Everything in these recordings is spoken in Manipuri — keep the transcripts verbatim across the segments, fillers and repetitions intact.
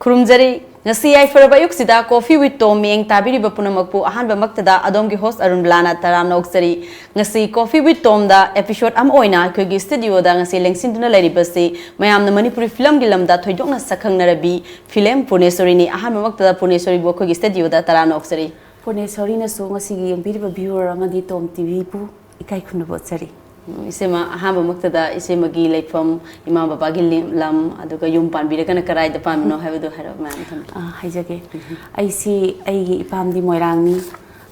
ꯈꯨꯔꯨꯝꯖꯔꯤ꯫ ꯉꯁꯤ ꯌꯥꯏꯐꯔꯕ ꯑꯌꯨꯛꯁꯤꯗ Coffee with Tom ꯃꯤꯠꯌꯦꯡ ꯇꯥꯕꯤꯔꯤꯕ ꯄꯨꯝꯅꯃꯛꯄꯨ ꯑꯍꯥꯟꯕꯃꯛꯇꯗ ꯑꯗꯣꯝꯒꯤ host ꯑꯔꯨꯟꯕꯂꯥꯅ ꯇꯔꯥꯝꯅ ꯑꯣꯛꯆꯔꯤ꯫ ꯉꯁꯤ Coffee with Tomꯗ episode ꯑꯃ ꯑꯣꯏꯅ ꯑꯩꯈꯣꯏꯒꯤ studioꯗ ꯉꯁꯤ ꯂꯦꯡꯁꯤꯟꯗꯨꯅ ꯂꯩꯔꯤꯕꯁꯤ ꯃꯌꯥꯝꯅ ꯃꯅꯤꯄꯨꯔꯤ filmꯒꯤ ꯂꯝꯗ ꯊꯣꯏꯗꯣꯛꯅ ꯁꯛꯈꯪꯅꯔꯕꯤ film ꯄꯨꯔꯅꯦꯁꯣꯔꯤꯅꯤ꯫ ꯑꯍꯥꯟꯕꯃꯛꯇꯗ ꯄꯨꯔꯅꯦꯁꯣꯔꯤꯕꯨ ꯑꯩꯈꯣꯏꯒꯤ studioꯗ ꯇꯔꯥꯝꯅ ꯑꯣꯛꯆꯔꯤ꯫ ꯄꯨꯔꯅꯦꯁꯣꯔꯤꯅꯁꯨ ꯉꯁꯤꯒꯤ ꯌꯦꯡꯕꯤꯔꯤꯕ viewer ꯑꯃꯗꯤ ꯇꯣꯝ ꯇꯤꯚꯤꯕꯨ ꯏꯀꯥꯏ ꯈꯨꯝꯅꯕ ꯎꯠꯆꯔꯤ꯫ ꯎꯝ, ꯏꯆꯦꯃ, ꯑꯍꯥꯟꯕꯃꯛꯇꯗ ꯏꯆꯦꯃꯒꯤ ꯂꯩꯐꯝ, ꯏꯃꯥ ꯕꯕꯥꯒꯤ ꯂꯤ-, ꯂꯝ, ꯑꯗꯨꯒ ꯌꯨꯝ ꯄꯥꯟꯕꯤꯔꯒꯅ ꯀꯗꯥꯏꯗ ꯄꯥꯟꯕꯅꯣ ꯍꯥꯏꯕꯗꯨ ꯍꯥꯏꯔꯞ ꯃꯌꯥꯝ ꯊꯝꯕꯤꯌꯨ꯫ ꯑꯥ, ꯍꯥꯏꯖꯒꯦ꯫ ꯑꯩꯁꯤ, ꯑꯩꯒꯤ ꯏꯄꯥꯝꯗꯤ ꯃꯣꯏꯔꯥꯡꯅꯤ꯫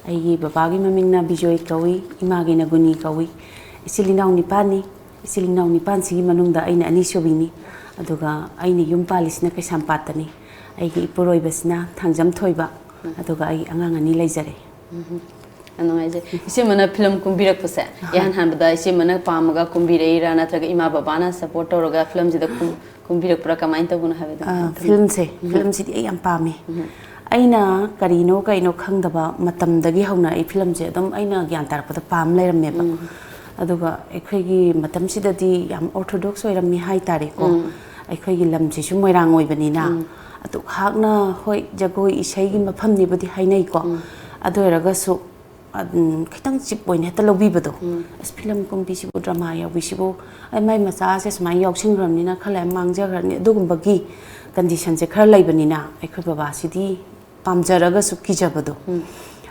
ꯑꯩꯒꯤ ꯕꯕꯥꯒꯤ ꯃꯃꯤꯡꯅ ꯕꯤꯖꯣꯏ ꯀꯧꯏ, ꯏꯃꯥꯒꯤꯅ ꯒꯨꯅꯤ ꯀꯧꯏ꯫ ꯏꯆꯤꯜ ꯏꯅꯥꯎ ꯅꯤꯄꯥꯟꯅꯤ꯫ ꯏꯆꯤꯜ ꯏꯅꯥꯎ ꯅꯤꯄꯥꯟꯁꯤꯒꯤ ꯃꯅꯨꯡꯗ ꯑꯩꯅ ꯑꯅꯤꯁꯨꯕꯤꯅꯤ꯫ ꯑꯗꯨꯒ ꯑꯩꯅ ꯌꯨꯝ ꯄꯥꯜꯂꯤꯁꯤꯅ ꯀꯩꯁꯥꯝꯄꯥꯠꯇꯅꯤ꯫ ꯑꯩꯒꯤ ꯏꯄꯨꯔꯣꯏꯕꯁꯤꯅ ꯊꯥꯡꯖꯝ ꯊꯣꯏꯕ, ꯑꯗꯨꯒ ꯑꯩ ꯑꯉꯥꯡ ꯑꯅꯤ ꯂꯩꯖꯔꯦ꯫ ꯎꯝ꯫ ꯌꯥꯝ ꯅꯨꯡꯉꯥꯏꯖꯩ꯫ ꯏꯆꯦꯃꯅ film ꯀꯨꯝꯕꯤꯔꯛꯄꯁꯦ, ꯑꯍꯥ꯫ ꯏꯍꯥꯟ ꯍꯥꯟꯕꯗ ꯏꯆꯦꯃꯅ ꯄꯥꯝꯃꯒ ꯀꯨꯝꯕꯤꯔꯛꯏꯔꯥ, ꯅꯠꯇ꯭ꯔꯒ ꯏꯃꯥ ꯕꯕꯥꯅ support ꯇꯧꯔꯒ filmꯁꯤꯗ ꯀꯨꯝ-, ꯀꯨꯝꯕꯤꯔꯛꯄ꯭ꯔꯥ, ꯀꯃꯥꯏꯅ ꯇꯧꯕꯅꯣ ꯍꯥꯏꯕꯗꯣ ꯑꯥ, ꯈꯤꯇꯪ ꯊꯝꯕꯤꯌꯨ꯫ Filmꯁꯦ, ꯎꯝ꯫ Filmꯁꯤꯗꯤ ꯑꯩ ꯌꯥꯝ ꯄꯥꯝꯃꯦ꯫ ꯎꯝ꯫ ꯑꯩꯅ ꯀꯔꯤꯅꯣ ꯀꯩꯅꯣ ꯈꯪꯗꯕ ꯃꯇꯝꯗꯒꯤ ꯍꯧꯅ ꯑꯩ filmꯁꯦ ꯑꯗꯨꯝ ꯑꯩꯅ ꯒ꯭ꯌꯥꯟ ꯇꯥꯔꯛꯄꯗ ꯄꯥꯝ ꯂꯩꯔꯝꯃꯦꯕ꯫ ꯎꯝ꯫ ꯑꯗꯨꯒ ꯑꯩꯈꯣꯏꯒꯤ ꯃꯇꯝꯁꯤꯗꯗꯤ ꯌꯥꯝ orthodox ꯑꯣꯏꯔꯝꯃꯤ ꯍꯥꯏ ꯇꯥꯔꯦꯀꯣ꯫ ꯎꯝ꯫ ꯑꯩꯈꯣꯏꯒꯤ ꯂꯝꯁꯤꯁꯨ ꯃꯣꯏꯔꯥꯡ ꯑꯣꯏꯕꯅꯤꯅ, ꯎꯝ꯫ ꯑꯗꯨ ꯍꯥꯛꯅ, ꯍꯣꯏ, ꯖꯒꯣꯏ ꯏꯁꯩꯒꯤ ꯃꯐꯝꯅꯤꯕꯨꯗꯤ ꯍꯥꯏꯅꯩꯀꯣ꯫ ꯎꯝ꯫ ꯑꯗꯨ ꯑꯣꯏꯔꯒꯁꯨ, ꯑꯗꯨꯝ, ꯈꯤꯇꯪ cheap ꯑꯣꯏꯅ ꯍꯦꯛꯇ ꯂꯧꯕꯤꯕꯗꯣ꯫ ꯎꯝ꯫ ꯑꯁ, film ꯀꯨꯝꯕꯤꯁꯤꯕꯨ, drama ꯌꯥꯎꯕꯤꯁꯤꯕꯨ, ꯑꯩ ꯃꯥꯏ ꯃꯆꯥꯁꯦ ꯁꯨꯃꯥꯏꯅ ꯌꯥꯎꯁꯤꯟꯈ꯭ꯔꯕꯅꯤꯅ ꯈꯔ ꯂꯩꯔ ꯃꯥꯡꯖꯈ꯭ꯔꯅꯤ, ꯑꯗꯨꯒꯨꯝꯕꯒꯤ conditionꯁꯦ ꯈꯔ ꯂꯩꯕꯅꯤꯅ, ꯑꯩꯈꯣꯏ ꯕꯕꯥꯁꯤꯗꯤ ꯄꯥꯝꯖꯔꯒꯁꯨ ꯀꯤꯖꯕꯗꯣ꯫ ꯎꯝ꯫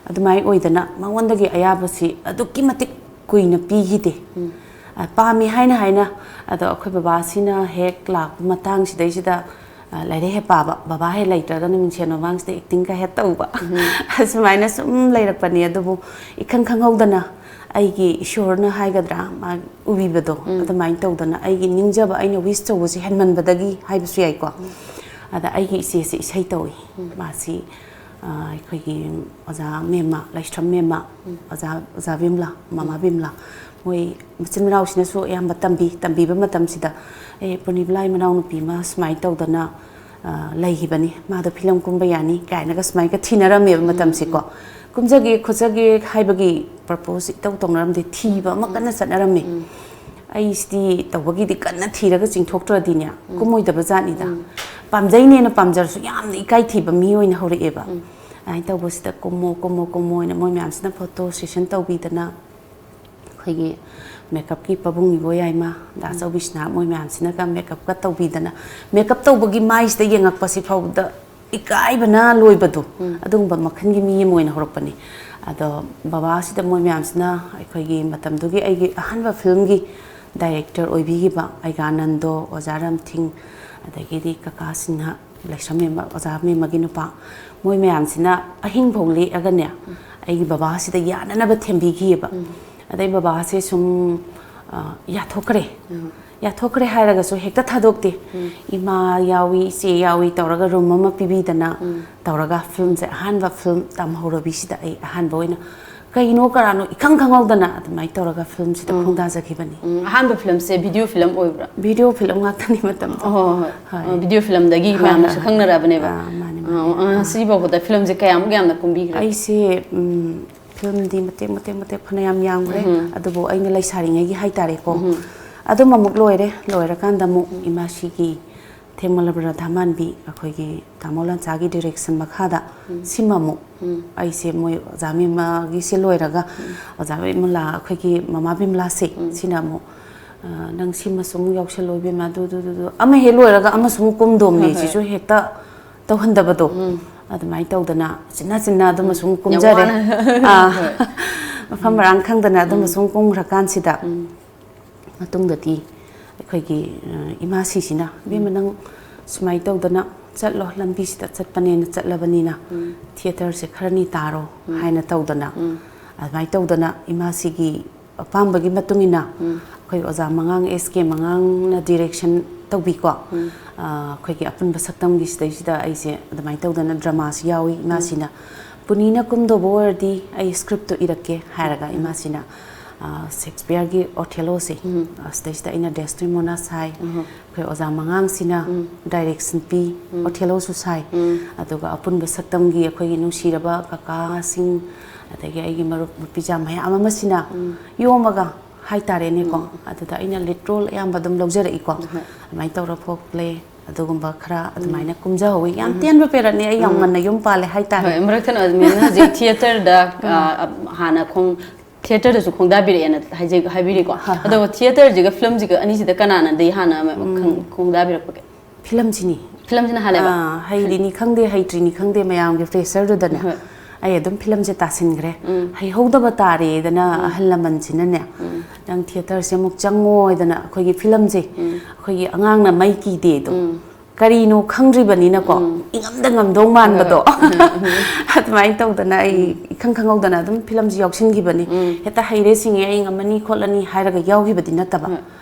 ꯑꯗꯨꯃꯥꯏꯅ ꯑꯣꯏꯗꯅ ꯃꯉꯣꯟꯗꯒꯤ ꯑꯌꯥꯕꯁꯤ ꯑꯗꯨꯛꯀꯤ ꯃꯇꯤꯛ ꯀꯨꯏꯅ ꯄꯤꯈꯤꯗꯦ꯫ ꯎꯝ꯫ ꯑ, ꯄꯥꯝꯃꯤ ꯍꯥꯏꯅ ꯍꯥꯏꯅ, ꯑꯗꯣ ꯑꯩꯈꯣꯏ ꯕꯕꯥꯁꯤꯅ ꯍꯦꯛ ꯂꯥꯛꯄ ꯃꯇꯥꯡꯁꯤꯗꯩꯁꯤꯗ, ꯑ, ꯂꯥꯏꯔꯤꯛ ꯍꯦꯛ ꯄꯥꯕ, ꯕꯕꯥ ꯍꯦꯛ ꯂꯩꯇ꯭ꯔꯒꯅ ꯃꯤꯡꯁꯦꯟ ꯃꯃꯥꯡꯁꯤꯗ actingꯒ ꯍꯦꯛ ꯇꯧꯕ꯫ ꯎꯝ꯫ ꯑꯁꯨꯃꯥꯏꯅ ꯁꯨꯝ ꯂꯩꯔꯛꯄꯅꯤ꯫ ꯑꯗꯨꯕꯨ ꯏꯈꯪ ꯈꯪꯍꯧꯗꯅ ꯑꯩꯒꯤ ꯏꯁꯣꯔꯅ ꯍꯥꯏꯒꯗ꯭ꯔꯥ, ꯃꯥ ꯎꯕꯤꯕꯗꯣ, ꯎꯝ꯫ ꯑꯗꯨꯃꯥꯏꯅ ꯇꯧꯗꯅ ꯑꯩꯒꯤ ꯅꯤꯡꯖꯕ, ꯑꯩꯅ wish ꯇꯧꯕꯁꯦ ꯍꯦꯟꯃꯟꯕꯗꯒꯤ ꯍꯥꯏꯕꯁꯨ ꯌꯥꯏꯀꯣ꯫ ꯎꯝ꯫ ꯑꯗ ꯑꯩꯒꯤ ꯏꯆꯦꯁꯦ ꯏꯁꯩ ꯇꯧꯏ꯫ ꯎꯝ꯫ ꯃꯥꯁꯤ, ꯑ, ꯑꯩꯈꯣꯏꯒꯤ ꯑꯣꯖꯥ ꯃꯦꯝꯃ, ꯂꯥꯏꯁ꯭ꯔꯝ ꯃꯦꯝꯃ, ꯎꯝ꯫ ꯑꯣꯖꯥ, ꯑꯣꯖꯥ ꯕꯤꯝꯂꯥ, ꯃꯃꯥ ꯎꯝ꯫ ꯕꯤꯝꯂꯥ, ꯃꯣꯏ ꯃꯆꯤꯟ ꯃꯅꯥꯎꯁꯤꯅꯁꯨ ꯑꯌꯥꯝꯕ ꯇꯝꯕꯤ꯫ ꯇꯝꯕꯤꯕ ꯃꯇꯝꯁꯤꯗ, "ꯑꯦ, ꯄꯨꯔꯅꯤꯕꯂꯥ ꯃꯅꯥꯎꯅꯨꯄꯤ ꯑꯃ ꯁꯨꯃꯥꯏꯅ ꯇꯧꯗꯅ, ꯑ, ꯂꯩꯈꯤꯕꯅꯤ, ꯃꯥꯗꯣ film ꯀꯨꯝꯕ ꯌꯥꯅꯤ" ꯀꯥꯏꯅꯒ ꯁꯨꯃꯥꯏꯅꯒ ꯊꯤꯅꯔꯝꯃꯦꯕ ꯎꯝ, ꯃꯇꯝꯁꯤꯀꯣ꯫ ꯎꯝ꯫ "ꯀꯨꯝꯖꯒꯦ ꯈꯣꯠꯆꯒꯦ" ꯍꯥꯏꯕꯒꯤ propose ꯏꯇꯧ ꯇꯧꯅꯔꯝꯗꯦ, ꯊꯤꯕ ꯑꯃ ꯎꯝ꯫ ꯀꯟꯅ ꯆꯠꯅꯔꯝꯃꯤ꯫ ꯎꯝ꯫ ꯑꯩꯁꯤꯗꯤ ꯇꯧꯕꯒꯤꯗꯤ ꯀꯟꯅ ꯊꯤꯔꯒ ꯆꯤꯡꯊꯣꯛꯇ꯭ꯔꯗꯤꯅꯦ ꯀꯨꯝꯃꯣꯏꯗꯕ ꯖꯥꯠꯅꯤꯗ꯫ ꯄꯥꯝꯖꯩꯅꯦꯅ ꯄꯥꯝꯖꯔꯁꯨ ꯌꯥꯝꯅ ꯏꯀꯥꯏ ꯊꯤꯕ ꯃꯤ ꯑꯣꯏꯅ ꯍꯧꯔꯛꯑꯦꯕ꯫ ꯑꯗꯨꯃꯥꯏꯅ ꯇꯧꯕꯁꯤꯗ ꯀꯨꯝꯃꯣ ꯀꯨꯝꯃꯣ ꯀꯨꯝꯃꯣ ꯍꯥꯏꯅ ꯃꯣꯏ ꯃꯌꯥꯝꯁꯤꯅ ꯐꯣꯇꯣ ꯁꯦꯁꯟ ꯇꯧꯕꯤꯗꯅ, ꯑꯩꯈꯣꯏꯒꯤ ꯃꯦꯀꯞꯀꯤ ꯄꯥꯕꯨꯡ ꯏꯕꯣꯌꯥꯏꯃ, ꯗꯥ ꯆꯧꯕꯤꯁꯅꯥ, ꯃꯣꯏ ꯃꯌꯥꯝꯁꯤꯅꯒ ꯃꯦꯀꯞꯀ ꯇꯧꯕꯤꯗꯅ, ꯃꯦꯀꯞ ꯇꯧꯕꯒꯤ ꯃꯥꯏꯁꯤꯗ ꯌꯦꯡꯉꯛꯄꯁꯤ ꯐꯥꯎꯕꯗ ꯏꯀꯥꯏꯕꯅ ꯂꯣꯏꯕꯗꯣ, ꯑꯗꯨꯒꯨꯝꯕ ꯃꯈꯜꯒꯤ ꯃꯤ ꯑꯃ ꯑꯣꯏꯅ ꯍꯧꯔꯛꯄꯅꯤ꯫ ꯑꯗꯣ ꯕꯕꯥꯁꯤꯗ ꯃꯣꯏ ꯃꯌꯥꯝꯁꯤꯅ ꯑꯩꯈꯣꯏꯒꯤ ꯃꯇꯝꯗꯨꯒꯤ ꯑꯩꯒꯤ ꯑꯍꯥꯟꯕ ꯐꯤꯂꯝꯒꯤ ꯗꯥꯏꯔꯦꯛꯇꯔ ꯑꯣꯏꯕꯤꯈꯤꯕ ꯑꯩꯒꯥꯅꯟꯗꯣ, ꯑꯣꯖꯥ ꯔꯝꯊꯤꯡ, ꯑꯗꯒꯤꯗꯤ ꯀꯀꯥ ꯁꯤꯡꯍ, ꯂꯩꯁ꯭ꯔꯝ ꯃꯦꯝꯃ, ꯑꯣꯖꯥ ꯃꯦꯝꯃꯒꯤ ꯅꯨꯄꯥ, ꯃꯣꯏ ꯃꯌꯥꯝꯁꯤꯅ ꯑꯍꯤꯡꯐꯥꯎ ꯂꯦꯛꯑꯒꯅꯦ ꯑꯩꯒꯤ ꯕꯕꯥꯁꯤꯗ ꯌꯥꯅꯅꯕ ꯊꯦꯝꯕꯤꯈꯤꯑꯕ꯫ ꯑꯗꯩ ꯕꯕꯥꯁꯦ ꯁꯨꯝ, ꯑ, ꯌꯥꯊꯣꯛꯈ꯭ꯔꯦ꯫ ꯌꯥꯊꯣꯛꯈ꯭ꯔꯦ ꯍꯥꯏꯔꯒꯁꯨ ꯍꯦꯛꯇ ꯊꯥꯗꯣꯛꯇꯦ꯫ ꯏꯃꯥ ꯌꯥꯎꯏ, ꯏꯆꯦ ꯌꯥꯎꯏ ꯇꯧꯔꯒ ꯔꯨꯝ ꯑꯃ ꯄꯤꯕꯤꯗꯅ ꯇꯧꯔꯒ ꯐꯤꯂꯝꯁꯦ, ꯑꯍꯥꯟꯕ ꯐꯤꯂꯝ ꯇꯝꯍꯧꯔꯕꯤꯁꯤꯗ ꯑꯩ ꯑꯍꯥꯟꯕ ꯑꯣꯏꯅ ꯀꯩꯅꯣ ꯀꯔꯥꯅꯣ ꯏꯈꯪ ꯈꯪꯍꯧꯗꯅ ꯑꯗꯨꯃꯥꯏꯅ ꯇꯧꯔꯒ ꯐꯤꯂꯝꯁꯤꯗ ꯈꯣꯡꯗꯥꯖꯈꯤꯕꯅꯤ꯫ ꯎꯝ, ꯑꯍꯥꯟꯕ ꯐꯤꯂꯝꯁꯦ ꯚꯤꯗꯤꯑꯣ ꯐꯤꯂꯝ ꯑꯣꯏꯕ꯭ꯔꯥ? ꯚꯤꯗꯤꯑꯣ ꯐꯤꯂꯝ ꯉꯥꯛꯇꯅꯤ ꯃꯇꯝꯗꯣ꯫ ꯍꯣꯏ, ꯍꯣꯏ, ꯍꯣꯏ꯫ ꯍꯣꯏ꯫ ꯑ, ꯚꯤꯗꯤꯑꯣ ꯐꯤꯂꯝꯗꯒꯤ ꯍꯣꯏ, ꯃꯌꯥꯝꯅꯁꯨ ꯍꯣꯏ꯫ ꯈꯪꯅꯔꯕꯅꯦꯕ꯫ ꯑꯥ, ꯃꯥꯅꯦ, ꯑ, ꯃꯥꯅꯦ꯫ ꯑ, ꯁꯤꯐꯥꯎꯕꯗ ꯐꯤꯂꯝꯁꯦ ꯀꯌꯥꯃꯨꯛ ꯌꯥꯝꯅ ꯀꯨꯝꯕꯤꯈ꯭ꯔꯦ? ꯑꯩꯁꯦ, ꯎꯝ, ꯐꯤꯂꯝꯗꯤ ꯃꯇꯦꯛ ꯃꯇꯦꯛ ꯃꯇꯦꯛ ꯐꯅꯌꯥꯝ ꯌꯥꯝꯈ꯭ꯔꯦ꯫ ꯑꯗꯨꯕꯨ ꯑꯩꯅ ꯂꯩꯁꯥꯔꯤꯉꯩꯒꯤ ꯍꯥꯏꯇꯥꯔꯦꯀꯣ꯫ ꯑꯗꯨꯝ ꯑꯃꯨꯛ ꯂꯣꯏꯔꯦ꯫ ꯂꯣꯏꯔꯀꯥꯟꯗ ꯑꯃꯨꯛ ꯏꯃꯥꯁꯤꯒꯤ ꯊꯦꯡꯃꯜꯂꯕ ꯔꯥꯙꯥꯃꯥꯟꯕꯤ, ꯑꯩꯈꯣꯏꯒꯤ ꯇꯥꯃꯣ ꯂꯥꯟꯆꯥꯒꯤ ꯗꯤꯔꯦꯛꯁꯟ ꯃꯈꯥꯗ ꯁꯤꯃ ꯑꯃꯨꯛ ꯑꯩꯁꯦ ꯃꯣꯏ ꯑꯣꯖꯥ ꯃꯦꯝꯃꯒꯤꯁꯦ ꯂꯣꯏꯔꯒ ꯑꯣꯖꯥ ꯕꯤꯃꯂꯥ, ꯑꯩꯈꯣꯏꯒꯤ ꯃꯃꯥ ꯕꯤꯃꯂꯥꯁꯦ ꯁꯤꯅ ꯑꯃꯨꯛ, "ꯑ, ꯅꯪ ꯁꯤꯃꯁꯨ ꯑꯃꯨꯛ ꯌꯥꯎꯁꯜꯂꯣ ꯏꯕꯦꯝꯃ, ꯑꯗꯨ, ꯑꯗꯨ, ꯑꯗꯨ, ꯑꯗꯨ, ꯑꯃ ꯍꯦꯛ ꯂꯣꯏꯔꯒ ꯑꯃꯁꯨ ꯑꯃꯨꯛ ꯀꯨꯝꯗꯣꯝꯅꯤ", ꯍꯣꯏ, ꯍꯣꯏ꯫ ꯁꯤꯁꯨ ꯍꯦꯛꯇ ꯇꯧꯍꯟꯗꯕꯗꯣ꯫ ꯑꯗꯨꯃꯥꯏꯅ ꯇꯧꯗꯅ ꯆꯤꯟꯅ ꯆꯤꯟꯅ ꯑꯗꯨꯃꯁꯨ ꯑꯃꯨꯛ ꯌꯥꯝ ꯀꯨꯝꯖꯔꯦ꯫ ꯋꯥꯅ꯫ ꯑꯥ꯫ ꯍꯣꯏ꯫ ꯃꯐꯝ ꯃꯔꯥꯡ ꯈꯪꯗꯅ ꯑꯗꯨꯃꯁꯨ ꯑꯃꯨꯛ ꯀꯨꯝꯈ꯭ꯔꯀꯥꯟꯁꯤꯗ ꯃꯇꯨꯡꯗꯗꯤ ꯑꯩꯈꯣꯏꯒꯤ, ꯑ, ꯏꯃꯥꯁꯤꯁꯤꯅ, "ꯏꯕꯦꯝꯃ, ꯅꯪ ꯁꯨꯃꯥꯏꯅ ꯇꯧꯗꯅ ꯆꯠꯂꯣ, ꯂꯝꯕꯤꯁꯤꯗ ꯆꯠꯄꯅꯦꯅ ꯆꯠꯂꯕꯅꯤꯅ ꯊꯤꯌꯦꯇꯔꯁꯦ ꯈꯔꯅꯤ ꯇꯥꯔꯣ", ꯍꯥꯏꯅ ꯇꯧꯗꯅ, ꯑꯗꯨꯃꯥꯏꯅ ꯇꯧꯗꯅ ꯏꯃꯥꯁꯤꯒꯤ ꯑꯄꯥꯝꯕꯒꯤ ꯃꯇꯨꯡ ꯏꯟꯅ ꯑꯩꯈꯣꯏ ꯑꯣꯖꯥ ꯃꯉꯥꯡ, ꯑꯦꯁ ꯀꯦ ꯃꯉꯥꯡꯅ ꯗꯤꯔꯦꯛꯁꯟ ꯇꯧꯕꯤꯀꯣ꯫ ꯑ, ꯑꯩꯈꯣꯏꯒꯤ ꯑꯄꯨꯟꯕ ꯁꯛꯇꯝꯒꯤ ꯁꯤꯗꯩꯁꯤꯗ ꯑꯩꯁꯦ ꯑꯗꯨꯃꯥꯏꯅ ꯇꯧꯗꯅ ꯗ꯭ꯔꯃꯥꯁꯤ ꯌꯥꯎꯏ꯫ ꯏꯃꯥꯁꯤꯅ, "ꯄꯨꯅꯤꯅ ꯀꯨꯝꯗꯧꯕ ꯑꯣꯏꯔꯗꯤ ꯑꯩ ꯁ꯭ꯀ꯭ꯔꯤꯞꯇꯨ ꯏꯔꯛꯀꯦ", ꯍꯥꯏꯔꯒ ꯏꯃꯥꯁꯤꯅ, ꯑ, ꯁꯦꯛꯁꯄꯤꯌꯔꯒꯤ ꯑꯣꯊꯦꯂꯣꯁꯦ, ꯑ, ꯁꯤꯗꯩꯁꯤꯗ ꯑꯩꯅ ꯗꯦꯁꯇꯤꯃꯣꯅꯥ ꯁꯥꯏ꯫ ꯑꯩꯈꯣꯏ ꯑꯣꯖꯥ ꯃꯉꯥꯡꯁꯤꯅ ꯗꯥꯏꯔꯦꯛꯁꯟ ꯄꯤ, ꯑꯣꯊꯦꯂꯣꯁꯨ ꯁꯥꯏ꯫ ꯑꯗꯨꯒ ꯑꯄꯨꯟꯕ ꯁꯛꯇꯝꯒꯤ ꯑꯩꯈꯣꯏꯒꯤ ꯅꯨꯡꯁꯤꯔꯕ ꯀꯀꯥꯁꯤꯡ, ꯑꯗꯒꯤ ꯑꯩꯒꯤ ꯃꯔꯨꯞ ꯅꯨꯄꯤꯖꯥ ꯃꯌꯥꯝ ꯑꯃꯁꯤꯅ ꯌꯣꯝꯃꯒ ꯍꯥꯏꯇꯥꯔꯦꯅꯦꯀꯣ꯫ ꯑꯗꯨꯗ ꯑꯩꯅ ꯂꯤꯗ ꯔꯣꯜ ꯑꯌꯥꯝꯕ ꯑꯗꯨꯝ ꯂꯧꯖꯔꯛꯏꯀꯣ꯫ ꯑꯗꯨꯃꯥꯏꯅ ꯇꯧꯔ ꯐꯣꯛ ꯄ꯭ꯂꯦ ꯑꯗꯨꯒꯨꯝꯕ ꯈꯔ ꯑꯗꯨꯃꯥꯏꯅ ꯀꯨꯝꯖꯍꯧꯋꯤ꯫ ꯌꯥꯝ ꯇꯦꯟꯕ ꯄꯦꯔꯠꯅꯤ, ꯑꯩ ꯌꯥꯝ ꯉꯟꯅ ꯌꯨꯝ ꯄꯥꯜꯂꯦ ꯍꯥꯏꯇꯥꯔꯦ꯫ ꯍꯣꯏ, ꯃꯔꯛ ꯊꯠꯅ ꯃꯦꯝꯅ ꯍꯧꯖꯤꯛ ꯊꯤꯌꯦꯇꯔꯗ ꯍꯥꯟꯅ ꯈꯣꯡ ꯊꯤꯌꯦꯇꯔꯗꯁꯨ ꯈꯣꯡꯗꯥꯕꯤꯔꯛꯑꯦꯅ ꯍꯥꯏꯖꯩ ꯍꯥꯏꯕꯤꯔꯤꯀꯣ꯫ ꯑꯗꯨꯒ ꯊꯤꯌꯦꯇꯔꯁꯤꯒ ꯐꯤꯂꯝꯁꯤꯒ ꯑꯅꯤꯁꯤꯗ ꯀꯅꯥꯅꯗꯤ ꯍꯥꯟꯅ ꯈꯣꯡꯗꯥꯕꯤꯔꯛꯄꯒꯦ? ꯐꯤꯂꯝꯁꯤꯅꯤ꯫ ꯐꯤꯂꯝꯁꯤꯅ ꯍꯥꯜꯂꯦꯕ? ꯑꯥ, ꯍꯩꯔꯤꯅꯤ ꯈꯪꯗꯦ ꯍꯩꯇ꯭ꯔꯤꯅꯤ ꯈꯪꯗꯦ ꯃꯌꯥꯝꯒꯤ ꯄ꯭ꯔꯦꯁꯔꯗꯨꯗꯅꯦ ꯍꯣꯏ꯫ ꯑꯩ ꯑꯗꯨꯝ ꯐꯤꯂꯝꯁꯦ ꯇꯥꯁꯤꯟꯈ꯭ꯔꯦ꯫ ꯍꯩꯍꯧꯗꯕ ꯇꯥꯔꯦꯗꯅ ꯑꯍꯜ ꯂꯃꯟꯁꯤꯅꯅꯦ, "ꯅꯪ ꯊꯤꯌꯦꯇꯔꯁꯦ ꯑꯃꯨꯛ ꯆꯪꯉꯣꯏꯗꯅ ꯑꯩꯈꯣꯏꯒꯤ ꯐꯤꯂꯝꯁꯦ ꯑꯩꯈꯣꯏꯒꯤ ꯑꯉꯥꯡꯅ ꯃꯩ ꯀꯤꯗꯦꯗꯣ ꯀꯔꯤꯅꯣ ꯈꯪꯗ꯭ꯔꯤꯕꯅꯤꯅꯀꯣ, ꯏꯉꯝꯗ ꯉꯝꯗꯧ ꯃꯥꯟꯕꯗꯣ ꯑꯗꯨꯃꯥꯏꯅ ꯇꯧꯗꯅ ꯑꯩ ꯏꯈꯪ ꯈꯪꯍꯧꯗꯅ ꯑꯗꯨꯝ ꯐꯤꯂꯝꯁꯦ ꯌꯥꯎꯁꯤꯟꯈꯤꯕꯅꯤ꯫ ꯍꯦꯛꯇ ꯍꯩꯔꯦ ꯁꯤꯡꯉꯦ ꯑꯩ ꯉꯝꯃꯅꯤ ꯈꯣꯠꯂꯅꯤ ꯍꯥꯏꯔꯒ ꯌꯥꯎꯈꯤꯕꯗꯤ ꯅꯠꯇꯕ꯫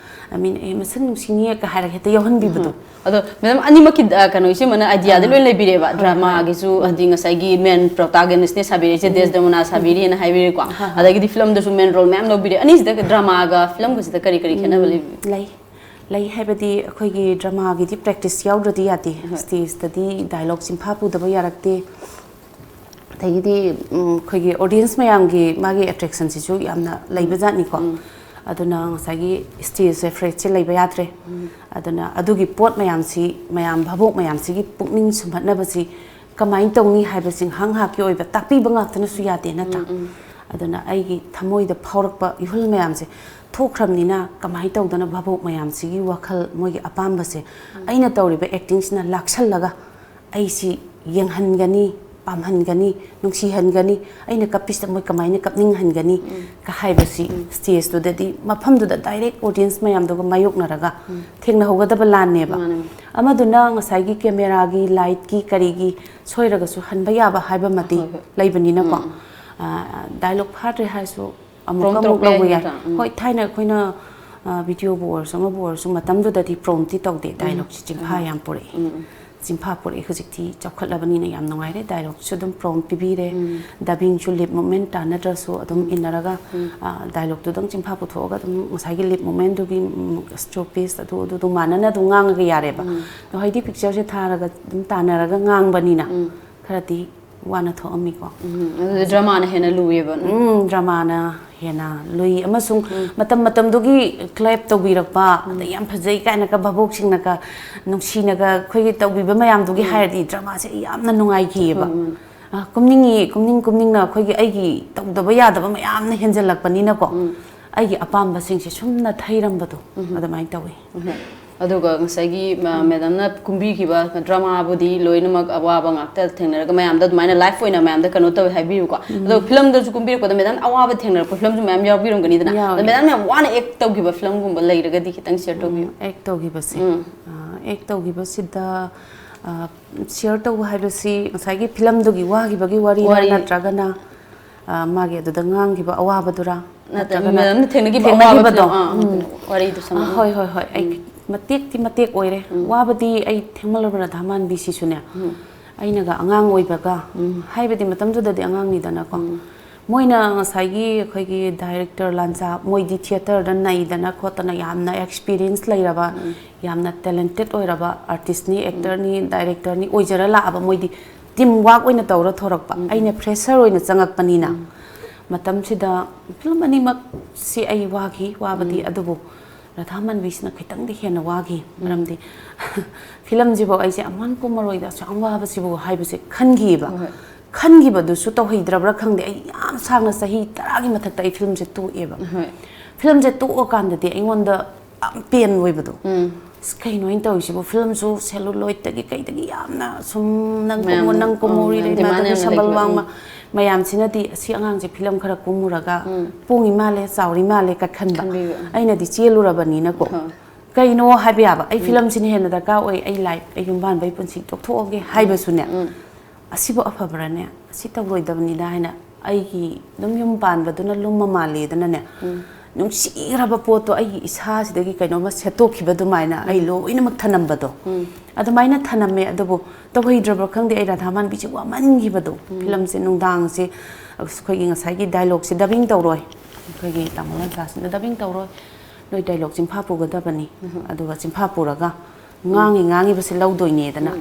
ꯑꯩ ꯃꯤꯅ ꯑꯦ ꯃꯁꯛ ꯅꯨꯡꯁꯤꯅꯤꯌꯦ ꯀ ꯍꯥꯏꯔꯒ ꯍꯦꯛꯇ ꯌꯥꯎꯍꯟꯕꯤꯕꯗꯣ꯫ ꯑꯗꯣ ꯃꯦꯗꯥꯝ ꯑꯅꯤꯃꯛꯀꯤ ꯀꯩꯅꯣ ꯏꯆꯦꯃꯅ ꯑꯥꯏꯗꯤꯌꯥꯗꯤ ꯂꯣꯏ ꯂꯩꯕꯤꯔꯦꯕ꯫ ꯗ꯭ꯔꯃꯥꯒꯤꯁꯨ ꯍꯥꯏꯗꯤ ꯉꯁꯥꯏꯒꯤ ꯃꯦꯟ ꯄ꯭ꯔꯣꯇꯥꯒꯅꯤꯁꯅꯦ ꯁꯥꯕꯤꯔꯦ, ꯏꯆꯦ ꯗꯦꯁꯗꯃꯣꯅꯥ ꯁꯥꯕꯤꯔꯤꯅ ꯍꯥꯏꯕꯤꯔꯦꯀꯣ꯫ ꯑꯗꯒꯤꯗꯤ ꯐꯤꯂꯝꯗꯁꯨ ꯃꯦꯟ ꯔꯣꯜ ꯃꯌꯥꯝ ꯂꯧꯕꯤꯔꯦ꯫ ꯑꯅꯤꯁꯤꯗ ꯗ꯭ꯔꯃꯥꯒ ꯐꯤꯂꯝꯒꯁꯤꯗ ꯀꯔꯤ ꯀꯔꯤ ꯈꯦꯠꯅꯕ ꯂꯩꯕꯤ? ꯂꯩ꯫ ꯂꯩ ꯍꯥꯏꯕꯗꯤ ꯑꯩꯈꯣꯏꯒꯤ ꯗ꯭ꯔꯃꯥꯒꯤꯗꯤ ꯄ꯭ꯔꯦꯛꯇꯤꯁ ꯌꯥꯎꯗ꯭ꯔꯗꯤ ꯌꯥꯗꯦ꯫ ꯁ꯭ꯇꯦꯖꯇꯗꯤ ꯗꯥꯏꯂꯣꯛ ꯆꯤꯟꯐꯥ ꯄꯨꯗꯕ ꯌꯥꯔꯛꯇꯦ꯫ ꯑꯗꯒꯤꯗꯤ ꯑꯩꯈꯣꯏꯒꯤ ꯑꯣꯗꯤꯌꯦꯟꯁ ꯃꯌꯥꯝꯒꯤ ꯃꯥꯒꯤ ꯑꯦꯇ꯭ꯔꯦꯛꯁꯟꯁꯤꯁꯨ ꯌꯥꯝꯅ ꯂꯩꯕꯖꯥꯠꯅꯤꯀꯣ꯫ ꯑꯗꯨꯅ ꯉꯁꯥꯏꯒꯤ ꯁ꯭ꯇꯦꯖꯁꯦ ꯐ꯭ꯔꯦꯠꯁꯦ ꯂꯩꯕ ꯌꯥꯗ꯭ꯔꯦ꯫ ꯑꯗꯨꯅ ꯑꯗꯨꯒꯤ ꯄꯣꯠ ꯃꯌꯥꯝꯁꯤ, ꯃꯌꯥꯝ ꯚꯥꯕꯣꯛ ꯃꯌꯥꯝꯁꯤꯒꯤ ꯄꯨꯛꯅꯤꯡ ꯁꯨꯝꯍꯠꯅꯕꯁꯤ ꯀꯃꯥꯏꯅ ꯇꯧꯅꯤ ꯍꯥꯏꯕꯁꯤ ꯉꯥꯏꯍꯥꯛ ꯉꯥꯏꯍꯥꯛꯀꯤ ꯑꯣꯏꯕ ꯇꯥꯛꯄꯤꯕ ꯉꯥꯛꯇꯅꯁꯨ ꯌꯥꯗꯦ ꯅꯠꯇ꯭ꯔꯥ? ꯑꯗꯨꯅ ꯑꯩꯒꯤ ꯊꯃꯣꯏꯗ ꯐꯥꯎꯔꯛꯄ ꯏꯍꯨꯜ ꯃꯌꯥꯝꯁꯦ ꯊꯣꯛꯈ꯭ꯔꯕꯅꯤꯅ ꯀꯃꯥꯏꯅ ꯇꯧꯗꯅ ꯚꯥꯕꯣꯛ ꯃꯌꯥꯝꯁꯤꯒꯤ ꯋꯥꯈꯜ, ꯃꯣꯏꯒꯤ ꯑꯄꯥꯝꯕꯁꯦ ꯑꯩꯅ ꯇꯧꯔꯤꯕ ꯑꯦꯛꯇꯤꯡꯁꯤꯅ ꯂꯥꯛꯁꯜꯂꯒ ꯑꯩꯁꯤ ꯌꯦꯡꯍꯟꯒꯅꯤ, ꯄꯥꯝꯍꯟꯒꯅꯤ, ꯅꯨꯡꯁꯤꯍꯟꯒꯅꯤ, ꯑꯩꯅ ꯀꯞꯄꯤꯁꯤꯗ ꯃꯣꯏ ꯀꯃꯥꯏꯅ ꯀꯞꯅꯤꯡꯍꯟꯒꯅꯤ ꯀ ꯍꯥꯏꯕꯁꯤ ꯁ꯭ꯇꯦꯖꯇꯨꯗꯗꯤ ꯃꯐꯝꯗꯨꯗ ꯗꯥꯏꯔꯦꯛ ꯑꯣꯗꯤꯌꯦꯟꯁ ꯃꯌꯥꯝꯗꯨꯒ ꯃꯥꯌꯣꯛꯅꯔꯒ ꯊꯦꯡꯅꯍꯧꯒꯗꯕ ꯂꯥꯟꯅꯦꯕ꯫ ꯃꯥꯅꯦ꯫ ꯑꯃꯗꯨꯅ ꯉꯁꯥꯏꯒꯤ ꯀꯦꯃꯦꯔꯥꯒꯤ, ꯂꯥꯏꯠꯀꯤ, ꯀꯔꯤꯒꯤ ꯁꯣꯏꯔꯒꯁꯨ ꯍꯟꯕ ꯌꯥꯕ ꯍꯥꯏꯕ ꯑꯃꯗꯤ ꯍꯣꯏ, ꯍꯣꯏ꯫ ꯂꯩꯕꯅꯤꯅꯀꯣ꯫ ꯗꯥꯏꯂꯣꯛ ꯐꯥꯗ꯭ꯔꯦ ꯍꯥꯏꯔꯁꯨ ꯑꯃꯨꯛꯀ ꯄ꯭ꯔꯣꯝ ꯑꯃꯨꯛ ꯇꯧꯔꯛꯄ ꯌꯥꯏ ꯂꯧꯕ ꯌꯥꯏ꯫ ꯅꯠꯇ꯭ꯔꯥ? ꯎꯝ꯫ ꯍꯣꯏ, ꯊꯥꯏꯅ ꯑꯩꯈꯣꯏꯅ ꯚꯤꯗꯤꯑꯣꯕꯨ ꯑꯣꯏꯔꯁꯨ ꯑꯃꯕꯨ ꯑꯣꯏꯔꯁꯨ ꯃꯇꯝꯗꯨꯗꯗꯤ ꯄ꯭ꯔꯣꯝꯇꯤ ꯇꯧꯗꯦ, ꯗꯥꯏꯂꯣꯛꯁꯤ ꯆꯤꯟꯐꯥ ꯌꯥꯝ ꯄꯨꯔꯛꯏ꯫ ꯆꯤꯟꯐꯥ ꯄꯨꯔꯛꯏ꯫ ꯍꯧꯖꯤꯛꯇꯤ ꯆꯥꯎꯈꯠꯂꯕꯅꯤꯅ ꯌꯥꯝ ꯅꯨꯡꯉꯥꯏꯔꯦ꯫ ꯗꯥꯏꯂꯣꯛꯁꯨ ꯑꯗꯨꯝ ꯄ꯭ꯔꯣꯝ ꯄꯤꯕꯤꯔꯦ꯫ ꯗꯕꯤꯡꯁꯨ ꯂꯤꯞ ꯃꯨꯞꯃꯦꯟ ꯇꯥꯟꯅꯗ꯭ꯔꯁꯨ ꯑꯗꯨꯝ ꯏꯟꯅꯔꯒ ꯗꯥꯏꯂꯣꯛꯇꯨꯗꯪ ꯆꯤꯟꯐꯥ ꯄꯨꯊꯣꯛꯑꯒ ꯑꯗꯨꯝ ꯉꯁꯥꯏꯒꯤ ꯂꯤꯞ ꯃꯨꯞꯃꯦꯟꯗꯨꯒꯤ ꯁ꯭ꯇꯣꯄꯦꯖ ꯑꯗꯨ ꯑꯗꯨ ꯑꯗꯨꯝ ꯃꯥꯟꯅꯅ ꯑꯗꯨꯝ ꯉꯥꯡꯉꯒ ꯌꯥꯔꯦꯕ꯫ ꯑꯗꯣ ꯍꯧꯖꯤꯛꯇꯤ ꯄꯤꯛꯆꯔꯁꯦ ꯊꯥꯔꯒ ꯑꯗꯨꯝ ꯇꯥꯟꯅꯔꯒ ꯉꯥꯡꯕꯅꯤꯅ ꯈꯔꯗꯤ ꯋꯥꯅ ꯊꯣꯛꯑꯝꯃꯤꯀꯣ꯫ ꯎꯝ, ꯑꯗꯨꯗꯤ ꯗ꯭ꯔꯃꯥꯅ ꯍꯦꯟꯅ ꯂꯨꯏꯌꯦꯕ꯫ ꯎꯝ, ꯗ꯭ꯔꯃꯥꯅ ꯍꯦꯟꯅ ꯂꯨꯏ꯫ ꯑꯃꯁꯨꯡ ꯃꯇꯝ ꯃꯇꯝꯗꯨꯒꯤ ꯀ꯭ꯂꯦꯞ ꯇꯧꯕꯤꯔꯛꯄ, ꯑꯗꯩ ꯌꯥꯝ ꯐꯖꯩ ꯀꯥꯏꯅꯒ ꯚꯥꯕꯣꯛꯁꯤꯡꯅꯒ ꯅꯨꯡꯁꯤꯅꯒ ꯑꯩꯈꯣꯏꯒꯤ ꯇꯧꯕꯤꯕ ꯃꯌꯥꯝꯗꯨꯒꯤ ꯍꯥꯏꯔꯗꯤ ꯗ꯭ꯔꯃꯥꯁꯦ ꯑꯩ ꯌꯥꯝꯅ ꯅꯨꯡꯉꯥꯏꯈꯤꯑꯕ꯫ ꯑ, ꯀꯨꯝꯅꯤꯡꯉꯤ, ꯀꯨꯝꯅꯤꯡ ꯀꯨꯝꯅꯤꯡꯅ ꯑꯩꯈꯣꯏꯒꯤ ꯑꯩꯒꯤ ꯇꯧꯗꯕ ꯌꯥꯗꯕ ꯃꯌꯥꯝꯅ ꯍꯦꯟꯖꯜꯂꯛꯄꯅꯤꯅꯀꯣ, ꯑꯩꯒꯤ ꯑꯄꯥꯝꯕꯁꯤꯡꯁꯦ ꯁꯨꯝ ꯅꯥꯊꯩꯔꯝꯕꯗꯣ ꯑꯗꯨꯃꯥꯏꯅ ꯇꯧꯋꯤ꯫ ꯑꯗꯨꯒ ꯉꯁꯥꯏꯒꯤ ꯃꯦꯗꯥꯝꯅ ꯀꯨꯝꯕꯤꯈꯤꯕ ꯗ꯭ꯔꯃꯥꯕꯨꯗꯤ ꯂꯣꯏꯅꯃꯛ ꯑꯋꯥꯕ ꯉꯥꯛꯇ ꯊꯦꯡꯅꯔꯒ ꯃꯌꯥꯝꯗ ꯑꯗꯨꯃꯥꯏꯅ ꯂꯥꯏꯐ ꯑꯣꯏꯅ ꯃꯌꯥꯝꯗ ꯀꯩꯅꯣ ꯇꯧꯋꯦ ꯍꯥꯏꯕꯤꯌꯨꯀꯣ꯫ ꯑꯗꯣ ꯐꯤꯂꯝꯗꯁꯨ ꯀꯨꯝꯕꯤꯔꯛꯄꯗ ꯃꯦꯗꯥꯝ ꯑꯋꯥꯕ ꯊꯦꯡꯅꯔꯛꯄ ꯐꯤꯂꯝꯁꯨ ꯃꯌꯥꯝ ꯌꯥꯎꯕꯤꯔꯝꯒꯅꯤꯗꯅ꯫ ꯑꯗꯣ ꯌꯥꯎꯋꯦ꯫ ꯃꯦꯗꯥꯝꯅ ꯌꯥꯝ ꯋꯥꯅ ꯑꯦꯛ ꯇꯧꯈꯤꯕ ꯐꯤꯂꯝꯒꯨꯝꯕ ꯂꯩꯔꯒꯗꯤ ꯈꯤꯇꯪ ꯁꯤꯌꯔ ꯇꯧꯕꯤꯌꯨ꯫ ꯑꯦꯛ ꯇꯧꯈꯤꯕꯁꯦ, ꯑꯦꯛ ꯇꯧꯈꯤꯕꯁꯤꯗ ꯁꯤꯌꯔ ꯇꯧꯕ ꯍꯥꯏꯕꯁꯤ ꯉꯁꯥꯏꯒꯤ ꯐꯤꯂꯝꯗꯨꯒꯤ ꯋꯥꯈꯤꯕꯒꯤ ꯋꯥꯔꯤꯔ, ꯅꯠꯇ꯭ꯔꯒꯅ ꯃꯥꯒꯤ ꯑꯗꯨꯗ ꯉꯥꯡꯈꯤꯕ ꯑꯋꯥꯕꯗꯨꯔ? ꯅꯠꯇ꯭ꯔꯒꯅ ꯃꯦꯗꯥꯝꯅ ꯊꯦꯡꯅꯈꯤꯕ ꯑꯋꯥꯕ ꯐꯤꯂꯝ, ꯑꯥ, ꯋꯥꯔꯤꯗꯨ ꯁꯝꯂꯞꯅ꯫ ꯍꯣꯏ, ꯍꯣꯏ, ꯍꯣꯏ꯫ ꯑꯩ ꯃꯇꯦꯛꯇꯤ ꯃꯇꯦꯛ ꯑꯣꯏꯔꯦ꯫ ꯋꯥꯕꯗꯤ ꯑꯩ ꯊꯦꯡꯃꯜꯂꯕ ꯔꯥꯙꯥ ꯃꯥꯟꯕꯤꯁꯤꯁꯨꯅꯦ, ꯑꯩꯅꯒ ꯑꯉꯥꯡ ꯑꯣꯏꯕꯒ, ꯍꯥꯏꯕꯗꯤ ꯃꯇꯝꯗꯨꯗꯗꯤ ꯑꯉꯥꯡꯅꯤꯗꯅꯀꯣ, ꯃꯣꯏꯅ ꯉꯁꯥꯏꯒꯤ ꯑꯩꯈꯣꯏꯒꯤ ꯗꯥꯏꯔꯦꯛꯇꯔ ꯂꯥꯟꯖꯥ, ꯃꯣꯏꯗꯤ ꯊꯤꯌꯦꯇꯔꯗ ꯅꯩꯗꯅ ꯈꯣꯠꯇꯅ ꯌꯥꯝꯅ ꯑꯦꯛꯁꯄꯤꯔꯤꯌꯦꯟꯁ ꯂꯩꯔꯕ, ꯌꯥꯝꯅ ꯇꯦꯂꯦꯟꯇꯦꯠ ꯑꯣꯏꯔꯕ ꯑꯥꯔꯇꯤꯁꯅꯤ, ꯑꯦꯛꯇꯔꯅꯤ, ꯗꯥꯏꯔꯦꯛꯇꯔꯅꯤ ꯑꯣꯏꯖꯔ ꯂꯥꯛꯑꯕ꯫ ꯃꯣꯏꯗꯤ ꯇꯤꯝ ꯋꯥꯛ ꯑꯣꯏꯅ ꯇꯧꯔ ꯊꯣꯔꯛꯄ꯫ ꯑꯩꯅ ꯐ꯭ꯔꯦꯁꯔ ꯑꯣꯏꯅ ꯆꯪꯉꯛꯄꯅꯤꯅ꯫ ꯃꯇꯝꯁꯤꯗ ꯐꯤꯂꯝ ꯑꯅꯤꯃꯛꯁꯤ ꯑꯩ ꯋꯥꯈꯤ, ꯋꯥꯕꯗꯤ, ꯑꯗꯨꯕꯨ ꯔꯥꯙꯥ ꯃꯥꯟꯕꯤꯁꯤꯅ ꯈꯤꯇꯪꯗꯤ ꯍꯦꯟꯅ ꯋꯥꯈꯤ꯫ ꯃꯔꯝꯗꯤ ꯐꯤꯂꯝꯁꯤꯐꯥꯎ ꯑꯩꯁꯦ ꯑꯃꯨꯛ ꯍꯟꯅ ꯀꯨꯝꯃꯔꯣꯏꯗ, ꯑꯁꯨꯛ ꯌꯥꯝ ꯋꯥꯕꯁꯤꯕꯨ ꯍꯥꯏꯕꯁꯦ ꯈꯟꯈꯤꯕ꯫ ꯈꯟꯈꯤꯕꯗꯨꯁꯨ ꯇꯧꯍꯩꯗ꯭ꯔꯕ꯭ꯔꯥ ꯈꯪꯗꯦ, ꯑꯩ ꯌꯥꯝ ꯁꯥꯡꯅ ꯆꯍꯤ ꯇꯔꯥꯒꯤ ꯃꯊꯛꯇ ꯑꯩ ꯐꯤꯂꯝꯁꯦ ꯇꯣꯛꯑꯦꯕ꯫ ꯐꯤꯂꯝꯁꯦ ꯇꯣꯛꯑꯀꯥꯟꯗꯗꯤ ꯑꯩꯉꯣꯟꯗ ꯌꯥꯝ ꯄꯦꯟ ꯑꯣꯏꯕꯗꯣ꯫ ꯑꯁ, ꯀꯩꯅꯣ ꯑꯩꯅ ꯇꯧꯔꯤꯁꯤꯕꯨ? ꯐꯤꯂꯝꯁꯨ ꯁꯦꯂꯨꯂꯣꯏꯗꯇꯒꯤ ꯀꯩꯗꯒꯤ ꯌꯥꯝꯅ ꯁꯨꯝ ꯅꯪ ꯀꯨꯝꯃꯨ, ꯅꯪ ꯀꯨꯝꯃꯨ, ꯎꯔꯤꯔꯩ ꯃꯥꯗꯒꯤ ꯁꯝꯕꯜ ꯋꯥꯡꯃ ꯃꯌꯥꯝꯁꯤꯅꯗꯤ ꯑꯁꯤ ꯑꯉꯥꯡꯁꯦ ꯐꯤꯂꯝ ꯈꯔ ꯀꯨꯝꯃꯨꯔꯒ ꯄꯣꯡꯉꯤ ꯃꯥꯜꯂꯦ, ꯆꯥꯎꯔꯤ ꯃꯥꯜꯂꯦ ꯀ ꯈꯟꯕ꯫ ꯑꯩꯅꯗꯤ ꯆꯦꯜꯂꯨꯔꯕꯅꯤꯅꯀꯣ꯫ ꯀꯩꯅꯣ ꯍꯥꯏꯕ ꯌꯥꯕ, ꯑꯩ ꯐꯤꯂꯝꯁꯤꯅ ꯍꯦꯟꯅ ꯗꯔꯀꯥꯔ ꯑꯣꯏ, ꯑꯩ ꯂꯥꯏꯐ, ꯑꯩ ꯌꯨꯝ ꯄꯥꯟꯕꯒꯤ ꯄꯨꯟꯁꯤ ꯇꯣꯛꯊꯣꯛꯑꯒꯦ ꯍꯥꯏꯕꯁꯨꯅꯦ, ꯑꯁꯤꯕꯨ ꯑꯐꯕ꯭ꯔꯥꯅꯦ? ꯑꯁꯤ ꯇꯧꯔꯣꯏꯗꯕꯅꯤꯗ ꯍꯥꯏꯅ ꯑꯩꯒꯤ ꯑꯗꯨꯝ ꯌꯨꯝ ꯄꯥꯟꯕꯗꯨꯅ ꯂꯨꯝꯃ ꯃꯥꯜꯂꯦꯗꯅꯅꯦ, ꯅꯨꯡꯁꯤꯈ꯭ꯔꯕ ꯄꯣꯠꯇꯣ ꯑꯩꯒꯤ ꯏꯁꯥꯁꯤꯗꯒꯤ ꯀꯩꯅꯣꯝꯃ ꯁꯦꯠꯇꯣꯛꯈꯤꯕ ꯑꯗꯨꯃꯥꯏꯅ ꯑꯩ ꯂꯣꯏꯅꯃꯛ ꯊꯅꯝꯕꯗꯣ꯫ ꯑꯗꯨꯃꯥꯏꯅ ꯊꯅꯝꯃꯦ꯫ ꯑꯗꯨꯕꯨ ꯇꯧꯍꯩꯗ꯭ꯔꯕ꯭ꯔꯥ ꯈꯪꯗꯦ, ꯑꯩ ꯔꯥꯙꯥ ꯃꯥꯟꯕꯤꯁꯦ ꯋꯥꯃꯟꯈꯤꯕꯗꯣ꯫ ꯐꯤꯂꯝꯁꯦ ꯅꯨꯡꯗꯥꯡꯁꯦ ꯑꯩꯈꯣꯏꯒꯤ ꯉꯁꯥꯏꯒꯤ ꯗꯥꯏꯂꯣꯛꯁꯦ ꯗꯕꯤꯡ ꯇꯧꯔꯣꯏ, ꯑꯩꯈꯣꯏꯒꯤ ꯇꯥꯃꯣ ꯂꯟꯁꯥꯁꯤꯅ ꯗꯕꯤꯡ ꯇꯧꯔꯣꯏ, ꯅꯣꯏ ꯗꯥꯏꯂꯣꯛ ꯆꯤꯟꯐꯥ ꯄꯨꯒꯗꯕꯅꯤ꯫ ꯑꯗꯨꯒ ꯆꯤꯟꯐꯥ ꯄꯨꯔꯒ ꯉꯥꯡꯉꯤ ꯉꯥꯡꯉꯤꯕꯁꯦ ꯂꯧꯗꯣꯏꯅꯦꯗꯅ꯫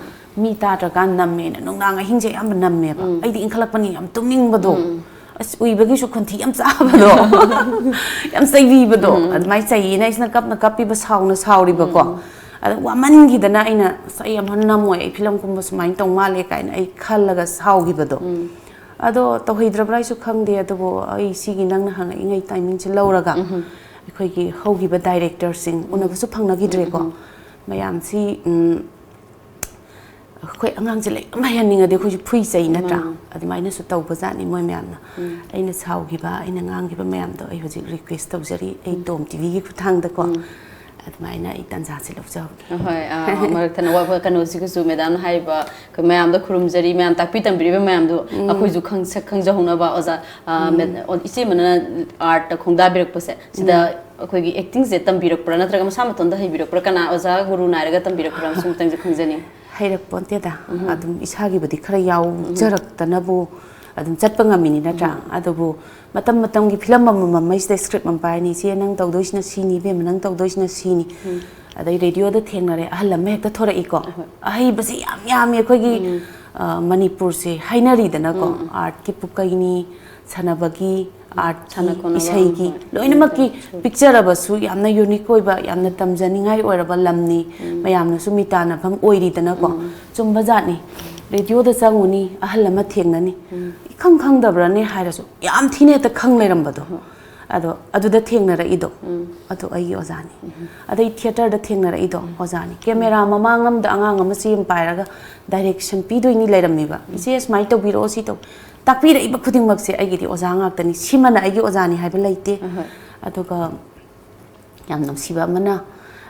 ꯃꯤ ꯇꯥꯗ꯭ꯔꯀꯥꯟ ꯅꯝꯃꯦꯅ ꯅꯨꯡꯗꯥꯡ ꯑꯍꯤꯡꯁꯦ ꯑꯌꯥꯝꯕ ꯅꯝꯃꯦꯕ꯫ ꯑꯩꯗꯤ ꯏꯟꯈꯠꯂꯛꯄꯅꯤ ꯌꯥꯝ ꯇꯨꯝꯅꯤꯡꯕꯗꯣ꯫ ꯑꯁ, ꯎꯏꯕꯒꯤꯁꯨ ꯈꯣꯟꯊꯤ ꯌꯥꯝ ꯆꯥꯕꯗꯣ, ꯌꯥꯝ ꯆꯩꯕꯤꯕꯗꯣ, ꯑꯗꯨꯃꯥꯏꯅ ꯆꯩꯌꯦꯅ ꯑꯩꯁꯤꯅ ꯀꯞꯅ ꯀꯞꯄꯤꯕ, ꯁꯥꯎꯅ ꯁꯥꯎꯔꯤꯕꯀꯣ꯫ ꯑꯗ ꯋꯥꯃꯟꯈꯤꯗꯅ ꯑꯩꯅ, "ꯑꯁ, ꯑꯩ ꯑꯃꯨꯛ ꯍꯟꯅ ꯅꯝꯃꯣꯏ, ꯑꯩ ꯐꯤꯂꯝ ꯀꯨꯝꯕ ꯁꯨꯃꯥꯏꯅ ꯇꯧ ꯃꯥꯜꯂꯦ" ꯀꯥꯏꯅ ꯑꯩ ꯈꯜꯂꯒ ꯁꯥꯎꯈꯤꯕꯗꯣ꯫ ꯑꯗꯣ ꯇꯧꯍꯩꯗ꯭ꯔꯕ꯭ꯔꯥ ꯍꯥꯏꯁꯨ ꯈꯪꯗꯦ, ꯑꯗꯨꯕꯨ ꯑꯩ ꯁꯤꯒꯤ ꯅꯪꯅ ꯍꯪꯉꯛꯏꯉꯩ ꯇꯥꯏꯃꯤꯡꯁꯦ ꯂꯧꯔꯒ ꯑꯩꯈꯣꯏꯒꯤ ꯍꯧꯈꯤꯕ ꯗꯥꯏꯔꯦꯛꯇꯔꯁꯤꯡ ꯎꯅꯕꯁꯨ ꯐꯪꯅꯈꯤꯗ꯭ꯔꯦꯀꯣ꯫ ꯃꯌꯥꯝꯁꯤ, ꯎꯝ, ꯑꯩꯈꯣꯏ ꯑꯉꯥꯡꯁꯦ ꯂꯥꯏꯔꯤꯛ ꯌꯥꯝ ꯍꯩꯍꯟꯅꯤꯡꯉꯗꯤ ꯑꯩꯈꯣꯏꯁꯨ ꯐꯨꯏ ꯆꯩ ꯅꯠꯇ꯭ꯔꯥ? ꯃꯥꯅꯤ꯫ ꯑꯗꯨꯃꯥꯏꯅꯁꯨ ꯇꯧꯕꯖꯥꯠꯅꯤ ꯃꯣꯏ ꯃꯌꯥꯝꯅ꯫ ꯑꯩꯅ ꯁꯥꯎꯈꯤꯕ, ꯑꯩꯅ ꯉꯥꯡꯈꯤꯕ ꯃꯌꯥꯝꯗꯣ ꯑꯩ ꯍꯧꯖꯤꯛ ꯔꯤꯀ꯭ꯋꯦꯁ ꯇꯧꯖꯔꯤ, ꯑꯩ ꯇꯣꯝ ꯇꯤꯚꯤꯒꯤ ꯈꯨꯠꯊꯥꯡꯗꯀꯣ꯫ ꯑꯗꯨꯃꯥꯏꯅ ꯑꯩ ꯇꯥꯟꯖꯥꯁꯦ ꯂꯧꯖꯍꯧꯒꯦ꯫ ꯍꯣꯏ, ꯑ, ꯃꯔꯛ ꯊꯠꯅ ꯋꯥ-, ꯀꯩꯅꯣꯁꯤꯒꯁꯨ, ꯃꯦꯗꯥꯝꯅ ꯍꯥꯏꯔꯤꯕ ꯑꯩꯈꯣꯏ ꯃꯌꯥꯝꯗ ꯈꯨꯔꯨꯝꯖꯔꯤ, ꯃꯌꯥꯝ ꯇꯥꯛꯄꯤ ꯇꯝꯕꯤꯔꯤꯕ ꯃꯌꯥꯝꯗꯣ ꯑꯩꯈꯣꯏꯁꯨ ꯈꯪ-, ꯁꯛ ꯈꯪꯖꯍꯧꯅꯕ ꯑꯣꯖꯥ, ꯑ, ꯃꯦ-, ꯑꯣ, ꯏꯆꯦ ꯑꯃꯅ ꯑꯥꯔꯠꯇ ꯈꯣꯡꯗꯥꯕꯤꯔꯛꯄꯁꯦ, ꯁꯤꯗ ꯑꯩꯈꯣꯏꯒꯤ ꯑꯦꯛꯇꯤꯡꯁꯦ ꯇꯝꯕꯤꯔꯛꯄ꯭ꯔꯥ, ꯅꯠꯇ꯭ꯔꯒ ꯃꯁꯥ ꯃꯇꯣꯝꯗ ꯍꯩꯕꯤꯔꯛꯄ꯭ꯔꯥ, ꯀꯅꯥ ꯑꯣꯖꯥ ꯒꯨꯔꯨ ꯅꯥꯏꯔꯒ ꯇꯝꯕꯤꯔꯛꯄ꯭ꯔꯥ, ꯁꯨꯝꯇꯪꯁꯨ ꯈꯪꯖꯅꯤꯡꯉꯤ꯫ ꯍꯩꯔꯛꯄꯣꯟꯇꯦꯗ꯫ ꯑꯗꯨꯝ ꯏꯁꯥꯒꯤꯕꯨꯗꯤ ꯈꯔ ꯌꯥꯎꯖꯔꯛꯇꯅꯕꯨ ꯑꯗꯨꯝ ꯆꯠꯄ ꯉꯝꯃꯤꯅꯤ ꯅꯠꯇ꯭ꯔꯥ? ꯑꯗꯨꯕꯨ ꯃꯇꯝ ꯃꯇꯝꯒꯤ ꯐꯤꯂꯝ ꯑꯃꯃꯝ ꯍꯥꯏꯁꯤꯗ ꯁ꯭ꯀ꯭ꯔꯤꯞ ꯑꯃ ꯄꯥꯏꯔꯅꯤ, "ꯏꯆꯦ, ꯅꯪ ꯇꯧꯗꯣꯏꯁꯤꯅ ꯁꯤꯅꯤ, ꯏꯕꯦꯝꯃ, ꯅꯪ ꯇꯧꯗꯣꯏꯁꯤꯅ ꯁꯤꯅꯤ"꯫ ꯑꯗꯩ ꯔꯦꯗꯤꯑꯣꯗ ꯊꯦꯡꯅꯔꯦ, ꯑꯍꯜ ꯑꯃ ꯍꯦꯛꯇ ꯊꯣꯔꯛꯏꯀꯣ꯫ ꯑꯍꯩꯕꯁꯤ ꯌꯥꯝ ꯌꯥꯝꯃꯤ ꯑꯩꯈꯣꯏꯒꯤ, ꯑ, ꯃꯅꯤꯄꯨꯔꯁꯦ ꯍꯥꯏꯅꯔꯤꯗꯅꯀꯣ꯫ ꯑꯥꯔꯠꯀꯤ ꯄꯨꯀꯩꯅꯤ, ꯁꯥꯟꯅꯕꯒꯤ, ꯑꯥꯔꯠꯀꯤ, ꯁꯥꯟꯅ ꯈꯣꯠꯅꯕ, ꯏꯁꯩꯒꯤ, ꯍꯣꯏ, ꯂꯣꯏꯅꯃꯛꯀꯤ ꯄꯤꯛꯆꯔꯕꯁꯨ ꯌꯥꯝꯅ ꯌꯨꯅꯤꯛ ꯑꯣꯏꯕ, ꯌꯥꯝꯅ ꯇꯝꯖꯅꯤꯡꯉꯥꯏ ꯑꯣꯏꯔꯕ ꯂꯝꯅꯤ꯫ ꯃꯌꯥꯝꯅꯁꯨ ꯃꯤꯇꯥꯟꯅꯐꯝ ꯑꯣꯏꯔꯤꯗꯅꯀꯣ꯫ ꯆꯨꯝꯕꯖꯥꯠꯅꯤ꯫ ꯔꯦꯗꯤꯑꯣꯗ ꯆꯪꯉꯨꯅꯤ, ꯑꯍꯜ ꯑꯃ ꯊꯦꯡꯅꯅꯤ, ꯏꯈꯪ ꯈꯪꯗꯕ꯭ꯔꯅꯦ ꯍꯥꯏꯔꯁꯨ ꯌꯥꯝ ꯊꯤꯅ ꯍꯦꯛꯇ ꯈꯪ ꯂꯩꯔꯝꯕꯗꯣ꯫ ꯑꯗꯣ ꯑꯗꯨꯗ ꯊꯦꯡꯅꯔꯛꯏꯗꯣ, ꯑꯗꯣ ꯑꯩꯒꯤ ꯑꯣꯖꯥꯅꯤ꯫ ꯑꯗꯩ ꯊꯤꯌꯦꯇꯔꯗ ꯊꯦꯡꯅꯔꯛꯏꯗꯣ ꯑꯣꯖꯥꯅꯤ꯫ ꯀꯦꯃꯦꯔꯥ ꯃꯃꯥꯡ ꯑꯃꯗ ꯑꯉꯥꯡ ꯑꯃ ꯆꯦ ꯑꯃ ꯄꯥꯏꯔꯒ ꯗꯥꯏꯔꯦꯛꯁꯟ ꯄꯤꯗꯣꯏꯅꯤ ꯂꯩꯔꯝꯃꯤꯕ꯫ "ꯏꯆꯦ, ꯁꯨꯃꯥꯏꯅ ꯇꯧꯕꯤꯔꯛꯑꯣ, ꯁꯤ ꯇꯧ"꯫ ꯇꯥꯛꯄꯤꯔꯛꯏꯕ ꯈꯨꯗꯤꯡꯃꯛꯁꯦ ꯑꯩꯒꯤꯗꯤ ꯑꯣꯖꯥ ꯉꯥꯛꯇꯅꯤ꯫ ꯁꯤꯃꯅ ꯑꯩꯒꯤ ꯑꯣꯖꯥꯅꯤ ꯍꯥꯏꯕ ꯂꯩꯇꯦ꯫ ꯑꯗꯨꯒ ꯌꯥꯝ ꯅꯨꯡꯁꯤꯕ ꯑꯃꯅ,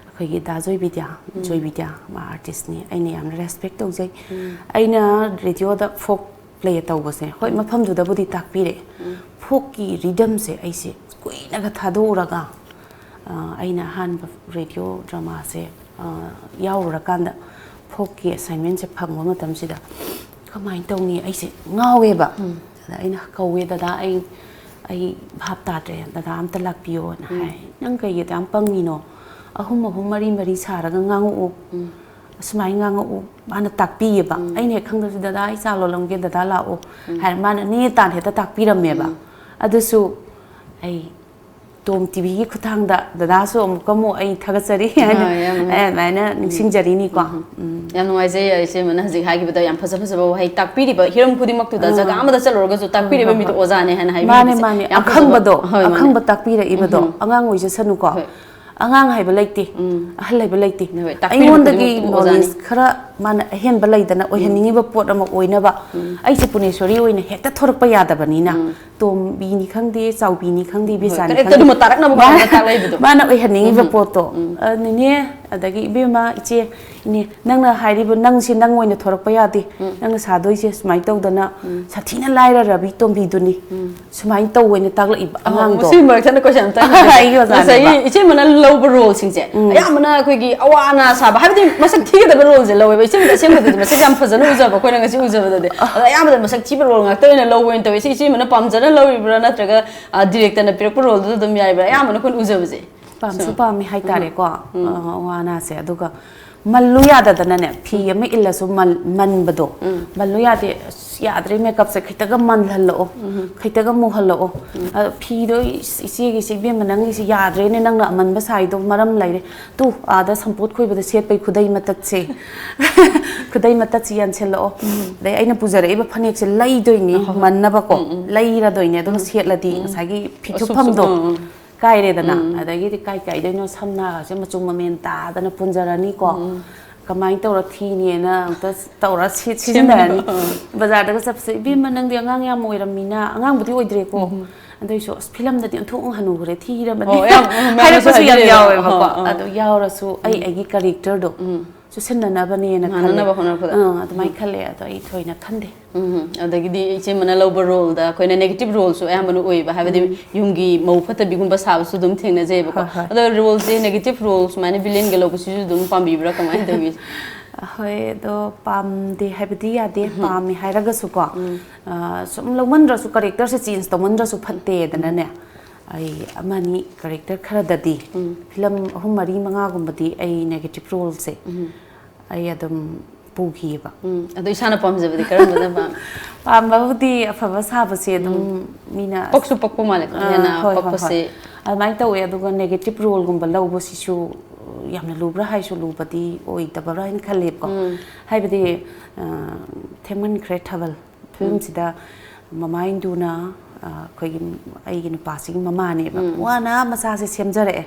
ꯑꯩꯈꯣꯏꯒꯤ ꯗꯥ ꯖꯣꯏ ꯕꯤꯗ꯭ꯌꯥ, ꯖꯣꯏ ꯕꯤꯗ꯭ꯌꯥ, ꯃꯥ ꯑꯥꯔꯇꯤꯁꯅꯤ, ꯑꯩꯅ ꯌꯥꯝꯅ ꯔꯦꯁꯄꯦꯛ ꯇꯧꯖꯩ꯫ ꯑꯩꯅ ꯔꯦꯗꯤꯑꯣꯗ ꯐꯣꯛ ꯄ꯭ꯂꯦ ꯇꯧꯕꯁꯦ, ꯍꯣꯏ, ꯃꯐꯝꯗꯨꯗꯕꯨꯗꯤ ꯇꯥꯛꯄꯤꯔꯛꯑꯦ꯫ ꯐꯣꯛꯀꯤ ꯔꯤꯗꯝꯁꯦ ꯑꯩꯁꯦ ꯀꯨꯏꯅꯒ ꯊꯥꯗꯣꯛꯎꯔꯒ, ꯑ, ꯑꯩꯅ ꯑꯍꯥꯟꯕ ꯔꯦꯗꯤꯑꯣ ꯗ꯭ꯔꯃꯥꯁꯦ, ꯑ, ꯌꯥꯎꯔꯨꯔꯀꯥꯟꯗ ꯐꯣꯛꯀꯤ ꯑꯦꯁꯥꯏꯟꯃꯦꯟꯁꯦ ꯐꯪꯕ ꯃꯇꯝꯁꯤꯗ ꯀꯃꯥꯏꯅ ꯇꯧꯅꯤ? ꯑꯩꯁꯦ ꯉꯥꯎꯋꯦꯕ꯫ ꯑꯗ ꯑꯩꯅ ꯀꯧꯋꯦ, "ꯗꯗꯥ, ꯑꯩ, ꯑꯩ ꯚꯥꯞ ꯇꯥꯗ꯭ꯔꯦ, ꯗꯗꯥ ꯑꯝꯇ ꯂꯥꯛꯄꯤꯌꯣꯅ" ꯍꯥꯏ꯫ "ꯅꯪ ꯀꯩꯒꯤ ꯑꯗꯨꯌꯥꯝ ꯄꯪꯉꯤꯅꯣ? ꯑꯍꯨꯝ ꯑꯍꯨꯝ, ꯃꯔꯤ ꯃꯔꯤ ꯁꯥꯔꯒ ꯉꯥꯡꯉꯛꯑꯣ"꯫ ꯑꯁꯨꯃꯥꯏꯅ ꯉꯥꯡꯉꯛꯎ, ꯃꯥꯅ ꯇꯥꯛꯄꯤꯌꯦꯕ꯫ ꯎꯝ꯫ ꯑꯩꯅ ꯍꯦꯛ ꯈꯪꯗꯕꯁꯨ, "ꯗꯗꯥ, ꯑꯩ ꯆꯥ ꯂꯣꯜꯂꯝꯒꯦ, ꯗꯗꯥ ꯂꯥꯛꯑꯣ" ꯎꯝ꯫ ꯍꯥꯏꯔ ꯃꯥꯅ ꯅꯦ ꯇꯥꯟ ꯍꯦꯛꯇ ꯇꯥꯛꯄꯤꯔꯝꯃꯦꯕ꯫ ꯎꯝ꯫ ꯑꯗꯨꯁꯨ ꯑꯩ ꯇꯣꯝ ꯇꯤꯚꯤꯒꯤ ꯈꯨꯠꯊꯥꯡꯗ ꯗꯗꯥꯁꯨ ꯑꯃꯨꯛꯀ ꯑꯃꯨꯛ ꯑꯩ ꯊꯥꯒꯠꯆꯔꯤ ꯍꯥꯏꯅ, ꯑꯥ, ꯌꯥꯝ ꯅꯨꯡꯉꯥꯏ꯫ ꯑꯩ ꯑꯗꯨꯃꯥꯏꯅ ꯎꯝ꯫ ꯅꯤꯡꯁꯤꯡꯖꯔꯤꯅꯤꯀꯣ꯫ ꯎꯝ꯫ ꯎꯝ꯫ ꯌꯥꯝ ꯅꯨꯡꯉꯥꯏꯖꯩ, ꯏꯆꯦꯃꯅ ꯍꯧꯖꯤꯛ ꯍꯥꯏꯈꯤꯕꯗ ꯌꯥꯝ ꯐꯖ ꯐꯖꯕ ꯋꯥꯍꯩ ꯇꯥꯛꯄꯤꯔꯤꯕ ꯍꯤꯔꯝ ꯈꯨꯗꯤꯡꯃꯛꯇꯨꯗ, ꯑꯥ꯫ ꯖꯒꯥ ꯑꯃꯗ ꯆꯠꯂꯨꯔꯒꯁꯨ ꯇꯥꯛꯄꯤꯔꯤꯕ ꯍꯣꯏ, ꯍꯣꯏ, ꯃꯤꯗꯣ ꯍꯣꯏ꯫ ꯑꯣꯖꯥꯅꯦ ꯍꯥꯏꯅ ꯃꯥꯅꯦ, ꯍꯥꯏꯕꯤꯔꯤꯕꯁꯦ ꯃꯥꯅꯦ꯫ ꯌꯥꯝ ꯐꯖꯕ꯫ ꯑꯈꯪꯕꯗꯣ, ꯍꯣꯏ, ꯃꯥꯅꯦ꯫ ꯑꯈꯪꯕ ꯇꯥꯛꯄꯤꯔꯛꯏꯕꯗꯣ꯫ ꯎꯝ꯫ ꯑꯉꯥꯡ ꯑꯣꯏꯖꯁꯅꯨꯀꯣ꯫ ꯍꯣꯏ꯫ ꯑꯉꯥꯡ ꯍꯥꯏꯕ ꯂꯩꯇꯦ꯫ ꯎꯝ꯫ ꯑꯍꯜ ꯍꯥꯏꯕ ꯂꯩꯇꯦ꯫ ꯍꯣꯏ, ꯇꯥꯛꯄꯤꯔꯤꯕ ꯑꯩꯉꯣꯟꯗꯒꯤ ꯈꯨꯗꯤꯡꯃꯛꯇꯨ ꯑꯣꯖꯥꯅꯤ꯫ ꯅꯣꯂꯦꯖ ꯈꯔ ꯃꯥꯅ ꯑꯍꯦꯟꯕ ꯂꯩꯗꯅ ꯎꯝ꯫ ꯑꯣꯏꯍꯟꯅꯤꯡꯉꯤꯕ ꯄꯣꯠ ꯑꯃ ꯑꯣꯏꯅꯕ ꯎꯝ꯫ ꯑꯩꯁꯦ ꯄꯨꯅꯦꯁꯣꯔꯤ ꯑꯣꯏꯅ ꯍꯦꯛꯇ ꯊꯣꯔꯛꯄ ꯌꯥꯗꯕꯅꯤꯅ ꯎꯝ꯫ ꯇꯣꯝꯕꯤꯅꯤ ꯈꯪꯗꯦ, ꯆꯥꯎꯕꯤꯅꯤ ꯈꯪꯗꯦ, ꯍꯣꯏ, ꯏꯕꯦꯆꯥꯅꯤ ꯀꯔꯦꯛꯇꯔꯗꯨ ꯈꯪꯗꯦ꯫ ꯑꯃ ꯇꯥꯔꯛꯅꯕ ꯃꯥꯅ, ꯍꯣꯠꯅꯕꯗ ꯇꯥꯛꯂꯛꯏꯕꯗꯣ꯫ ꯃꯥꯅ ꯑꯣꯏꯍꯟꯅꯤꯡꯉꯤꯕ ꯎꯝ꯫ ꯄꯣꯠꯇꯣ꯫ ꯎꯝ꯫ ꯑ, ꯅꯦꯅꯦ, ꯑꯗꯒꯤ ꯏꯕꯦꯝꯃ, ꯏꯆꯦ, ꯏꯅꯦ, ꯅꯪꯅ ꯍꯥꯏꯔꯤꯕ ꯅꯪꯁꯦ ꯅꯪ ꯑꯣꯏꯅ ꯊꯣꯔꯛꯄ ꯌꯥꯗꯦ꯫ ꯎꯝ꯫ ꯅꯪꯅ ꯁꯥꯗꯣꯏꯁꯦ ꯁꯨꯃꯥꯏꯅ ꯇꯧꯗꯅ ꯎꯝ꯫ ꯁꯥꯊꯤꯅ ꯂꯥꯏꯔꯔꯕꯤ ꯇꯣꯝꯕꯤꯗꯨꯅꯤ꯫ ꯎꯝ꯫ ꯁꯨꯃꯥꯏꯅ ꯇꯧꯋꯦꯅ ꯇꯥꯛꯂꯛꯏꯕ ꯑꯍꯣ, ꯑꯉꯥꯡꯗꯣ꯫ ꯃꯁꯤꯒꯤ ꯃꯔꯛꯇ ꯑꯩꯅ question ꯑꯝꯇ ꯍꯪꯖꯒꯦ꯫ ꯑꯩꯒꯤ ꯑꯣꯖꯥꯅꯦꯕ꯫ ꯉꯁꯥꯏꯒꯤ ꯏꯆꯦꯃꯅ ꯂꯧꯕ ꯔꯣꯜꯁꯤꯡꯁꯦ ꯎꯝ꯫ ꯑꯌꯥꯝꯕꯅ ꯑꯩꯈꯣꯏꯒꯤ ꯑꯋꯥ ꯑꯅꯥ ꯁꯥꯕ, ꯍꯥꯏꯕꯗꯤ ꯃꯁꯛ ꯊꯤꯒꯗꯕ ꯔꯣꯜꯁꯦ ꯂꯧꯋꯦꯕ꯫ ꯏꯆꯦꯃꯅ ꯑꯁꯦꯡꯕꯗꯗꯤ ꯃꯁꯛ ꯌꯥꯝ ꯐꯖꯅ ꯎꯖꯕ, ꯑꯩꯈꯣꯏꯅ ꯉꯁꯤ ꯎꯖꯕꯗꯗꯤ꯫ ꯑꯗꯣ ꯑꯌꯥꯝꯕꯗ ꯃꯁꯛ ꯊꯤꯕ ꯔꯣꯜ ꯉꯥꯛꯇ ꯑꯣꯏꯅ ꯂꯧꯕ ꯑꯣꯏꯅ ꯇꯧꯋꯦ꯫ ꯁꯤ ꯏꯆꯦꯃꯅ ꯄꯥꯝꯖꯅ ꯂꯧꯔꯤꯕ꯭ꯔꯥ, ꯅꯠꯇ꯭ꯔꯒ, ꯑ, ꯗꯤꯔꯦꯛꯇꯔꯅ ꯄꯤꯔꯛꯄ ꯔꯣꯜꯗꯨꯗ ꯑꯗꯨꯝ ꯌꯥꯔꯤꯕ꯭ꯔꯥ? ꯑꯌꯥꯝꯕꯅ ꯑꯩꯈꯣꯏꯅ ꯎꯖꯕꯁꯦ꯫ ꯄꯥꯝꯁꯨ ꯁꯨꯝ꯫ ꯄꯥꯝꯃꯤ ꯍꯥꯏꯇꯥꯔꯦꯀꯣ, ꯎꯝ꯫ ꯑ, ꯑꯋꯥ ꯑꯅꯥꯁꯦ꯫ ꯑꯗꯨꯒ ꯃꯜꯂꯨ ꯌꯥꯗꯗꯅꯅꯦ, ꯐꯤ ꯎꯝ꯫ ꯑꯃ ꯏꯜꯂꯁꯨ ꯃꯜ-, ꯃꯟꯕꯗꯣ꯫ ꯎꯝ꯫ ꯃꯜꯂꯨ ꯌꯥꯗꯦ, "ꯑꯁ, ꯌꯥꯗ꯭ꯔꯦ, ꯃꯦꯀꯞꯁꯦ ꯈꯤꯇꯒ ꯃꯜꯍꯜꯂꯛꯑꯣ, ꯎꯝ꯫ ꯈꯤꯇꯒ ꯃꯨꯍꯜꯂꯛꯑꯣ꯫" ꯎꯝ꯫ ꯑꯗꯣ ꯐꯤꯗꯣ, "ꯏꯁ, ꯏꯆꯦꯒꯤꯁꯦ, ꯏꯕꯦꯝꯃ, ꯅꯪꯒꯤꯁꯦ ꯌꯥꯗ꯭ꯔꯦꯅꯦ, ꯅꯪꯅ ꯑꯃꯟꯕ ꯁꯥꯏꯗꯣ ꯃꯔꯝ ꯂꯩꯔꯦ꯫ ꯇꯨ, ꯑꯥꯗ ꯁꯝꯄꯣꯠ ꯈꯣꯏꯕꯗ ꯁꯦꯠꯄꯩ ꯈꯨꯗꯩ ꯃꯇꯠꯁꯦ, ꯈꯨꯗꯩ ꯃꯇꯠꯁꯦ ꯌꯥꯟꯁꯤꯜꯂꯛꯑꯣ꯫" ꯎꯝ꯫ ꯑꯗꯩ ꯑꯩꯅ ꯄꯨꯖꯔꯛꯏꯕ ꯐꯅꯦꯛꯁꯦ ꯂꯩꯗꯣꯏꯅꯤ, ꯑꯍꯣꯏ꯫ ꯃꯟꯅꯕꯀꯣ, ꯎꯝ, ꯎꯝ꯫ ꯂꯩꯔꯗꯣꯏꯅꯦ꯫ ꯑꯗꯨꯒ ꯎꯝ꯫ ꯁꯦꯠꯂꯗꯤ ꯎꯝ꯫ ꯉꯁꯥꯏꯒꯤ ꯐꯤ ꯑꯁꯨꯛ-, ꯊꯨꯞꯐꯝꯗꯣ ꯎꯝ, ꯎꯝ꯫ ꯀꯥꯏꯔꯦꯗꯅ꯫ ꯎꯝ꯫ ꯑꯗꯒꯤꯗꯤ ꯀꯥꯏ ꯀꯥꯏꯗꯩꯅꯣ ꯁꯝꯅꯥꯒꯁꯦ ꯃꯆꯨ ꯃꯃꯦꯟ ꯇꯥꯗꯅ ꯄꯨꯟꯖꯔꯅꯤꯀꯣ꯫ ꯎꯝ꯫ ꯀꯃꯥꯏꯅ ꯇꯧꯔ ꯊꯤꯅꯦꯅ ꯑꯝꯇ ꯇꯧꯔ ꯁꯤ-, ꯁꯤꯖꯤꯟꯅꯔꯅꯤ꯫ ꯎꯝ꯫ ꯕꯖꯥꯔꯗꯒ ꯆꯠꯄꯁꯦ, "ꯏꯕꯦꯝꯃ, ꯅꯪꯗꯤ ꯑꯉꯥꯡ ꯌꯥꯝ ꯑꯣꯏꯔꯝꯃꯤꯅ", ꯑꯉꯥꯡꯕꯨꯗꯤ ꯑꯣꯏꯗ꯭ꯔꯦꯀꯣ꯫ ꯎꯝ꯫ ꯑꯗꯨꯏꯁꯨ, "ꯑꯁ, ꯐꯤꯂꯝꯗꯗꯤ ꯑꯣꯟꯊꯣꯛꯅ ꯍꯅꯨꯈ꯭ꯔꯦ, ꯊꯤꯔꯕꯅꯤ", ꯑꯣ, ꯌꯥꯝ, ꯎꯝ, ꯃꯌꯥꯝꯅꯁꯨ ꯍꯥꯏꯔꯛꯄꯁꯨ ꯌꯥꯝ ꯍꯥꯏꯕꯤꯔꯛꯑꯦꯕ꯫ ꯌꯥꯎꯋꯦꯕꯀꯣ꯫ ꯑꯍꯣ, ꯑꯥ꯫ ꯑꯗꯣ ꯌꯥꯎꯔꯁꯨ ꯑꯩ ꯎꯝ꯫ ꯑꯩꯒꯤ ꯀꯦꯔꯦꯛꯇꯔꯗꯣ ꯎꯝ꯫ ꯆꯨꯁꯤꯟꯅꯅꯕꯅꯦꯅ ꯈꯜꯂꯦ꯫ ꯃꯥꯟꯅꯅꯕ ꯍꯣꯠꯅꯔꯛꯄꯗ꯫ ꯑꯥ, ꯑꯗꯨꯃꯥꯏꯅ ꯎꯝ꯫ ꯈꯜꯂꯦ꯫ ꯑꯗꯣ ꯑꯩ ꯊꯣꯏꯅ ꯈꯟꯗꯦ꯫ ꯎꯝ, ꯑꯗꯒꯤꯗꯤ ꯏꯆꯦꯃꯅ ꯂꯧꯕ ꯔꯣꯜꯗ ꯑꯩꯈꯣꯏꯅ ꯅꯦꯒꯦꯇꯤꯚ ꯔꯣꯜꯁꯨ ꯑꯌꯥꯝꯕꯅ ꯑꯣꯏꯌꯦꯕ, ꯍꯥꯏꯕꯗꯤ ꯎꯝ꯫ ꯌꯨꯝꯒꯤ ꯃꯧ ꯐꯠꯇꯕꯤꯒꯨꯝꯕ ꯁꯥꯕꯁꯨ ꯑꯗꯨꯝ ꯊꯦꯡꯅꯖꯩꯕꯀꯣ꯫ ꯍꯣꯏ, ꯍꯣꯏ꯫ ꯑꯗꯣ ꯔꯣꯜꯁꯦ ꯅꯦꯒꯦꯇꯤꯚ ꯔꯣꯜ ꯁꯨꯃꯥꯏꯅ ꯚꯤꯂꯦꯟꯒ ꯂꯧꯕꯁꯤꯁꯨ ꯑꯗꯨꯝ ꯄꯥꯝꯕꯤꯕ꯭ꯔꯥ, ꯀꯃꯥꯏꯅ ꯇꯧꯏ? ꯍꯣꯏ, ꯑꯗꯣ ꯄꯥꯝꯗꯦ ꯍꯥꯏꯕꯗꯤ ꯌꯥꯗꯦ, ꯎꯝ꯫ ꯄꯥꯝꯃꯦ ꯍꯥꯏꯔꯒꯁꯨꯀꯣ꯫ ꯎꯝ꯫ ꯑ, ꯁꯨꯝ ꯂꯧꯃꯟꯗ꯭ꯔꯁꯨ, ꯀꯦꯔꯦꯛꯇꯔꯁꯦ ꯆꯦꯟꯖ ꯇꯧꯃꯟꯗ꯭ꯔꯁꯨ ꯐꯠꯇꯦꯗꯅꯅꯦ꯫ ꯎꯝ꯫ ꯑꯩ ꯑꯃꯅꯤ ꯀꯦꯔꯦꯛꯇꯔ ꯈꯔꯗꯗꯤ, ꯎꯝ꯫ ꯐꯤꯂꯝ ꯑꯍꯨꯝ, ꯃꯔꯤ, ꯃꯉꯥꯒꯨꯝꯕꯗꯤ ꯑꯩ ꯅꯦꯒꯦꯇꯤꯚ ꯔꯣꯜꯁꯦ ꯎꯝ꯫ ꯑꯩ ꯑꯗꯨꯝ ꯄꯨꯈꯤꯑꯕ꯫ ꯎꯝ, ꯑꯗꯣ ꯏꯁꯥꯅ ꯄꯥꯝꯖꯕꯗꯤ ꯀꯔꯝꯕꯅ ꯄꯥꯝꯃꯤ? ꯄꯥꯝꯕꯕꯨꯗꯤ ꯑꯐꯕ ꯁꯥꯕꯁꯦ ꯑꯗꯨꯝ ꯃꯤꯅ ꯄꯛꯁꯨ ꯄꯛꯄ ꯃꯥꯜꯂꯦꯀꯣ, ꯑꯥ, ꯍꯦꯟꯅ ꯍꯣꯏ, ꯍꯣꯏ, ꯄꯛꯄꯁꯦ꯫ ꯍꯣꯏ꯫ ꯑꯗꯨꯃꯥꯏꯅ ꯇꯧꯋꯦ꯫ ꯑꯗꯨꯒ negative roleꯒꯨꯝꯕ ꯂꯧꯕꯁꯤꯁꯨ ꯌꯥꯝꯅ ꯂꯨꯕ꯭ꯔꯥ ꯍꯥꯏꯁꯨ ꯂꯨꯕꯗꯤ ꯑꯣꯏꯗꯕ꯭ꯔꯥ ꯍꯥꯏꯅ ꯈꯜꯂꯦꯕꯀꯣ꯫ ꯍꯥꯏꯕꯗꯤ, ꯑ, ꯊꯦꯡꯃꯟꯈ꯭ꯔꯦ ꯊꯥꯕꯜ ꯐꯤꯂꯝꯁꯤꯗ ꯃꯃꯥ ꯏꯟꯗꯨꯅ, ꯑ, ꯑꯩꯈꯣꯏꯒꯤ, ꯑꯩꯒꯤ ꯅꯨꯄꯥꯁꯤꯒꯤ ꯃꯃꯥꯅꯦꯕ꯫ ꯋꯥꯅ ꯃꯆꯥꯁꯦ ꯁꯦꯝꯖꯔꯛꯑꯦ꯫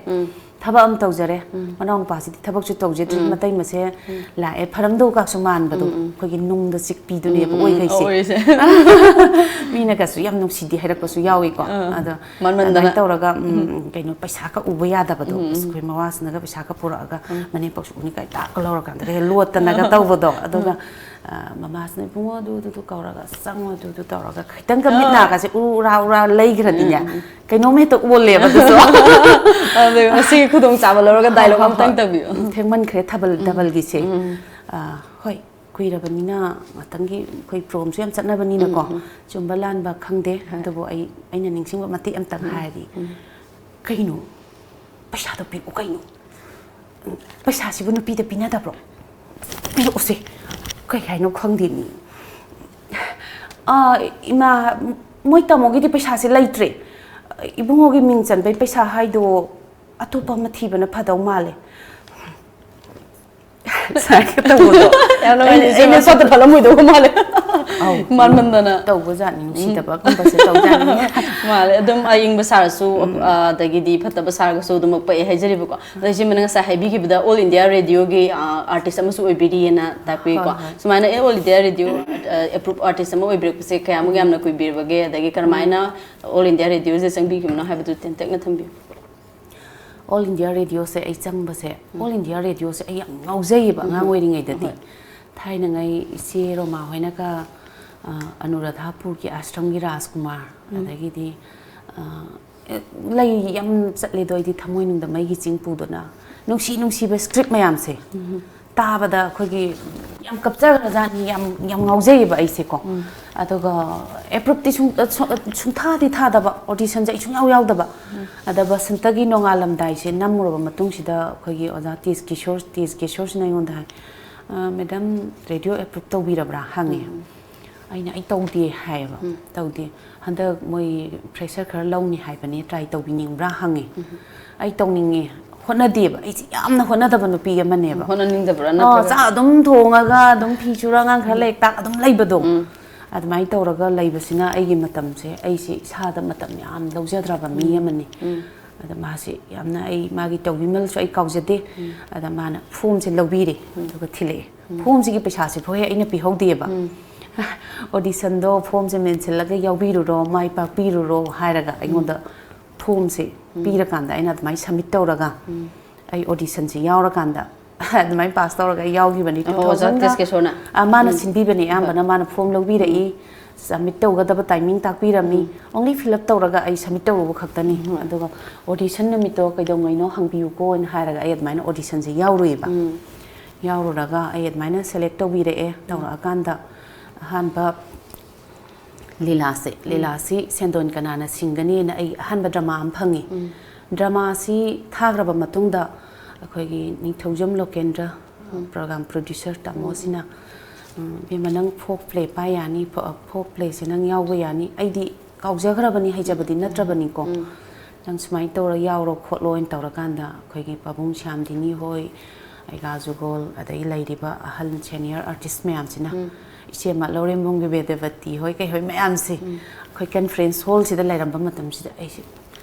ꯊꯕꯛ ꯑꯃ ꯇꯧꯖꯔꯦ꯫ ꯃꯅꯥꯎ ꯅꯨꯄꯥꯁꯤꯗꯤ ꯊꯕꯛꯁꯨ ꯇꯧꯖꯗ꯭ꯔꯤ꯫ ꯃꯇꯩ ꯃꯁꯦ ꯂꯥꯛꯑꯦ꯫ ꯐꯔꯝꯗꯧꯒꯁꯨ ꯃꯥꯟꯕꯗꯣ꯫ ꯑꯩꯈꯣꯏꯒꯤ ꯅꯨꯡꯗ ꯆꯤꯛꯄꯤꯗꯨꯅꯦꯕ ꯑꯣꯏꯈꯩꯁꯦ꯫ ꯑꯣꯏꯔꯤꯁꯦ꯫ ꯃꯤꯅꯒꯁꯨ ꯌꯥꯝ ꯅꯨꯡꯁꯤꯗꯦ ꯍꯥꯏꯔꯛꯄꯁꯨ ꯌꯥꯎꯏꯀꯣ꯫ ꯑꯗꯣ ꯃꯥꯟꯃꯟꯗꯅ꯫ ꯑꯗꯨꯃꯥꯏꯅ ꯇꯧꯔꯒ, ꯎꯝ, ꯀꯩꯅꯣ, ꯄꯩꯁꯥꯒ ꯎꯕ ꯌꯥꯗꯕꯗꯣ꯫ ꯑꯁ, ꯑꯩꯈꯣꯏ ꯃꯋꯥꯁꯤꯅꯒ ꯄꯩꯁꯥꯒ ꯄꯨꯔꯛꯑꯒ ꯃꯅꯦꯝꯄꯧꯁꯨ ꯎꯅꯤ ꯀꯥꯏ ꯇꯥꯛꯀ ꯂꯧꯔꯀꯥꯟꯗꯒ ꯂꯣꯠꯇꯅꯒ ꯇꯧꯕꯗꯣ꯫ ꯑꯗꯨꯒ, ꯑ, ꯃꯃꯥꯁꯤꯅ, "ꯏꯕꯨꯡꯉꯣ, ꯑꯗꯨ, ꯑꯗꯨꯗꯨ ꯀꯧꯔꯒ ꯆꯪꯉꯣ, ꯑꯗꯨ, ꯑꯗꯨ ꯇꯧꯔꯒ ꯈꯤꯇꯪꯒ ꯃꯤꯠ ꯅꯥꯒꯁꯦ ꯎꯔꯥ ꯎꯔꯥ ꯂꯩꯈ꯭ꯔꯗꯤꯅꯦ, ꯀꯩꯅꯣꯝ ꯍꯦꯛꯇ ꯑꯣꯜꯂꯦꯕ ꯑꯗꯨꯁꯨ"꯫ ꯑꯗꯨ ꯃꯁꯤꯒꯤ ꯈꯨꯗꯣꯡꯆꯥꯕ ꯂꯧꯔꯒ dialogue ꯑꯃꯇꯪ ꯇꯧꯕꯤꯌꯨ꯫ ꯎꯝ, ꯊꯦꯡꯃꯟꯈ꯭ꯔꯦ ꯊꯥꯕꯜ, ꯊꯥꯕꯜꯒꯤꯁꯦ꯫ ꯑ, ꯍꯣꯏ, ꯀꯨꯏꯔꯕꯅꯤꯅ ꯉꯥꯛꯇꯪꯒꯤ ꯑꯩꯈꯣꯏ ꯄ꯭ꯔꯣꯝꯁꯨ ꯌꯥꯝ ꯆꯠꯅꯕꯅꯤꯅꯀꯣ꯫ ꯆꯨꯝꯕ ꯂꯥꯟꯕ ꯈꯪꯗꯦ꯫ ꯑꯗꯨꯕꯨ ꯑꯩ, ꯑꯩꯅ ꯅꯤꯡꯁꯤꯡꯕ ꯃꯇꯦꯛ ꯑꯃꯇꯪ ꯍꯥꯏꯔꯗꯤ, "ꯀꯩꯅꯣ? ꯄꯩꯁꯥꯗꯣ ꯄꯤꯔꯛꯑꯣ ꯀꯩꯅꯣ꯫ ꯄꯩꯁꯥꯁꯤꯕꯨ ꯅꯨꯄꯤꯗ ꯄꯤꯅꯗꯕ꯭ꯔꯣ? ꯄꯤꯔꯛꯑꯣꯁꯦ꯫ ꯀꯩ ꯍꯥꯏꯅꯣ ꯈꯪꯗꯦ ꯃꯤ꯫ ꯑꯥ, ꯏꯃꯥ, ꯃꯣꯏ ꯇꯥꯃꯣꯒꯤꯗꯤ ꯄꯩꯁꯥꯁꯦ ꯂꯩꯇ꯭ꯔꯦ꯫ ꯏꯕꯨꯡꯉꯣꯒꯤ ꯃꯤꯡ ꯆꯟꯕꯩ ꯄꯩꯁꯥ ꯍꯥꯏꯗꯣ ꯑꯇꯣꯞꯄ ꯑꯃ ꯊꯤꯕꯅ ꯐꯗꯧ ꯃꯥꯜꯂꯦ"꯫ ꯁꯨꯃꯥꯏꯅ ꯇꯧꯕꯗꯣ꯫ ꯌꯥꯝ ꯅꯨꯡꯉꯥꯏꯅꯦ, ꯑꯩꯅ, ꯏꯆꯦ ꯑꯩꯅ ꯃꯁꯛꯇ ꯐꯠꯂꯝꯃꯣꯏꯗꯧꯕ ꯃꯥꯜꯂꯦ꯫ ꯑꯧ, ꯃꯥꯟꯃꯟꯗꯅ꯫ ꯇꯧꯕꯖꯥꯠꯅꯤ, ꯅꯨꯡꯁꯤꯗꯕꯒꯨꯝꯕꯁꯦ ꯇꯧꯖꯥꯠꯅꯤ꯫ ꯃꯥꯜꯂꯦ꯫ ꯑꯗꯨꯝ ꯑꯏꯪꯕ ꯁꯥꯔꯁꯨ, ꯑ, ꯑꯗꯒꯤꯗꯤ ꯐꯠꯇꯕ ꯁꯥꯔꯒꯁꯨ ꯑꯗꯨꯃꯛ ꯄꯛꯑꯦ ꯍꯥꯏꯖꯔꯤꯕꯀꯣ꯫ ꯑꯗꯣ ꯏꯆꯦ ꯃꯅ ꯉꯁꯥꯏ ꯍꯥꯏꯕꯤꯈꯤꯕꯗ All India Radioꯒꯤ, ꯑ, artist ꯑꯃꯁꯨ ꯑꯣꯏꯕꯤꯔꯤꯑꯅ ꯇꯥꯛꯄꯤꯀꯣ꯫ ꯍꯣꯏ, ꯍꯣꯏ꯫ ꯁꯨꯃꯥꯏꯅ All India Radio, ꯑ, approve artist ꯑꯃ ꯑꯣꯏꯕꯤꯔꯛꯄꯁꯦ ꯀꯌꯥꯃꯨꯛ ꯌꯥꯝꯅ ꯀꯨꯏꯕꯤꯔꯕꯒꯦ, ꯑꯗꯒꯤ ꯀꯔꯝꯍꯥꯏꯅ All India Radioꯁꯦ ꯆꯪꯕꯤꯈꯤꯕꯅꯣ ꯍꯥꯏꯕꯗꯨ ꯇꯦꯟꯇꯛꯅ ꯊꯝꯕꯤꯌꯨ꯫ All India Radioꯁꯦ ꯑꯩ ꯆꯪꯕꯁꯦ, All India Radioꯁꯦ ꯑꯩ ꯌꯥꯝ ꯉꯥꯎꯖꯩꯌꯦꯕ ꯑꯉꯥꯡ ꯑꯣꯏꯔꯤꯉꯩꯗꯗꯤ꯫ ꯊꯥꯏꯅꯉꯩ ꯏꯆꯦ ꯔꯣꯃꯥ ꯍꯣꯏꯅꯒ, ꯑ, ꯑꯅꯨꯔꯥꯙꯥꯄꯨꯔꯒꯤ ꯑꯥꯁ꯭ꯔꯝꯒꯤ ꯔꯥꯖꯀꯨꯃꯥꯔ, ꯑꯗꯒꯤꯗꯤ, ꯑ, ꯑꯦ, ꯂꯩ ꯌꯥꯝ ꯆꯠꯂꯦꯗꯣ ꯑꯩꯗꯤ ꯊꯃꯣꯏꯅꯨꯡꯗ ꯃꯩꯒꯤ ꯆꯤꯡ ꯄꯨꯗꯨꯅ ꯅꯨꯡꯁꯤ ꯅꯨꯡꯁꯤꯕ script ꯃꯌꯥꯝꯁꯦ ꯇꯥꯕꯗ ꯑꯩꯈꯣꯏꯒꯤ ꯌꯥꯝ ꯀꯞꯆꯈ꯭ꯔꯖꯥꯠꯅꯤ, ꯌꯥꯝ, ꯌꯥꯝ ꯉꯥꯎꯖꯩꯌꯦꯕ ꯑꯩꯁꯦꯀꯣ꯫ ꯑꯗꯨꯒ approveꯇꯤ ꯁꯨꯡ-, ꯑ, ꯁꯨ-, ꯑ, ꯁꯨꯡꯊꯥꯗꯤ ꯊꯥꯗꯕ, auditionꯁꯦ ꯑꯩ ꯁꯨꯡꯌꯥꯎ ꯌꯥꯎꯗꯕ꯫ ꯑꯗ ꯕꯁꯟꯇꯒꯤ ꯅꯣꯡꯉꯥꯜꯂꯝꯗꯥꯏꯁꯦ ꯅꯝꯃꯨꯔꯕ ꯃꯇꯨꯡꯁꯤꯗ ꯑꯩꯈꯣꯏꯒꯤ ꯑꯣꯖꯥ ꯇꯦꯖ ꯀꯤꯁꯣꯔ, ꯇꯦꯖ ꯀꯤꯁꯣꯔꯁꯤꯅ ꯑꯩꯉꯣꯟꯗ ꯍꯥꯏ, "ꯃꯦꯗꯥꯝ, ꯔꯦꯗꯤꯑꯣ ꯑꯦꯄ꯭ꯔꯨꯞ ꯇꯧꯕꯤꯔꯕ꯭ꯔꯥ?" ꯍꯪꯉꯦ꯫ ꯑꯩꯅ, "ꯑꯩ ꯇꯧꯗꯦ" ꯍꯥꯏꯌꯦꯕ꯫ "ꯇꯧꯗꯦ, ꯍꯟꯗꯛ ꯃꯣꯏ ꯐ꯭ꯔꯦꯁꯔ ꯈꯔ ꯂꯧꯅꯤ ꯍꯥꯏꯕꯅꯦ, ꯇ꯭ꯔꯥꯏ ꯇꯧꯕꯤꯅꯤꯡꯕ꯭ꯔꯥ?" ꯍꯪꯉꯦ꯫ "ꯑꯩ ꯇꯧꯅꯤꯡꯉꯦ"꯫ ꯍꯣꯠꯅꯗꯦꯕ꯫ ꯑꯩꯁꯦ ꯌꯥꯝꯅ ꯍꯣꯠꯅꯗꯕ ꯅꯨꯄꯤ ꯑꯃꯅꯦꯕ꯫ ꯍꯣꯠꯅꯅꯤꯡꯗꯕ꯭ꯔꯥ? ꯑꯣ, ꯅꯠꯇ꯭ꯔꯒ ꯆꯥꯛ ꯑꯗꯨꯝ ꯊꯣꯡꯉꯒ, ꯑꯗꯨꯝ ꯐꯤ ꯁꯨꯔ, ꯑꯉꯥꯡ ꯈꯔ ꯂꯥꯏꯔꯤꯛ ꯇꯥꯛ ꯑꯗꯨꯝ ꯂꯩꯕꯗꯣ꯫ ꯑꯗꯨꯃꯥꯏꯅ ꯇꯧꯔꯒ ꯂꯩꯕꯁꯤꯅ ꯑꯩꯒꯤ ꯃꯇꯝꯁꯦ, ꯑꯩꯁꯦ ꯏꯁꯥꯗ ꯃꯇꯝ ꯌꯥꯝ ꯂꯧꯖꯗ꯭ꯔꯕ ꯃꯤ ꯑꯃꯅꯤ꯫ ꯑꯗ ꯃꯥꯁꯤ ꯌꯥꯝꯅ, ꯑꯩ ꯃꯥꯒꯤ ꯇꯧꯕꯤꯃꯜꯁꯨ ꯑꯩ ꯀꯥꯎꯖꯗꯦ꯫ ꯑꯗ ꯃꯥꯅ ꯐꯣꯝꯁꯦ ꯂꯧꯕꯤꯔꯦ, ꯑꯗꯨꯒ ꯊꯤꯜꯂꯛꯑꯦ꯫ ꯐꯣꯝꯁꯤꯒꯤ ꯄꯩꯁꯥꯁꯤꯐꯥꯎ ꯍꯦꯛ ꯑꯩꯅ ꯄꯤꯍꯧꯗꯦꯕ꯫ ꯑꯣꯗꯤꯁꯟꯗꯣ ꯐꯣꯝꯁꯦ ꯃꯦꯟꯁꯤꯜꯂꯒ ꯌꯥꯎꯕꯤꯔꯨꯔꯣ, ꯃꯥꯏ ꯄꯥꯛꯄꯤꯔꯨꯔꯣ ꯍꯥꯏꯔꯒ ꯑꯩꯉꯣꯟꯗ ꯐꯣꯝꯁꯦ ꯄꯤꯔꯀꯥꯟꯗ ꯑꯩꯅ ꯑꯗꯨꯃꯥꯏꯅ ꯁꯕꯃꯤꯠ ꯇꯧꯔꯒ, ꯑꯩ ꯑꯣꯗꯤꯁꯟꯁꯦ ꯌꯥꯎꯔꯀꯥꯟꯗ ꯑꯗꯨꯃꯥꯏꯅ ꯄꯥꯁ ꯇꯧꯔꯒ ꯑꯩ ꯌꯥꯎꯈꯤꯕꯅꯤ꯫ ꯑꯣ, ꯑꯣꯖꯥ ꯇꯦꯖꯀꯦꯁꯣꯔꯅ? ꯑꯥ, ꯃꯥꯅ ꯁꯤꯟꯕꯤꯕꯅꯦ ꯑꯌꯥꯝꯕꯅ꯫ ꯃꯥꯅ ꯐꯣꯝ ꯂꯧꯕꯤꯔꯛꯏ, ꯁꯕꯃꯤꯠ ꯇꯧꯒꯗꯕ ꯇꯥꯏꯃꯤꯡ ꯇꯥꯛꯄꯤꯔꯝꯃꯤ꯫ ꯑꯣꯡꯂꯤ ꯐꯤꯜ ꯑꯞ ꯇꯧꯔꯒ ꯑꯩ ꯁꯕꯃꯤꯠ ꯇꯧꯔꯨꯕ ꯈꯛꯇꯅꯤ꯫ ꯑꯗꯨꯒ ꯑꯣꯗꯤꯁꯟ ꯅꯨꯃꯤꯠꯇꯣ ꯀꯩꯗꯧꯉꯩꯅꯣ ꯍꯪꯕꯤꯌꯨꯀꯣꯅ ꯍꯥꯏꯔꯒ ꯑꯩ ꯑꯗꯨꯃꯥꯏꯅ ꯑꯣꯗꯤꯁꯟꯁꯦ ꯌꯥꯎꯔꯨꯏꯕ꯫ ꯌꯥꯎꯔꯨꯔꯒ ꯑꯩ ꯑꯗꯨꯃꯥꯏꯅ ꯁꯦꯂꯦꯛ ꯇꯧꯕꯤꯔꯛꯑꯦ꯫ ꯇꯧꯔꯛꯑꯀꯥꯟꯗ ꯑꯍꯥꯟꯕ ꯂꯤꯂꯥꯁꯦ, ꯂꯤꯂꯥꯁꯤ ꯁꯦꯟꯗꯣꯟ ꯀꯅꯥꯅ ꯁꯤꯡꯒꯅꯤꯅ ꯑꯩ ꯑꯍꯥꯟꯕ ꯗ꯭ꯔꯃꯥ ꯑꯃ ꯐꯪꯉꯤ꯫ ꯗ꯭ꯔꯃꯥꯁꯤ ꯊꯥꯈ꯭ꯔꯕ ꯃꯇꯨꯡꯗ ꯑꯩꯈꯣꯏꯒꯤ ꯅꯤꯡꯊꯧꯖꯝ ꯂꯣꯀꯦꯟꯗ꯭ꯔ, ꯄ꯭ꯔꯣꯒ꯭ꯔꯥꯝ ꯄ꯭ꯔꯣꯗ꯭ꯌꯨꯁꯔ ꯇꯥꯃꯣꯁꯤꯅ, "ꯎꯝ, ꯏꯕꯦꯝꯃ, ꯅꯪ ꯐꯣꯛ ꯄ꯭ꯂꯦ ꯄꯥꯏ ꯌꯥꯅꯤ, ꯐꯣ-, ꯐꯣꯛ ꯄ꯭ꯂꯦꯁꯦ ꯅꯪ ꯌꯥꯎꯕ ꯌꯥꯅꯤ"꯫ ꯑꯩꯗꯤ ꯀꯥꯎꯖꯈ꯭ꯔꯕꯅꯤ, ꯍꯩꯖꯕꯗꯤ ꯅꯠꯇ꯭ꯔꯕꯅꯤꯀꯣ꯫ "ꯅꯪ ꯁꯨꯃꯥꯏꯅ ꯇꯧꯔ ꯌꯥꯎꯔꯣ ꯈꯣꯠꯂꯣꯅ" ꯇꯧꯔꯀꯥꯟꯗ ꯑꯩꯈꯣꯏꯒꯤ ꯄꯥꯕꯨꯡ ꯁ꯭ꯌꯥꯝꯗꯤꯅꯤ ꯍꯣꯏ, ꯑꯩꯒꯥ ꯖꯨꯒꯣꯜ, ꯑꯗꯒꯤ ꯂꯩꯔꯤꯕ ꯑꯍꯜ ꯁꯦꯅꯤꯌꯔ ꯑꯥꯔꯇꯤꯁ ꯃꯌꯥꯝꯁꯤꯅ, ꯏꯆꯦꯃ ꯂꯧꯔꯦꯝꯕꯝꯒꯤ ꯕꯦꯗꯕꯇꯤ ꯍꯣꯏ ꯀꯩ ꯍꯣꯏ ꯃꯌꯥꯝꯁꯦ, ꯑꯩꯈꯣꯏ ꯀꯟꯐ꯭ꯔꯦꯟꯁ ꯍꯣꯜꯁꯤꯗ ꯂꯩꯔꯝꯕ ꯃꯇꯝꯁꯤꯗ ꯑꯩꯁꯦ,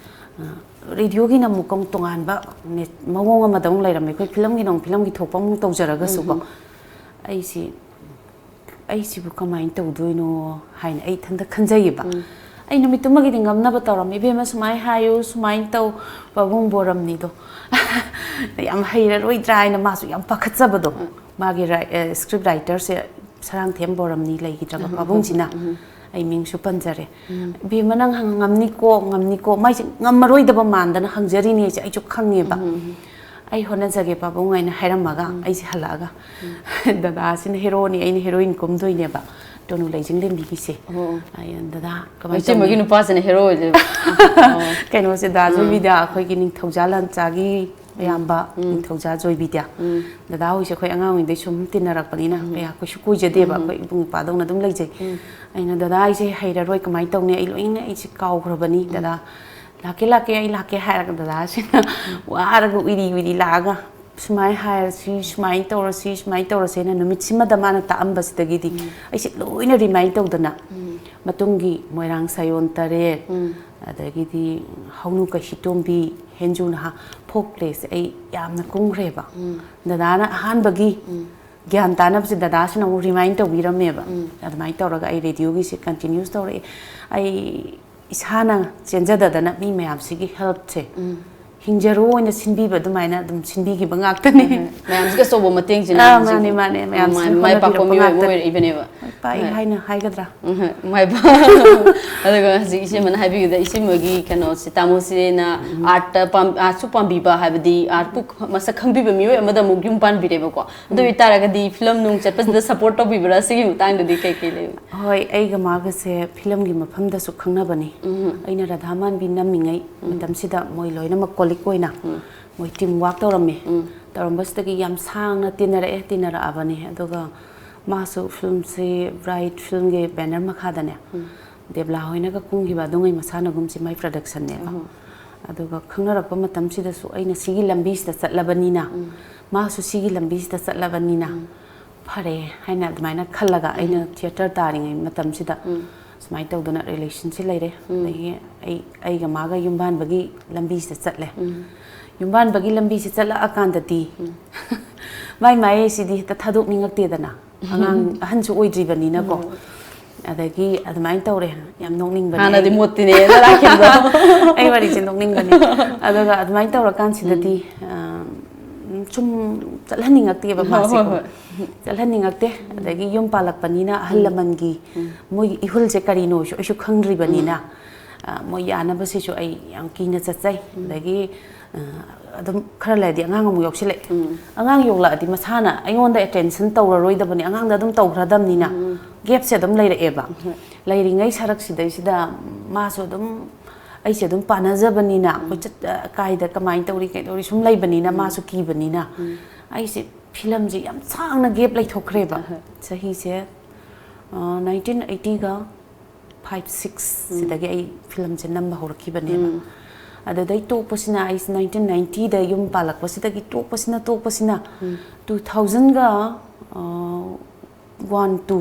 ꯑ, ꯔꯦꯗꯤꯑꯣꯒꯤꯅ ꯑꯃꯨꯛ ꯀꯝ-, ꯇꯣꯉꯥꯟꯕ ꯅꯦ-, ꯃꯑꯣꯡ ꯑꯃꯗ ꯑꯃꯨꯛ ꯂꯩꯔꯝꯃꯦ꯫ ꯑꯩꯈꯣꯏ ꯐꯤꯂꯝꯒꯤꯅ ꯑꯃꯨꯛ ꯐꯤꯂꯝꯒꯤ ꯊꯣꯛꯄ ꯑꯃꯨꯛ ꯇꯧꯖꯔꯒꯁꯨꯀꯣ, ꯑꯩꯁꯤ, "ꯑꯩꯁꯤꯕꯨ ꯀꯃꯥꯏꯅ ꯇꯧꯗꯣꯏꯅꯣ?" ꯍꯥꯏꯅ ꯑꯩ ꯏꯊꯟꯇ ꯈꯟꯖꯩꯌꯦꯕ꯫ ꯑꯩ ꯅꯨꯃꯤꯠꯇꯨꯃꯒꯤꯗꯤ ꯉꯝꯅꯕ ꯇꯧꯔꯝꯃꯤ, "ꯏꯕꯦꯝꯃ, ꯁꯨꯃꯥꯏꯅ ꯍꯥꯏꯌꯨ, ꯁꯨꯃꯥꯏꯅ ꯇꯧ, ꯄꯥꯕꯨꯡ ꯕꯣꯔꯝꯅꯤꯗꯣ ꯌꯥꯝ ꯍꯩꯔꯔꯣꯏꯗ꯭ꯔꯥ" ꯍꯥꯏꯅ ꯃꯥꯁꯨ ꯌꯥꯝ ꯄꯥꯈꯠꯆꯕꯗꯣ꯫ ꯃꯥꯒꯤ ꯔꯥꯏ-, ꯑꯦ, ꯁ꯭ꯀ꯭ꯔꯤꯞ ꯔꯥꯏꯇꯔꯁꯦ ꯁꯔꯥꯡꯊꯦꯝ ꯕꯣꯔꯝꯅꯤ, ꯂꯩꯈꯤꯗ꯭ꯔꯕ ꯄꯥꯕꯨꯡꯁꯤꯅ꯫ ꯑꯩ ꯃꯤꯡꯁꯨ ꯄꯟꯖꯔꯦ꯫ "ꯏꯕꯦꯝꯃ, ꯅꯪ ꯍꯪ-, ꯉꯝꯅꯤꯀꯣ, ꯉꯝꯅꯤꯀꯣ"꯫ ꯃꯥꯏꯁꯦ ꯉꯝꯃꯔꯣꯏꯗꯕ ꯃꯥꯟꯗꯅ ꯍꯪꯖꯔꯤꯅꯦꯁꯦ ꯑꯩꯁꯨ ꯈꯪꯉꯦꯕ꯫ "ꯑꯩ ꯍꯣꯠꯅꯖꯒꯦ ꯄꯥꯕꯨꯡ" ꯍꯥꯏꯅ ꯍꯥꯏꯔꯝꯃꯒ ꯑꯩꯁꯦ ꯍꯜꯂꯛꯑꯒ, ꯗꯗꯥꯁꯤꯅ ꯍꯦꯔꯣꯅꯤ, ꯑꯩꯅ ꯍꯦꯔꯣꯏꯟ ꯀꯨꯝꯗꯣꯏꯅꯦꯕ, ꯇꯣꯅꯨ ꯂꯩꯖꯤꯡꯂꯦꯝꯕꯤꯒꯤꯁꯦ꯫ ꯑꯩꯅ, "ꯗꯗꯥ, ꯀꯃꯥꯏꯅ ꯏꯆꯦꯃꯒꯤ ꯇꯧꯅꯤ?" ꯅꯨꯄꯥꯁꯤꯅ ꯍꯦꯔꯣ ꯑꯣꯏꯗꯣꯏꯕ꯫ ꯀꯩꯅꯣꯁꯦ, ꯗꯥ ꯖꯣꯏꯕꯤꯗ, ꯑꯩꯈꯣꯏꯒꯤ ꯅꯤꯡꯊꯧꯖꯥ ꯂꯥꯟꯆꯥꯒꯤ ꯑꯌꯥꯝꯕ ꯅꯤꯡꯊꯧꯖꯥ ꯖꯣꯏꯕꯤꯗ꯭ꯌꯥ꯫ ꯗꯗꯥ ꯍꯣꯏꯁꯦ ꯑꯩꯈꯣꯏ ꯑꯉꯥꯡ ꯑꯣꯏꯔꯤꯉꯩꯗꯩ ꯁꯨꯝ ꯇꯤꯟꯅꯔꯛꯄꯅꯤꯅ ꯀꯌꯥ ꯀꯩꯁꯨ ꯀꯣꯏꯖꯗꯦꯕ, ꯑꯩꯈꯣꯏ ꯏꯕꯨꯡ ꯏꯄ꯭ꯋꯥꯗꯧꯅ ꯑꯗꯨꯝ ꯂꯩꯖꯩ꯫ ꯑꯩꯅ, "ꯗꯗꯥ, ꯑꯩꯁꯦ ꯍꯩꯔꯔꯣꯏ, ꯀꯃꯥꯏꯅ ꯇꯧꯅꯤ? ꯑꯩ ꯂꯣꯏꯅ ꯑꯩꯁꯦ ꯀꯥꯎꯈ꯭ꯔꯕꯅꯤ, ꯗꯗꯥ꯫ ꯂꯥꯛꯀꯦ, ꯂꯥꯛꯀꯦ, ꯑꯩ ꯂꯥꯛꯀꯦ" ꯍꯥꯏꯔꯒ ꯗꯗꯥꯁꯤꯅ ꯋꯥꯔꯒ ꯎꯏꯔꯤ ꯎꯏꯔꯤ ꯂꯥꯛꯑꯒ, "ꯁꯨꯃꯥꯏꯅ ꯍꯥꯏꯔꯁꯤ, ꯁꯨꯃꯥꯏꯅ ꯇꯧꯔꯁꯤ, ꯁꯨꯃꯥꯏꯅ ꯇꯧꯔꯁꯦꯅ" ꯅꯨꯃꯤꯠꯁꯤꯃꯗ ꯃꯥꯅ ꯇꯥꯛꯑꯝꯕꯁꯤꯗꯒꯤꯗꯤ ꯑꯩꯁꯦ ꯂꯣꯏꯅ ꯔꯤꯃꯥꯏꯟ ꯇꯧꯗꯅ, ꯃꯇꯨꯡꯒꯤ ꯃꯣꯏꯔꯥꯡ ꯁꯥꯌꯣꯟ ꯇꯔꯦꯠ, ꯑꯗꯒꯤꯗꯤ ꯍꯧꯅꯨ ꯀꯩꯁꯤꯇꯣꯝꯕꯤ, ꯍꯦꯟꯖꯨ ꯅꯍꯥ, ꯐꯣꯛ ꯄ꯭ꯂꯦꯁꯦ ꯑꯩ ꯌꯥꯝꯅ ꯀꯨꯝꯈ꯭ꯔꯦꯕ꯫ ꯗꯗꯥꯅ ꯑꯍꯥꯟꯕꯒꯤ ꯒ꯭ꯌꯥꯟ ꯇꯥꯅꯕꯁꯦ ꯗꯗꯥꯁꯤꯅ ꯑꯃꯨꯛ ꯔꯤꯃꯥꯏꯟ ꯇꯧꯕꯤꯔꯝꯃꯦꯕ꯫ ꯑꯗꯨꯃꯥꯏꯅ ꯇꯧꯔꯒ ꯑꯩ ꯔꯦꯗꯤꯑꯣꯒꯤꯁꯦ ꯀꯟꯇꯤꯅ꯭ꯌꯨꯁ ꯇꯧꯔꯛꯑꯦ꯫ ꯑꯩ ꯏꯁꯥꯅ ꯆꯦꯟꯖꯗꯗꯅ ꯃꯤ ꯃꯌꯥꯝꯁꯤꯒꯤ ꯍꯦꯜꯞꯁꯦ ꯍꯤꯡꯖꯔꯣ ꯑꯣꯏꯅ ꯁꯤꯟꯕꯤꯕ ꯑꯗꯨꯃꯥꯏꯅ ꯑꯗꯨꯝ ꯁꯤꯟꯕꯤꯈꯤꯕ ꯉꯥꯛꯇꯅꯦ꯫ ꯃꯌꯥꯝꯁꯤꯒꯤ ꯑꯆꯧꯕ ꯃꯇꯦꯡꯁꯤꯅ ꯑꯥ, ꯍꯧꯖꯤꯛ ꯃꯥꯅꯦ, ꯃꯥꯅꯦ, ꯃꯌꯥꯝꯁꯤꯅ ꯃꯥꯏ, ꯃꯥꯏ ꯄꯥꯛꯄ ꯍꯣꯠꯅꯕꯤꯔꯛꯄ ꯃꯤꯑꯣꯏ ꯑꯃ ꯉꯥꯛꯇꯅꯦ꯫ ꯑꯣꯏꯔꯛꯏꯕꯅꯦꯕ꯫ ꯃꯥꯏ ꯄꯥꯛꯏ ꯍꯣꯏ꯫ ꯍꯥꯏꯅ ꯍꯥꯏꯒꯗ꯭ꯔꯥ? ꯎꯝ, ꯍꯣꯏ꯫ ꯃꯥꯏ ꯄꯥꯛ-, ꯑꯗꯨꯒ ꯍꯧꯖꯤꯛ ꯏꯆꯦꯃꯅ ꯍꯥꯏꯕꯤꯕꯗ ꯏꯆꯦꯃꯒꯤ ꯀꯩꯅꯣꯁꯦ, ꯇꯥꯃꯣꯁꯤꯅ ꯑꯥꯔꯠꯇ ꯄꯥꯝ-, ꯑꯥꯔꯠꯁꯨ ꯄꯥꯝꯕꯤꯕ, ꯍꯥꯏꯕꯗꯤ ꯑꯥꯔꯠꯄꯨ ꯃꯁꯛ ꯈꯪꯕꯤꯕ ꯃꯤꯑꯣꯏ ꯑꯃꯗ ꯑꯃꯨꯛ ꯌꯨꯝ ꯄꯥꯟꯕꯤꯔꯦꯕꯀꯣ꯫ ꯑꯗꯨ ꯑꯣꯏꯇꯥꯔꯒꯗꯤ ꯐꯤꯂꯝ ꯅꯨꯡ ꯆꯠꯄꯁꯤꯗ ꯁꯄꯣꯔꯠ ꯇꯧꯕꯤꯕ꯭ꯔꯥ? ꯁꯤꯒꯤ ꯃꯇꯥꯡꯗꯗꯤ ꯀꯩ ꯀꯩ ꯂꯩ? ꯍꯣꯏ, ꯑꯩꯒ ꯃꯥꯒꯁꯦ ꯐꯤꯂꯝꯒꯤ ꯃꯐꯝꯗꯁꯨ ꯈꯪꯅꯕꯅꯤ꯫ ꯑꯩꯅ ꯔꯥꯙꯥ ꯃꯥꯟꯕꯤ ꯅꯝꯃꯤꯉꯩ ꯃꯇꯝꯁꯤꯗ ꯃꯣꯏ ꯂꯣꯏꯅꯃꯛ ꯀꯣꯂꯤꯛ ꯑꯣꯏꯅ ꯃꯣꯏ ꯇꯤꯝ ꯋꯥꯛ ꯇꯧꯔꯝꯃꯤ꯫ ꯇꯧꯔꯝꯕꯁꯤꯗꯒꯤ ꯌꯥꯝ ꯁꯥꯡꯅ ꯇꯤꯟꯅꯔꯛꯑꯦ, ꯇꯤꯟꯅꯔꯛꯑꯕꯅꯤ꯫ ꯑꯗꯨꯒ ꯃꯥꯁꯨ ꯐꯤꯂꯝꯁꯤ ꯕ꯭ꯔꯥꯏꯠ ꯐꯤꯂꯝꯒꯤ ꯕꯦꯅꯔ ꯃꯈꯥꯗꯅꯦ, ꯗꯦꯕꯂꯥ ꯍꯣꯏꯅꯒ ꯀꯨꯝꯈꯤꯕ ꯑꯗꯨꯉꯩ ꯃꯁꯥꯟꯅꯒꯨꯝꯁꯤ ꯃꯥꯏ ꯄ꯭ꯔꯗꯛꯁꯟꯅꯦꯕ꯫ ꯑꯗꯨꯒ ꯈꯪꯅꯔꯛꯄ ꯃꯇꯝꯁꯤꯗꯁꯨ ꯑꯩꯅ ꯁꯤꯒꯤ ꯂꯝꯕꯤꯁꯤꯗ ꯆꯠꯂꯕꯅꯤꯅ, ꯃꯥꯁꯨ ꯁꯤꯒꯤ ꯂꯝꯕꯤꯁꯤꯗ ꯆꯠꯂꯕꯅꯤꯅ, ꯐꯔꯦ ꯍꯥꯏꯅ ꯑꯗꯨꯃꯥꯏꯅ ꯈꯜꯂꯒ ꯑꯩꯅ ꯊꯤꯌꯦꯇꯔ ꯇꯥꯔꯤꯉꯩ ꯃꯇꯝꯁꯤꯗ ꯁꯨꯃꯥꯏꯅ ꯇꯧꯗꯅ ꯔꯤꯂꯦꯁꯟꯁꯤ ꯂꯩꯔꯦ꯫ ꯑꯗꯒꯤ ꯑꯩ, ꯑꯩꯒ ꯃꯥꯒ ꯌꯨꯝꯕꯥꯟꯕꯒꯤ ꯂꯝꯕꯤꯁꯤꯗ ꯆꯠꯂꯦ꯫ ꯌꯨꯝꯕꯥꯟꯕꯒꯤ ꯂꯝꯕꯤꯁꯤ ꯆꯠꯂꯛꯑꯀꯥꯟꯗꯗꯤ ꯃꯥꯏ ꯃꯥꯏꯁꯤꯗꯤ ꯍꯦꯛꯇ ꯊꯥꯗꯣꯛꯅꯤꯡꯉꯛꯇꯦꯗꯅ꯫ ꯑꯉꯥꯡ ꯑꯍꯟꯁꯨ ꯑꯣꯏꯗ꯭ꯔꯤꯕꯅꯤꯅꯀꯣ꯫ ꯑꯗꯒꯤ ꯑꯗꯨꯃꯥꯏꯅ ꯇꯧꯔꯦ꯫ ꯌꯥꯝ ꯅꯣꯛꯅꯤꯡꯕꯅꯦ꯫ ꯍꯥꯟꯅꯗꯤ ꯑꯩ ꯃꯣꯠꯇꯤꯅꯦ ꯂꯥꯛꯈꯤꯕꯗꯣ꯫ ꯑꯩ ꯋꯥꯔꯤꯁꯦ ꯅꯣꯛꯅꯤꯡꯕꯅꯦ꯫ ꯑꯗꯨꯒ ꯑꯗꯨꯃꯥꯏꯅ ꯇꯧꯔꯀꯥꯟꯁꯤꯗꯗꯤ, ꯑ, ꯁꯨꯝ ꯆꯠꯍꯟꯅꯤꯡꯉꯛꯇꯦꯕ ꯍꯣꯏ, ꯃꯥꯁꯦꯀꯣ꯫ ꯍꯣꯏ, ꯍꯣꯏ꯫ ꯆꯠꯍꯟꯅꯤꯡꯉꯛꯇꯦ꯫ ꯑꯗꯒꯤ ꯌꯨꯝ ꯄꯥꯜꯂꯛꯄꯅꯤꯅ ꯑꯍꯜ ꯂꯃꯟꯒꯤ ꯃꯣꯏꯒꯤ ꯏꯍꯨꯜꯁꯦ ꯀꯔꯤꯅꯣꯁꯨ ꯑꯩꯁꯨ ꯈꯪꯗ꯭ꯔꯤꯕꯅꯤꯅ, ꯑ, ꯃꯣꯏ ꯌꯥꯅꯕꯁꯤꯁꯨ ꯑꯩ ꯌꯥꯝ ꯀꯤꯅ ꯆꯠꯆꯩ꯫ ꯑꯗꯒꯤ, ꯑ, ꯑꯗꯨꯝ ꯈꯔ ꯂꯩꯔꯗꯤ ꯑꯉꯥꯡ ꯑꯃꯨꯛ ꯌꯥꯎꯁꯤꯜꯂꯛꯑꯦ꯫ ꯑꯉꯥꯡ ꯌꯣꯛꯂꯛꯑꯗꯤ ꯃꯁꯥꯅ ꯑꯩꯉꯣꯟꯗ ꯑꯦꯇꯦꯟꯁꯟ ꯇꯧꯔꯔꯣꯏꯗꯕꯅꯤ, ꯑꯉꯥꯡꯗ ꯑꯗꯨꯝ ꯇꯧꯈ꯭ꯔꯗꯕꯅꯤꯅ ꯒꯦꯞꯁꯦ ꯑꯗꯨꯝ ꯂꯩꯔꯛꯑꯦꯕ꯫ ꯂꯩꯔꯤꯉꯩ ꯁꯔꯛꯁꯤꯗꯩꯁꯤꯗ ꯃꯥꯁꯨ ꯑꯗꯨꯝ ꯑꯩꯁꯦ ꯑꯗꯨꯝ ꯄꯥꯅꯖꯕꯅꯤꯅ, ꯑꯩꯈꯣꯏ ꯆꯠ-, ꯑ, ꯀꯥꯏꯗ ꯀꯃꯥꯏꯅ ꯇꯧꯔꯤ, ꯀꯩꯗꯧꯔꯤ ꯁꯨꯝ ꯂꯩꯕꯅꯤꯅ, ꯃꯥꯁꯨ ꯀꯤꯕꯅꯤꯅ, ꯑꯩꯁꯦ ꯐꯤꯂꯝꯁꯦ ꯌꯥꯝ ꯁꯥꯡꯅ ꯒꯦꯞ ꯂꯩꯊꯣꯛꯈ꯭ꯔꯦꯕ꯫ ꯆꯍꯤꯁꯦ, ꯑ, ꯅꯥꯏꯟꯇꯤꯟ ꯑꯩꯠꯇꯤꯒ ꯐꯥꯏꯚ ꯁꯤꯛꯁ ꯁꯤꯗꯒꯤ ꯑꯩ ꯐꯤꯂꯝꯁꯦ ꯅꯝꯕ ꯍꯧꯔꯛꯈꯤꯕꯅꯦꯕ꯫ ꯑꯗꯨꯗꯩ ꯇꯣꯛꯄꯁꯤꯅ, ꯑꯩꯁꯦ ꯅꯥꯏꯟꯇꯤꯟ ꯅꯥꯏꯟꯇꯤꯗ ꯌꯨꯝ ꯄꯥꯜꯂꯛꯄꯁꯤꯗꯒꯤ ꯇꯣꯛꯄꯁꯤꯅ, ꯇꯣꯛꯄꯁꯤꯅ, ꯇꯨ ꯊꯥꯎꯖꯟꯒ, ꯑ, ꯋꯥꯟ, ꯇꯨ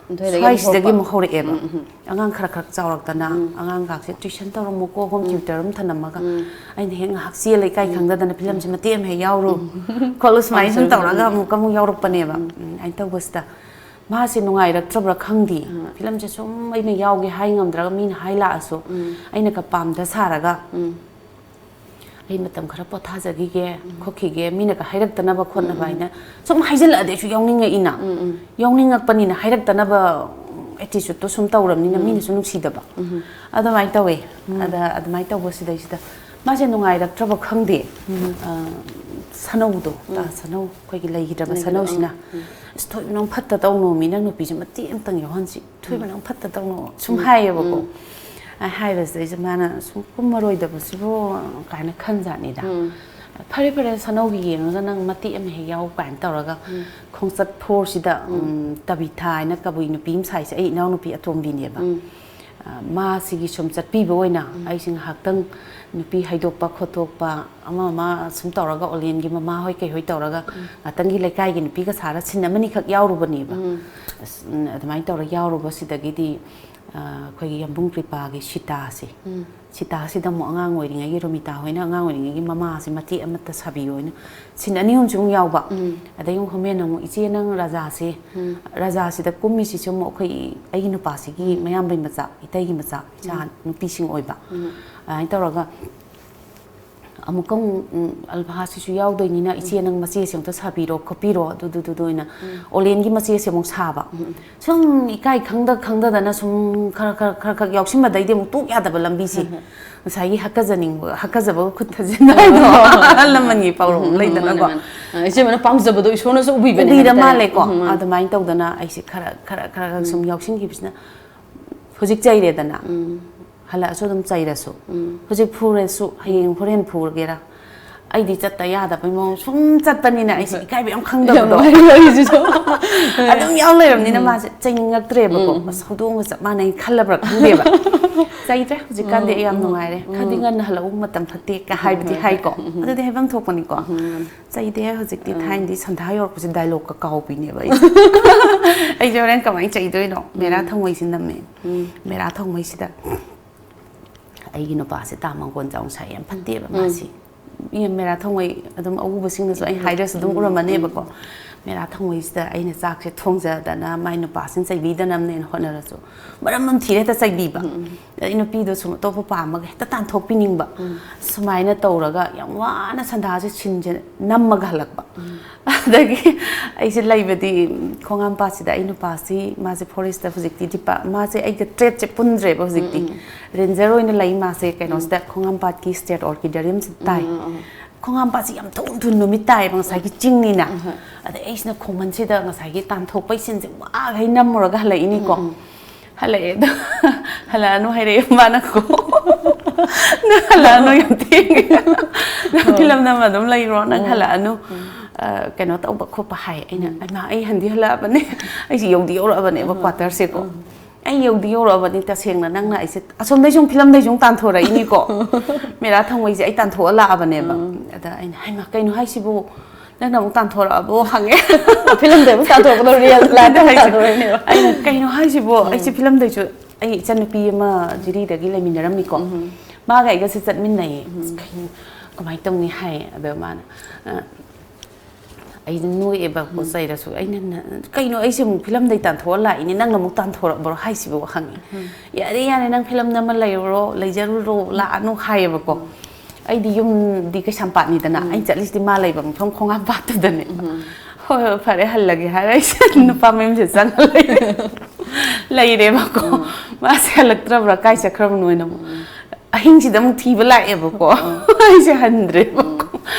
ꯑꯗꯨꯋꯥꯏꯗꯒꯤ ꯑꯃꯨꯛ ꯁ꯭ꯋꯥꯏꯁꯤꯗꯒꯤ ꯍꯧꯔꯛꯄ꯫ ꯑꯃꯨꯛ ꯍꯧꯔꯛꯑꯦꯕ꯫ ꯎꯝ, ꯎꯝ, ꯎꯝ꯫ ꯑꯉꯥꯡ ꯈꯔ ꯈꯔ ꯆꯥꯎꯔꯛꯇꯅ, ꯎꯝ꯫ ꯑꯉꯥꯡꯒꯥꯛꯁꯦ ꯇ꯭ꯋꯤꯁꯟ ꯇꯧꯔꯝꯃꯨꯀꯣ, ꯍꯣꯝ ꯎꯝ꯫ ꯇ꯭ꯌꯨꯇꯔ ꯑꯃ ꯊꯅꯝꯃꯒ, ꯎꯝ꯫ ꯑꯩꯅ ꯍꯦꯛ ꯉꯥꯏꯍꯥꯛ ꯆꯦꯜꯂꯦ, ꯏꯀꯥꯏ ꯎꯝ꯫ ꯈꯪꯗꯗꯅ ꯐꯤꯂꯝꯁꯦ ꯃꯇꯦꯛ ꯑꯃ ꯍꯦꯛ ꯌꯥꯎꯔꯨ ꯎꯝ꯫ ꯈꯣꯠꯂꯨ, ꯁꯨꯃꯥꯏꯅ ꯁꯨꯝ ꯄꯥꯝꯖꯕ꯫ ꯇꯧꯔꯒ ꯎꯝ꯫ ꯑꯃꯨꯛꯀ ꯑꯃꯨꯛ ꯌꯥꯎꯔꯛꯄꯅꯦꯕ꯫ ꯎꯝ꯫ ꯎꯝ, ꯑꯗꯨꯃꯥꯏꯅ ꯇꯧꯕꯁꯤꯗ ꯃꯥꯁꯦ ꯅꯨꯡꯉꯥꯏꯔꯛꯇ꯭ꯔꯕ꯭ꯔꯥ ꯈꯪꯗꯦ꯫ ꯎꯝ꯫ ꯐꯤꯂꯝꯁꯦ ꯁꯨꯝ ꯑꯩꯅ ꯌꯥꯎꯒꯦ ꯍꯥꯏ ꯉꯝꯗ꯭ꯔꯒ, ꯃꯤꯅ ꯍꯥꯏ ꯂꯥꯛꯑꯁꯨ ꯎꯝ꯫ ꯑꯩꯅ ꯀꯄꯥꯝꯗ ꯁꯥꯔꯒ, ꯎꯝ꯫ ꯑꯩ ꯃꯇꯝ ꯈꯔ ꯄꯣꯊꯥꯖꯈꯤꯒꯦ, ꯎꯝ꯫ ꯈꯣꯠꯈꯤꯒꯦ, ꯃꯤꯅꯒ ꯍꯥꯏꯔꯛꯇꯅꯕ ꯈꯣꯠꯅꯕ ꯎꯝ, ꯎꯝ꯫ ꯍꯥꯏꯅ ꯁꯨꯝ ꯍꯥꯏꯖꯤꯜꯂꯛꯑꯗꯤ ꯑꯩꯁꯨ ꯌꯥꯎꯅꯤꯡꯉꯛꯏꯅ꯫ ꯎꯝ, ꯎꯝ꯫ ꯌꯥꯎꯅꯤꯡꯉꯛꯄꯅꯤꯅ ꯍꯥꯏꯔꯛꯇꯅꯕ attitudeꯇꯣ ꯁꯨꯝ ꯇꯧꯔꯕꯅꯤꯅ ꯎꯝ꯫ ꯃꯤꯅꯁꯨ ꯅꯨꯡꯁꯤꯗꯕ꯫ ꯎꯝ꯫ ꯑꯗꯨꯃꯥꯏꯅ ꯇꯧꯋꯦ꯫ ꯎꯝ꯫ ꯑꯗ ꯑꯗꯨꯃꯥꯏꯅ ꯇꯧꯕꯁꯤꯗꯩꯁꯤꯗ ꯃꯥꯁꯦ ꯅꯨꯡꯉꯥꯏꯔꯛꯇ꯭ꯔꯕ ꯈꯪꯗꯦ꯫ ꯎꯝ꯫ ꯑ, ꯁꯅꯧꯗꯣ, ꯇꯥ ꯎꯝ꯫ ꯁꯅꯧ, ꯑꯩꯈꯣꯏꯒꯤ ꯂꯩꯈꯤꯗ꯭ꯔꯕ ꯂꯩꯈꯤꯗ꯭ꯔꯕ, ꯁꯅꯧꯁꯤꯅ, ꯎꯝ, ꯎꯝ꯫ "ꯑꯁ, ꯊꯣꯏꯕ, ꯅꯪ ꯐꯠꯇ ꯇꯧꯅꯣꯃꯤ, ꯅꯪ ꯅꯨꯄꯤꯁꯦ ꯃꯇꯦꯛ ꯑꯃꯇꯪ ꯌꯥꯎꯍꯟꯁꯤ꯫ ꯊꯣꯏꯕ, ꯎꯝ꯫ ꯅꯪ ꯐꯠꯇ ꯇꯧꯅꯣ", ꯁꯨꯝ ꯎꯝ, ꯍꯥꯏꯌꯦꯕꯀꯣ꯫ ꯎꯝ꯫ ꯑ, ꯍꯥꯏꯕꯁꯤꯗꯩꯁꯤꯗ ꯃꯥꯅ ꯁꯨꯝ ꯀꯨꯝꯃꯔꯣꯏꯗꯕꯁꯤꯕꯨ ꯀꯥꯏꯅ ꯈꯟꯖꯥꯠꯅꯤꯗ꯫ ꯎꯝ꯫ "ꯐꯔꯦ, ꯐꯔꯦ, ꯁꯅꯧꯒꯤ ꯌꯦꯡꯉꯒ ꯅꯪ ꯃꯇꯦꯛ ꯑꯃ ꯍꯦꯛ ꯌꯥꯎ", ꯀꯥꯏꯅ ꯇꯧꯔꯒ ꯎꯝ꯫ ꯈꯣꯡꯆꯠ ꯐꯣꯔꯁꯤꯗ, ꯎꯝ꯫ ꯎꯝ, ꯇꯕꯤꯊꯥ ꯍꯥꯏꯅ ꯀꯕꯨꯏ ꯅꯨꯄꯤ ꯑꯃ ꯁꯥꯏꯁꯦ, ꯑꯩ ꯏꯅꯥꯎꯅꯨꯄꯤ ꯑꯇꯣꯝꯕꯤꯅꯦꯕ꯫ ꯎꯝ꯫ ꯑ, ꯃꯥꯁꯤꯒꯤ ꯁꯨꯝ ꯆꯠꯄꯤꯕ ꯑꯣꯏꯅ ꯎꯝ꯫ ꯑꯩꯁꯦ ꯉꯥꯏꯍꯥꯛꯇꯪ ꯅꯨꯄꯤ ꯍꯥꯏꯗꯣꯛꯄ ꯈꯣꯠꯇꯣꯛꯄ ꯑꯃ ꯑꯃ ꯁꯨꯝ ꯇꯧꯔꯒ, ꯑꯣꯂꯦꯟꯒꯤ ꯃꯃꯥ ꯍꯣꯏ ꯀꯩ ꯍꯣꯏ ꯇꯧꯔꯒ ꯎꯝ꯫ ꯉꯥꯛꯇꯪꯒꯤ ꯂꯩꯀꯥꯏꯒꯤ ꯅꯨꯄꯤꯒ ꯁꯥꯔ ꯁꯤꯟ ꯑꯃꯅꯤꯈꯛ ꯌꯥꯎꯔꯨꯕꯅꯦꯕ꯫ ꯎꯝ꯫ ꯑꯁ, ꯎꯝ, ꯑꯗꯨꯃꯥꯏꯅ ꯇꯧꯔ ꯌꯥꯎꯔꯨꯕꯁꯤꯗꯒꯤꯗꯤ, ꯑ, ꯑꯩꯈꯣꯏꯒꯤ ꯌꯥꯝꯕꯨꯡ ꯀ꯭ꯔꯤꯄꯥꯒꯤ ꯁꯤꯇꯥꯁꯦ, ꯎꯝ꯫ ꯁꯤꯇꯥꯁꯤꯗ ꯑꯃꯨꯛ ꯑꯉꯥꯡ ꯑꯣꯏꯔꯤꯉꯩꯒꯤ, ꯔꯣꯃꯤꯇꯥ ꯍꯣꯏꯅ ꯑꯉꯥꯡ ꯑꯣꯏꯔꯤꯉꯩꯒꯤ ꯃꯃꯥꯁꯦ ꯃꯇꯦꯛ ꯑꯃꯠꯇ ꯁꯥꯕꯤꯌꯣ ꯍꯥꯏꯅ ꯁꯤꯟ ꯑꯅꯤ ꯑꯍꯨꯝꯁꯤ ꯑꯃꯨꯛ ꯌꯥꯎꯕ꯫ ꯎꯝ꯫ ꯑꯗꯩ ꯑꯃꯨꯛ ꯍꯣꯔꯦꯟ ꯑꯃꯨꯛ ꯏꯆꯦ ꯅꯪ ꯔꯥꯖꯥꯁꯦ, ꯎꯝ꯫ ꯔꯥꯖꯥꯁꯤꯗ ꯀꯨꯝꯃꯤꯁꯤꯁꯨ ꯑꯃꯨꯛ ꯑꯩꯈꯣꯏ, ꯑꯩꯒꯤ ꯅꯨꯄꯥꯁꯤꯒꯤ ꯎꯝ꯫ ꯃꯌꯥꯝꯕꯩ ꯃꯆꯥ, ꯏꯇꯩꯒꯤ ꯃꯆꯥ, ꯏꯆꯥ ꯎꯝ꯫ ꯅꯨꯄꯤꯁꯤꯡ ꯑꯣꯏꯕ꯫ ꯎꯝ꯫ ꯑꯗꯨꯃꯥꯏꯅ ꯇꯧꯔꯒ ꯑꯃꯨꯛꯀ ꯑꯃꯨꯛ, ꯎꯝ, ꯑꯜꯐꯥꯁꯤꯁꯨ ꯌꯥꯎꯗꯣꯏꯅꯤꯅ, ꯎꯝ꯫ "ꯏꯆꯦ ꯅꯪ ꯃꯆꯦꯁꯦ ꯑꯃꯨꯛꯇ ꯁꯥꯕꯤꯔꯣ ꯈꯣꯠꯄꯤꯔꯣ", ꯑꯗꯨꯗꯨꯗꯨꯗ ꯑꯣꯏꯅ ꯎꯝ꯫ ꯑꯣꯂꯦꯟꯒꯤ ꯃꯆꯦꯁꯦ ꯑꯃꯨꯛ ꯁꯥꯕ꯫ ꯎꯝ꯫ ꯁꯨꯝ ꯏꯀꯥꯏ ꯈꯪꯗ ꯈꯪꯗꯗꯅ ꯁꯨꯝ ꯈꯔ ꯈꯔ ꯈꯔ ꯈꯔ ꯌꯥꯎꯁꯤꯟꯕꯗꯩꯗꯤ ꯑꯃꯨꯛ ꯇꯣꯛ ꯌꯥꯗꯕ ꯂꯝꯕꯤꯁꯦ꯫ ꯎꯝ꯫ ꯉꯁꯥꯏꯒꯤ ꯍꯥꯀꯖꯅꯤꯡꯕ, ꯍꯥꯀꯖꯕꯒ ꯈꯨꯠ ꯊꯥꯖꯤꯟꯕ ꯍꯥꯏꯗꯣ, ꯑꯍꯜ ꯂꯃꯟꯒꯤ ꯄꯥꯎꯔꯧ ꯑꯃ ꯎꯝ, ꯎꯝ, ꯂꯩꯗꯅꯀꯣ꯫ ꯃꯥꯅꯦ, ꯃꯥꯅꯦ꯫ ꯑ, ꯏꯆꯦꯃꯅ ꯄꯥꯝꯖꯕꯗꯣ ꯏꯁꯣꯔꯅꯁꯨ ꯎꯕꯤꯕꯅꯦ ꯎꯕꯤꯔ ꯍꯥꯏꯕ ꯇꯥꯔꯦ꯫ ꯃꯥꯜꯂꯦꯀꯣ꯫ ꯎꯝ, ꯃꯥꯅꯦ꯫ ꯑꯗꯨꯃꯥꯏꯅ ꯇꯧꯗꯅ ꯑꯩꯁꯦ ꯈꯔ ꯈꯔ ꯈꯔ ꯈꯔ ꯁꯨꯝ ꯎꯝ꯫ ꯌꯥꯎꯁꯤꯟꯈꯤꯕꯁꯤꯅ ꯍꯧꯖꯤꯛ ꯆꯩꯔꯦꯗꯅ꯫ ꯎꯝ꯫ ꯍꯜꯂꯛꯑꯁꯨ ꯑꯗꯨꯝ ꯆꯩꯔꯁꯨ, ꯍꯧꯖꯤꯛ ꯐꯨꯔꯁꯨ ꯍꯌꯦꯡ ꯍꯣꯔꯦꯟ ꯐꯨꯔꯒꯦꯔꯥ, ꯑꯩꯗꯤ ꯆꯠꯇ ꯌꯥꯗꯕꯩ ꯃꯑꯣꯡ ꯁꯨꯝ ꯆꯠꯄꯅꯤꯅ ꯑꯩꯁꯦ ꯏꯀꯥꯏꯕ ꯌꯥꯝ ꯈꯪꯗꯕꯗꯣ ꯋꯥꯔꯤꯁꯤꯁꯨ ꯑꯗꯨꯝ ꯌꯥꯎ ꯂꯩꯔꯕꯅꯤꯅ ꯃꯥꯁꯦ ꯆꯩꯅꯤꯡꯉꯛꯇ꯭ꯔꯦꯕꯀꯣ꯫ ꯑꯁ, ꯍꯧꯗꯣꯡꯒ ꯆꯞ ꯃꯥꯟꯅꯩ ꯈꯜꯂꯕ꯭ꯔꯥ ꯈꯪꯗꯦꯕ꯫ ꯆꯩꯗ꯭ꯔꯦ ꯍꯧꯖꯤꯛꯀꯥꯟꯗꯤ꯫ ꯑꯩ ꯌꯥꯝ ꯅꯨꯡꯉꯥꯏꯔꯦ꯫ "ꯈꯔꯗꯤ ꯉꯟꯅ ꯍꯜꯂꯛꯎ, ꯃꯇꯝ ꯐꯠꯇꯦ" ꯀ ꯍꯥꯏꯕꯗꯤ ꯍꯥꯏꯀꯣ꯫ ꯑꯗꯨꯗꯤ ꯍꯥꯏꯐꯝ ꯊꯣꯛꯄꯅꯤꯀꯣ꯫ ꯆꯩꯗꯦ ꯍꯧꯖꯤꯛꯇꯤ꯫ ꯊꯥꯏꯅꯗꯤ ꯁꯟꯗꯥ ꯌꯧꯔꯛꯄꯁꯦ ꯗꯥꯏꯂꯣꯛꯀ ꯀꯥꯎꯕꯤꯅꯦꯕ ꯑꯩꯁꯦ꯫ ꯑꯩꯁꯦ ꯍꯣꯔꯦꯟ ꯀꯃꯥꯏꯅ ꯆꯩꯗꯣꯏꯅꯣ? ꯃꯦꯔꯥ ꯊꯧꯃꯩꯁꯤ ꯅꯝꯃꯦ꯫ ꯃꯦꯔꯥ ꯊꯧꯃꯩꯁꯤꯗ ꯑꯩꯒꯤ ꯅꯨꯄꯥꯁꯦ ꯇꯥ ꯃꯪꯒꯣꯟ ꯆꯥꯎ ꯁꯥꯏ ꯌꯥꯝ ꯐꯠꯇꯦꯕ ꯃꯥꯁꯤ꯫ ꯃꯦꯔꯥ ꯊꯧꯃꯩ ꯑꯗꯨꯝ ꯑꯎꯕꯁꯤꯡꯅꯁꯨ ꯑꯩ ꯍꯥꯏꯗ꯭ꯔꯁꯨ ꯑꯗꯨꯝ ꯎꯔꯝꯃꯅꯦꯕꯀꯣ꯫ ꯃꯦꯔꯥ ꯊꯧꯃꯩꯁꯤꯗ ꯑꯩꯅ ꯆꯥꯛꯁꯦ ꯊꯣꯡꯖꯗꯅ ꯃꯥꯏ ꯅꯨꯄꯥꯁꯤꯅ ꯆꯩꯕꯤꯗꯅꯕꯅꯦꯅ ꯍꯣꯠꯅꯔꯁꯨ ꯃꯔꯝ ꯑꯃ ꯊꯤꯔ ꯍꯦꯛꯇ ꯆꯩꯕꯤꯕ꯫ ꯑꯗꯩ ꯅꯨꯄꯤꯗꯣ ꯁꯨꯝ ꯑꯇꯣꯞꯄ ꯄꯥꯝꯃꯒ ꯍꯦꯛꯇ ꯇꯥꯟꯊꯣꯛꯄꯤꯅꯤꯡꯕ꯫ ꯁꯨꯃꯥꯏꯅ ꯇꯧꯔꯒ ꯌꯥꯝ ꯋꯥꯅ ꯁꯟꯗꯥꯁꯦ ꯁꯤꯟꯁꯦ ꯅꯝꯃꯒ ꯍꯜꯂꯛꯄ꯫ ꯑꯗꯒꯤ ꯑꯩꯁꯦ ꯂꯩꯕꯗꯤ ꯈꯣꯡꯉꯥꯝꯄꯥꯠꯁꯤꯗ ꯑꯩ ꯅꯨꯄꯥꯁꯤ, ꯃꯥꯁꯦ ꯐꯣꯔꯦꯁꯇ ꯍꯧꯖꯤꯛꯇꯤ ꯗꯤꯄꯥ-, ꯃꯥꯁꯦ ꯑꯩꯒ ꯇ꯭ꯔꯦꯠꯁꯦ ꯄꯨꯟꯗ꯭ꯔꯦꯕ ꯍꯧꯖꯤꯛꯇꯤ꯫ ꯔꯦꯟꯖꯔ ꯑꯣꯏꯅ ꯂꯩ ꯃꯥꯁꯦ ꯀꯩꯅꯣꯁꯤꯗ, ꯈꯣꯡꯉꯥꯝꯄꯥꯠꯀꯤ ꯁ꯭ꯇꯦꯠ ꯑꯣꯔꯀꯤꯗꯣꯔꯤꯌꯝꯁꯤꯗ ꯇꯥꯏ꯫ ꯈꯣꯡꯉꯥꯝꯄꯥꯠꯁꯤ ꯌꯥꯝ ꯊꯨꯝ ꯊꯨꯝ ꯅꯨꯃꯤꯠ ꯇꯥꯏꯌꯦꯕ ꯉꯁꯥꯏꯒꯤ ꯆꯤꯡꯅꯤꯅ꯫ ꯑꯗꯩ ꯑꯩꯁꯤꯅ ꯈꯣꯡꯃꯟꯁꯤꯗ ꯉꯁꯥꯏꯒꯤ ꯇꯥꯟꯊꯣꯛꯄꯩ ꯁꯤꯟꯁꯦ ꯋꯥꯈꯩ ꯅꯝꯃꯨꯔꯒ ꯍꯜꯂꯛꯏꯅꯤꯀꯣ꯫ ꯍꯜꯂꯛꯑꯦ ꯑꯗꯣ, "ꯍꯜꯂꯛꯑꯅꯨ" ꯍꯥꯏꯔꯛꯑꯦ ꯃꯥꯅꯀꯣ꯫ "ꯅꯪ ꯍꯜꯂꯛꯑꯅꯨ, ꯌꯥꯝ ꯊꯦꯡꯉꯦ꯫ ꯅꯪ ꯐꯤꯂꯝ ꯅꯝꯃ ꯑꯗꯨꯝ ꯂꯩꯔꯣ, ꯅꯪ ꯍꯜꯂꯛꯑꯅꯨ꯫ ꯑ, ꯀꯩꯅꯣ ꯇꯧꯕ ꯈꯣꯠꯄ" ꯍꯥꯏ꯫ ꯑꯩꯅ, "ꯍꯩꯃꯥ, ꯑꯩ ꯍꯟꯗꯤ ꯍꯜꯂꯛꯑꯕꯅꯦ, ꯑꯩꯁꯦ ꯌꯧꯗꯤ ꯌꯧꯔꯛꯑꯕꯅꯦꯕ ꯀ꯭ꯋꯥꯇꯔꯁꯦꯀꯣ꯫ ꯑꯩ ꯌꯧꯗꯤ ꯌꯧꯔꯛꯑꯕꯅꯤ, ꯇꯁꯦꯡꯅ ꯅꯪꯅ ꯑꯩꯁꯦ ꯑꯁꯣꯝꯗꯩꯁꯨ ꯐꯤꯂꯝꯗꯩꯁꯨ ꯑꯃꯨꯛ ꯇꯥꯟꯊꯣꯔꯛꯏꯅꯤꯀꯣ꯫ ꯃꯦꯔꯥ ꯊꯧꯃꯩꯁꯦ ꯑꯩ ꯇꯥꯟꯊꯣꯛꯑ ꯂꯥꯛꯑꯕꯅꯦꯕ꯫ ꯑꯗ ꯑꯩꯅ, 'ꯍꯩꯃꯥ, ꯀꯩꯅꯣ ꯍꯥꯏꯁꯤꯕꯨ? ꯅꯪꯅ ꯑꯃꯨꯛ ꯇꯥꯟꯊꯣꯔꯛꯑꯕꯣ?' ꯍꯪꯉꯦ꯫ ꯐꯤꯂꯝꯗꯩ ꯑꯃꯨꯛ ꯇꯥꯟꯊꯣꯔꯛꯄꯗꯣ ꯔꯤꯌꯦꯜ ꯂꯥꯏꯐꯇ ꯑꯃꯨꯛ ꯇꯥꯟꯊꯣꯔꯛꯏꯅꯦꯕ꯫ ꯑꯩꯅ, "ꯀꯩꯅꯣ ꯍꯥꯏꯁꯤꯕꯣ? ꯑꯩꯁꯦ ꯐꯤꯂꯝꯗꯩꯁꯨ", ꯑꯩ ꯏꯆꯟꯅꯨꯄꯤ ꯑꯃ ꯖꯤꯔꯤꯗꯒꯤ ꯂꯩꯃꯤꯟꯅꯔꯝꯃꯤꯀꯣ꯫ ꯃꯥꯒ ꯑꯩꯒꯁꯦ ꯆꯠꯃꯤꯟꯅꯩꯌꯦ꯫ "ꯑꯁ, ꯀꯩꯅꯣ, ꯀꯃꯥꯏꯅ ꯇꯧꯅꯤ?" ꯍꯥꯏ꯫ ꯑꯗꯣ ꯃꯥꯅ, ꯑ, ꯑꯩꯗꯤ ꯅꯣꯛꯑꯦꯕꯀꯣ, ꯆꯩꯔꯁꯨ꯫ ꯑꯩꯅ, "ꯅ-, ꯀꯩꯅꯣ, ꯑꯩꯁꯦ ꯑꯃꯨꯛ ꯐꯤꯂꯝꯗꯩ ꯇꯥꯟꯊꯣꯛꯑ ꯂꯥꯛꯏꯅꯦ, ꯅꯪꯅ ꯑꯃꯨꯛ ꯇꯥꯟꯊꯣꯔꯛꯄ꯭ꯔꯣ ꯍꯥꯏꯁꯤꯕꯣ?" ꯍꯪꯉꯦ꯫ "ꯌꯥꯔꯦ, ꯌꯥꯔꯦ, ꯅꯪ ꯐꯤꯂꯝ ꯅꯝꯃ ꯂꯩꯔꯨꯔꯣ, ꯂꯩꯖꯔꯨꯔꯣ, ꯂꯥꯛꯑꯅꯨ" ꯍꯥꯏꯌꯦꯕꯀꯣ꯫ ꯑꯩꯗꯤ ꯌꯨꯝꯗꯤ ꯀꯩꯁꯥꯝꯄꯥꯠꯅꯤꯗꯅ, ꯑꯩꯅ ꯆꯠꯂꯤꯁꯤꯗꯤ ꯃꯥ ꯂꯩꯕ ꯃꯐꯝ ꯈꯣꯡꯉꯥꯝꯄꯥꯠꯇꯨꯗꯅꯦ꯫ "ꯍꯣꯏ, ꯍꯣꯏ, ꯐꯔꯦ, ꯍꯜꯂꯒꯦ" ꯍꯥꯏꯔ ꯑꯩꯁꯦ ꯅꯨꯄꯥ ꯃꯌꯨꯝꯁꯦ ꯆꯪꯉ ꯂꯩꯔꯦ꯫ ꯂꯩꯔꯦꯕꯀꯣ꯫ ꯃꯥꯁꯦ ꯍꯜꯂꯛꯇ꯭ꯔꯕ꯭ꯔꯥ, ꯀꯥꯏ ꯆꯠꯈ꯭ꯔꯕꯅꯣ ꯍꯥꯏꯅ ꯑꯃꯨꯛ ꯑꯍꯤꯡꯁꯤꯗ ꯑꯃꯨꯛ ꯊꯤꯕ ꯂꯥꯛꯑꯦꯕꯀꯣ꯫ ꯑꯩꯁꯦ ꯍꯟꯗ꯭ꯔꯦꯕꯀꯣ꯫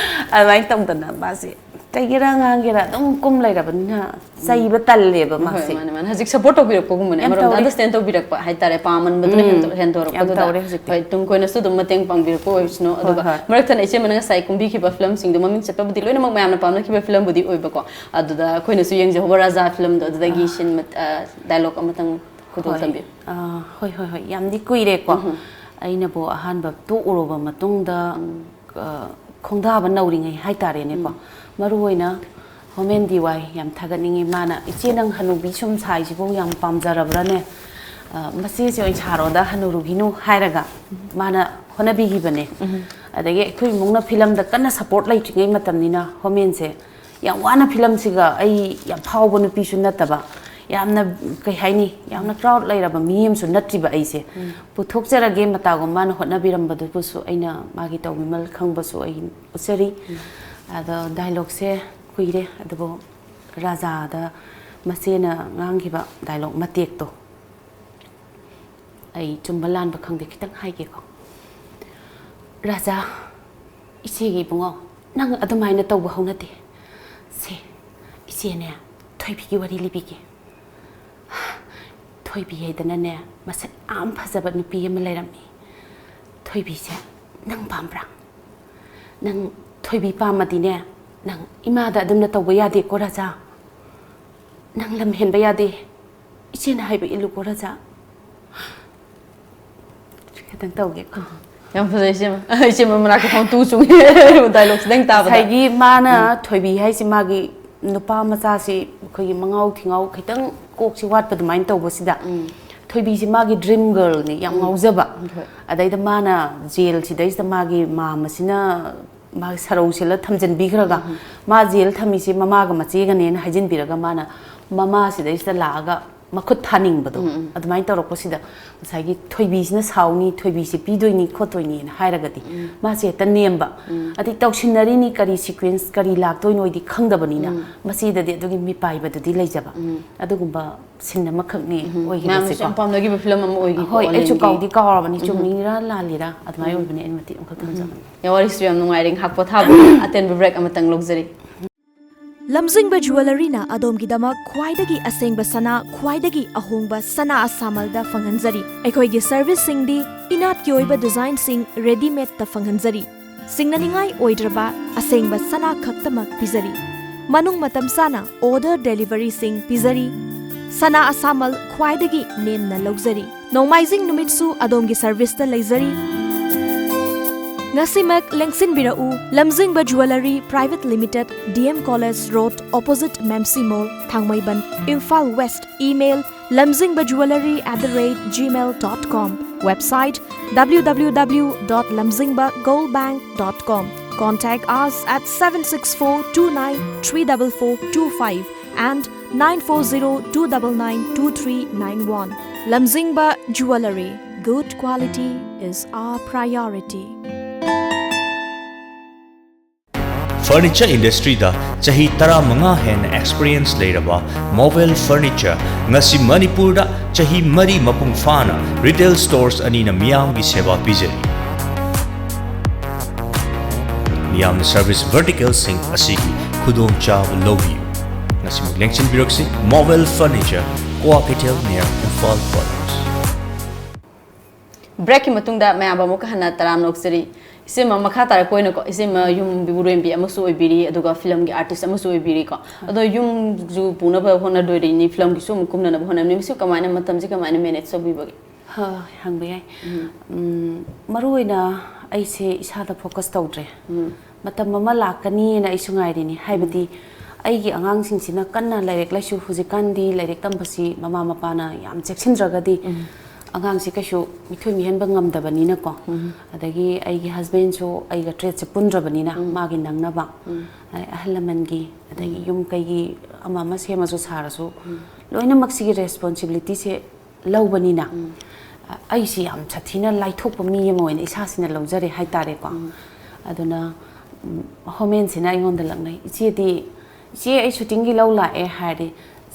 ꯑꯗꯨꯃꯥꯏꯅ ꯇꯧꯗꯅ ꯃꯥꯁꯦ ꯀꯩꯒꯤꯔꯥ ꯉꯥꯡꯒꯦꯔꯥ ꯑꯗꯨꯝ ꯀꯨꯝ ꯂꯩꯔꯕꯅꯤꯅ ꯆꯩꯕ ꯇꯜꯂꯦꯕ꯫ ꯍꯣꯏ, ꯃꯥꯁꯦ꯫ ꯃꯥꯅꯦ, ꯃꯥꯅꯦ꯫ ꯍꯧꯖꯤꯛ ꯁꯞꯄꯣꯔꯠ ꯇꯧꯕꯤꯔꯛꯄꯒꯨꯝꯕꯅꯦ, ꯌꯥꯝ ꯑꯃꯔꯣꯝꯗ ꯇꯧꯔꯦ꯫ ꯑꯟꯗꯔꯁ꯭ꯇꯦꯟ ꯇꯧꯕꯤꯔꯛꯄ ꯍꯥꯏꯇꯥꯔꯦ, ꯄꯥꯝꯃꯟꯕꯗꯨꯅ ꯎꯝ, ꯍꯦꯟꯗꯣ- ꯌꯥꯝ ꯍꯦꯟꯗꯣꯔꯛꯄꯗꯨꯗ꯫ ꯇꯧꯔꯦ ꯍꯧꯖꯤꯛꯇꯤ꯫ ꯍꯣꯏ, ꯇꯨꯡ ꯀꯣꯏꯅꯁꯨ ꯑꯗꯨꯝ ꯃꯇꯦꯡ ꯄꯥꯡꯕꯤꯔꯛꯄ ꯑꯣꯏꯁꯅꯨ꯫ ꯍꯣꯏ, ꯑꯗꯨꯒ ꯍꯣꯏ꯫ ꯃꯔꯛ ꯊꯠꯅ ꯏꯆꯦꯃꯅ ꯉꯁꯥꯏ ꯀꯨꯝꯕꯤꯈꯤꯕ ꯐꯤꯂꯝꯁꯤꯡꯗꯣ ꯃꯃꯤꯡ ꯆꯠꯄꯕꯨꯗꯤ ꯂꯣꯏꯅꯃꯛ ꯃꯌꯥꯝꯅ ꯄꯥꯝꯅꯈꯤꯕ ꯐꯤꯂꯝꯕꯨꯗꯤ ꯑꯣꯏꯕꯀꯣ, ꯑꯗꯨꯗ ꯑꯩꯈꯣꯏꯅꯁꯨ ꯌꯦꯡꯖꯍꯧꯕ ꯔꯥꯖꯥ ꯐꯤꯂꯝꯗꯣ, ꯑꯗꯨꯗꯒꯤ ꯑꯥ꯫ ꯁꯤꯟ ꯃꯠ- ꯑ, ꯗꯥꯏꯂꯣꯛ ꯑꯃꯇꯪ ꯈꯨꯗꯣꯜ ꯍꯣꯏ꯫ ꯇꯝꯕꯤꯌꯨ꯫ ꯑꯥ, ꯍꯣꯏ, ꯍꯣꯏ, ꯍꯣꯏ꯫ ꯌꯥꯝꯗꯤ ꯀꯨꯏꯔꯦꯀꯣ꯫ ꯎꯝ꯫ ꯑꯩꯅꯕꯨ ꯑꯍꯥꯟꯕ ꯇꯣꯛꯎꯔꯕ ꯃꯇꯨꯡꯗ, ꯎꯝ꯫ ꯑ, ꯈꯣꯡꯗꯥꯕ ꯅꯧꯔꯤꯉꯩ ꯍꯥꯏꯇꯥꯔꯦꯅꯦꯀꯣ꯫ ꯎꯝ꯫ ꯃꯔꯨ ꯑꯣꯏꯅ ꯍꯣꯃꯦꯟ ꯗꯤ ꯋꯥꯏ ꯌꯥꯝ ꯊꯥꯒꯠꯅꯤꯡꯉꯤ꯫ ꯃꯥꯅ, "ꯏꯆꯦ, ꯅꯪ ꯍꯅꯨꯕꯤ ꯁꯨꯝ ꯁꯥꯏꯁꯤꯕꯨ ꯌꯥꯝ ꯄꯥꯝꯖꯔꯕ꯭ꯔꯥꯅꯦ? ꯑ, ꯃꯆꯦꯁꯦ ꯑꯣꯏꯅ ꯁꯥꯔꯣꯗ, ꯍꯅꯨꯔꯨꯈꯤꯅꯨ" ꯍꯥꯏꯔꯒ ꯃꯥꯅ ꯍꯣꯠꯅꯕꯤꯈꯤꯕꯅꯦ꯫ ꯎꯝ꯫ ꯑꯗꯒꯤ ꯑꯩꯈꯣꯏ ꯏꯃꯨꯡꯅ ꯐꯤꯂꯝꯗ ꯀꯟꯅ ꯁꯞꯄꯣꯔꯠ ꯂꯩꯇ꯭ꯔꯤꯉꯩ ꯃꯇꯝꯅꯤꯅ ꯍꯣꯃꯦꯟꯁꯦ ꯌꯥꯝ ꯋꯥꯅ ꯐꯤꯂꯝꯁꯤꯒ, ꯑꯩ ꯌꯥꯝ ꯐꯥꯎꯕ ꯅꯨꯄꯤꯁꯨ ꯅꯠꯇꯕ, ꯌꯥꯝꯅ, ꯀꯩ ꯍꯥꯏꯅꯤ, ꯌꯥꯝꯅ ꯀ꯭ꯔꯥꯎꯗ ꯂꯩꯔꯕ ꯃꯤ ꯑꯃꯁꯨ ꯅꯠꯇ꯭ꯔꯤꯕ ꯑꯩꯁꯦ꯫ ꯎꯝ꯫ ꯄꯨꯊꯣꯛꯆꯔꯒꯦ ꯃꯇꯥꯒꯨꯝ ꯃꯥꯅ ꯍꯣꯠꯅꯕꯤꯔꯝꯕꯗꯨꯕꯨꯁꯨ ꯑꯩꯅ ꯃꯥꯒꯤ ꯇꯧꯕꯤꯃꯜ ꯈꯪꯕꯁꯨ ꯑꯩ ꯎꯠꯆꯔꯤ꯫ ꯎꯝ꯫ ꯑꯗꯣ ꯗꯥꯏꯂꯣꯛꯁꯦ ꯀꯨꯏꯔꯦ, ꯑꯗꯨꯕꯨ ꯔꯥꯖꯥꯗ ꯃꯆꯦꯅ ꯉꯥꯡꯈꯤꯕ ꯗꯥꯏꯂꯣꯛ ꯃꯇꯦꯛꯇꯣ ꯑꯩ ꯆꯨꯝꯕ ꯂꯥꯟꯕ ꯈꯪꯗꯦ, ꯈꯤꯇꯪ ꯍꯥꯏꯒꯦꯀꯣ꯫ "ꯔꯥꯖꯥ, ꯏꯆꯦꯒꯤ ꯏꯕꯨꯡꯉꯣ, ꯅꯪ ꯑꯗꯨꯃꯥꯏꯅ ꯇꯧꯕ ꯍꯧꯅꯗꯦ꯫ ꯁꯦ, ꯏꯆꯦꯅꯦ, ꯊꯣꯏꯕꯤꯒꯤ ꯋꯥꯔꯤ ꯂꯤꯕꯤꯒꯦ꯫ ꯊꯣꯏꯕꯤ ꯍꯥꯏꯗꯅꯅꯦ, ꯃꯁꯛ ꯌꯥꯝ ꯐꯖꯕ ꯅꯨꯄꯤ ꯑꯃ ꯂꯩꯔꯝꯃꯤ꯫ ꯊꯣꯏꯕꯤꯁꯦ ꯅꯪ ꯄꯥꯝꯕ꯭ꯔꯥ? ꯅꯪ ꯊꯣꯏꯕꯤ ꯄꯥꯝꯃꯗꯤꯅꯦ, ꯅꯪ ꯏꯃꯥꯗ ꯑꯗꯨꯝꯅ ꯇꯧꯕ ꯌꯥꯗꯦꯀꯣ ꯔꯥꯖꯥ꯫ ꯅꯪ ꯂꯝ ꯍꯦꯟꯕ ꯌꯥꯗꯦ꯫ ꯏꯆꯦꯅ ꯍꯥꯏꯕ ꯏꯜꯂꯨꯀꯣ ꯔꯥꯖꯥ꯫" ꯈꯤꯇꯪ ꯇꯧꯒꯦꯀꯣ꯫ ꯌꯥꯝ ꯐꯖꯩ ꯏꯆꯦꯃ꯫ ꯏꯆꯦꯃ ꯃꯅꯥꯛꯇ ꯐꯝ ꯇꯨ ꯆꯨꯡꯉꯦ꯫ ꯗꯥꯏꯂꯣꯛꯁꯤꯗꯪ ꯇꯥꯕꯗ꯫ ꯉꯁꯥꯏꯒꯤ ꯃꯥꯅ ꯎꯝ꯫ ꯊꯣꯏꯕꯤ ꯍꯥꯏꯁꯤ ꯃꯥꯒꯤ ꯅꯨꯄꯥ ꯃꯆꯥꯁꯤ ꯑꯩꯈꯣꯏꯒꯤ ꯃꯉꯥꯎ ꯊꯤꯉꯥꯎ ꯈꯤꯇꯪ ꯀꯣꯛꯁꯤ ꯋꯥꯠꯄ ꯑꯗꯨꯃꯥꯏꯅ ꯇꯧꯕꯁꯤꯗ ꯎꯝ꯫ ꯊꯣꯏꯕꯤꯁꯤ ꯃꯥꯒꯤ ꯗ꯭ꯔꯤꯝ ꯒꯔꯜꯅꯤ, ꯌꯥꯝ ꯎꯝ꯫ ꯉꯥꯎꯖꯕ꯫ ꯍꯣꯏ꯫ ꯑꯗꯩꯗ ꯃꯥꯅ ꯖꯦꯜꯁꯤꯗꯩꯁꯤꯗ ꯃꯥꯒꯤ ꯃꯥꯝꯃꯁꯤꯅ ꯃꯥꯒꯤ ꯁꯔꯧ ꯁꯤꯜꯂ ꯊꯝꯖꯤꯟꯕꯤꯈ꯭ꯔꯒ ꯎꯝ꯫ ꯃꯥ ꯖꯦꯜ ꯊꯝꯃꯤꯁꯤ ꯃꯃꯥꯒ ꯃꯆꯦꯒꯅꯦꯅ ꯍꯥꯏꯖꯤꯟꯕꯤꯔꯒ ꯃꯥꯅ ꯃꯃꯥꯁꯤꯗꯩꯁꯤꯗ ꯂꯥꯛꯑꯒ ꯃꯈꯨꯠ ꯊꯥꯅꯤꯡꯕꯗꯣ ꯎꯝ, ꯎꯝ꯫ ꯑꯗꯨꯃꯥꯏꯅ ꯇꯧꯔꯛꯄꯁꯤꯗ ꯉꯁꯥꯏꯒꯤ ꯊꯣꯏꯕꯤꯁꯤꯅ ꯁꯥꯎꯅꯤ, ꯊꯣꯏꯕꯤꯁꯤ ꯄꯤꯗꯣꯏꯅꯤ ꯈꯣꯠꯇꯣꯏꯅꯤꯅ ꯍꯥꯏꯔꯒꯗꯤ ꯎꯝ꯫ ꯃꯥꯁꯦ ꯍꯦꯛꯇ ꯅꯦꯝꯕ꯫ ꯎꯝ꯫ ꯑꯗꯩ ꯇꯧꯁꯤꯟꯅꯔꯤꯅꯤ, ꯀꯔꯤ ꯁꯤꯀ꯭ꯋꯦꯟꯁ ꯀꯔꯤ ꯂꯥꯛꯇꯣꯏꯅꯣꯗꯤ ꯈꯪꯗꯕꯅꯤꯅ ꯎꯝ꯫ ꯃꯆꯦꯗꯗꯤ ꯑꯗꯨꯒꯤ ꯃꯤꯄꯥꯏꯕꯗꯨꯗꯤ ꯂꯩꯖꯕ꯫ ꯎꯝ꯫ ꯑꯗꯨꯒꯨꯝꯕ ꯁꯤꯟ ꯑꯃꯈꯛꯅꯤ ꯎꯝ꯫ ꯑꯣꯏꯈꯤꯕꯁꯦꯀꯣ꯫ ꯃꯌꯥꯝꯅꯁꯨ ꯌꯥꯝ ꯄꯥꯝꯅꯈꯤꯕ ꯐꯤꯂꯝ ꯑꯃ ꯑꯣꯏꯈꯤꯀꯣ, ꯍꯣꯏ, ꯑꯩꯁꯨ ꯑꯣꯂꯦꯟꯒꯤ꯫ ꯀꯥꯎꯗꯤ ꯀꯥꯎꯔꯕꯅꯤ, ꯎꯝ꯫ ꯆꯨꯝꯃꯤꯔꯥ ꯂꯥꯜꯂꯤꯔꯥ ꯑꯗꯨꯃꯥꯏꯅ ꯎꯝ꯫ ꯑꯣꯏꯕꯅꯦ, ꯑꯩꯅ ꯃꯇꯦꯛ ꯑꯃꯈꯛ ꯎꯝ꯫ ꯊꯝꯖꯕꯅꯤ꯫ ꯌꯥꯝ ꯋꯥꯔꯤꯁꯨ ꯌꯥꯝ ꯅꯨꯡꯉꯥꯏꯔꯦ꯫ ꯉꯥꯏꯍꯥꯛ ꯄꯣꯊꯥꯕ ꯑꯇꯦꯟꯕ ꯕ꯭ꯔꯦꯛ ꯑꯃꯇꯪ ꯂꯧꯖꯔꯤ꯫ ꯂꯝꯖꯤꯡꯕ ꯖꯨꯋꯦꯂꯔꯤꯅ ꯑꯗꯣꯝꯒꯤꯗꯃꯛ ꯈ꯭ꯋꯥꯏꯗꯒꯤ ꯑꯁꯦꯡꯕ ꯁꯅꯥ, ꯈ꯭ꯋꯥꯏꯗꯒꯤ ꯑꯍꯣꯡꯕ ꯁꯅꯥ ꯑꯁꯥꯃꯜꯗ ꯐꯪꯍꯟꯖꯔꯤ꯫ ꯑꯩꯈꯣꯏꯒꯤ ꯁꯔꯚꯤꯁꯁꯤꯡꯗꯤ ꯏꯅꯥꯠꯀꯤ ꯑꯣꯏꯕ ꯗꯤꯖꯥꯏꯟꯁꯤꯡ ꯔꯦꯗꯤꯃꯦꯗꯇ ꯐꯪꯍꯟꯖꯔꯤ꯫ ꯁꯤꯡꯅꯅꯤꯡꯉꯥꯏ ꯑꯣꯏꯗ꯭ꯔꯕ ꯑꯁꯦꯡꯕ ꯁꯅꯥ ꯈꯛꯇꯃꯛ ꯄꯤꯖꯔꯤ꯫ ꯃꯅꯨꯡ ꯃꯇꯝ ꯆꯥꯅ ꯑꯣꯔꯗꯔ ꯗꯦꯂꯤꯚꯔꯤꯁꯤꯡ ꯄꯤꯖꯔꯤ꯫ ꯁꯅꯥ ꯑꯁꯥꯃꯜ ꯈ꯭ꯋꯥꯏꯗꯒꯤ ꯅꯦꯝꯅ ꯂꯧꯖꯔꯤ꯫ ꯅꯣꯡꯃꯥꯏꯖꯤꯡ ꯅꯨꯃꯤꯠꯁꯨ ꯑꯗꯣꯝꯒꯤ ꯁꯔꯚꯤꯁꯇ ꯂꯩꯖꯔꯤ꯫ ꯉꯁꯤꯃꯛ ꯂꯦꯡꯁꯤꯟꯕꯤꯔꯛꯎ, Lamzingba jewellery private limited, D M college road, opposite Memsi mall, Thangmeiband, Imphal West. Email, lamzingba jewellery at the rate gmail dot com. Website, W W W dot lamzingba gold bank dot com. Contact us at seven six four two nine three double four two five and nine four zero two double nine two three nine one. Lamzingba Jewellery. Good quality is our priority. Furniture industryꯗ ꯆꯍꯤ ꯇꯔꯥꯃꯉꯥ ꯍꯦꯟꯅ experience ꯂꯩꯔꯕ Movel Furniture ꯉꯁꯤ ꯃꯅꯤꯄꯨꯔꯗ ꯆꯍꯤ ꯃꯔꯤ ꯃꯄꯨꯡ ꯐꯥꯅ retail stores ꯑꯅꯤꯅ ꯃꯤꯌꯥꯝꯒꯤ ꯁꯦꯕꯥ ꯄꯤꯖꯔꯤ꯫ ꯃꯤꯌꯥꯝꯅ service verticalꯁꯤꯡ ꯑꯁꯤꯒꯤ ꯈꯨꯗꯣꯡꯆꯥꯕ ꯂꯧꯕꯤꯌꯨ꯫ ꯉꯁꯤꯃꯛ ꯂꯦꯡꯁꯤꯟꯕꯤꯔꯛꯁꯤ, Movel Furniture, Kwakeithel near Imphal College꯫ ꯕ꯭ꯔꯦꯛꯀꯤ ꯃꯇꯨꯡꯗ ꯃꯌꯥꯝꯕꯨ ꯑꯃꯨꯛꯀ ꯍꯟꯅ ꯇꯔꯥꯝꯅ ꯑꯣꯛꯆꯔꯤ꯫ ꯏꯆꯦꯃ, ꯃꯈꯥ ꯇꯥꯔꯛꯄ ꯑꯣꯏꯅꯀꯣ, ꯏꯆꯦꯃ ꯌꯨꯝ ꯃꯤꯔꯦꯝꯕꯤ ꯑꯃꯁꯨ ꯑꯣꯏꯕꯤꯔꯤ, ꯑꯗꯨꯒ ꯐꯤꯂꯝꯒꯤ ꯑꯥꯔꯇꯤꯁ ꯑꯃꯁꯨ ꯑꯣꯏꯕꯤꯔꯤꯀꯣ꯫ ꯑꯗꯣ ꯌꯨꯝꯁꯨ ꯄꯨꯅꯕ ꯍꯣꯠꯅꯗꯣꯏꯔꯤꯅꯤ, ꯐꯤꯂꯝꯒꯤꯁꯨ ꯑꯃꯨꯛ ꯀꯨꯝꯅꯅꯕ ꯍꯣꯠꯅꯕꯅꯤ꯫ ꯃꯁꯤ ꯀꯃꯥꯏꯅ, ꯃꯇꯝꯁꯤ ꯀꯃꯥꯏꯅ ꯃꯦꯅꯦꯖ ꯇꯧꯕꯤꯕꯒꯦ? ꯍꯣꯏ, ꯍꯪꯕ ꯌꯥꯏ꯫ ꯎꯝ, ꯃꯔꯨ ꯑꯣꯏꯅ ꯑꯩꯁꯦ ꯏꯁꯥꯗ ꯐꯣꯀꯁ ꯇꯧꯗ꯭ꯔꯦ꯫ ꯃꯇꯝ ꯑꯃ ꯂꯥꯛꯀꯅꯤꯅ ꯑꯩꯁꯨ ꯉꯥꯏꯔꯤꯅꯤ꯫ ꯍꯥꯏꯕꯗꯤ ꯑꯩꯒꯤ ꯑꯉꯥꯡꯁꯤꯡꯁꯤꯅ ꯀꯟꯅ ꯂꯥꯏꯔꯤꯛ ꯂꯥꯏꯁꯨ, ꯍꯧꯖꯤꯛꯀꯥꯟꯗꯤ ꯂꯥꯏꯔꯤꯛ ꯇꯝꯕꯁꯤ ꯃꯃꯥ ꯃꯄꯥꯅ ꯌꯥꯝ ꯆꯦꯛꯁꯤꯟꯗ꯭ꯔꯒꯗꯤ ꯑꯉꯥꯡꯁꯤ ꯀꯩꯁꯨ ꯃꯤꯊꯣꯏ ꯃꯤꯍꯦꯟꯕ ꯉꯝꯗꯕꯅꯤꯅꯀꯣ꯫ ꯑꯗꯒꯤ ꯑꯩꯒꯤ ꯍꯁꯕꯦꯟꯁꯨ ꯑꯩꯒ ꯇ꯭ꯔꯦꯠꯁꯦ ꯄꯨꯟꯗ꯭ꯔꯕꯅꯤꯅ ꯃꯥꯒꯤ ꯅꯪꯅꯕ, ꯑꯗꯩ ꯑꯍꯜ ꯂꯃꯟꯒꯤ, ꯑꯗꯒꯤ ꯌꯨꯝ ꯀꯩꯒꯤ ꯑꯃ ꯑꯃ ꯁꯦꯝꯃꯁꯨ ꯁꯥꯔꯁꯨ ꯂꯣꯏꯅꯃꯛꯁꯤꯒꯤ ꯔꯦꯁꯄꯣꯟꯁꯤꯕꯤꯂꯤꯇꯤꯁꯦ ꯂꯧꯕꯅꯤꯅ, ꯑꯩꯁꯤ ꯌꯥꯝ ꯁꯥꯊꯤꯅ ꯂꯥꯏꯊꯣꯛꯄ ꯃꯤ ꯑꯃ ꯑꯣꯏꯅ ꯏꯁꯥꯁꯤꯅ ꯂꯧꯖꯔꯦ ꯍꯥꯏꯇꯥꯔꯦꯀꯣ꯫ ꯑꯗꯨꯅ ꯍꯣꯃꯦꯟꯁꯤꯅ ꯑꯩꯉꯣꯟꯗ ꯂꯛꯅꯩ, "ꯏꯆꯦꯗꯤ, ꯏꯆꯦ ꯑꯩ ꯁꯨꯇꯤꯡꯒꯤ ꯂꯧ ꯂꯥꯛꯑꯦ" ꯍꯥꯏꯔꯗꯤ,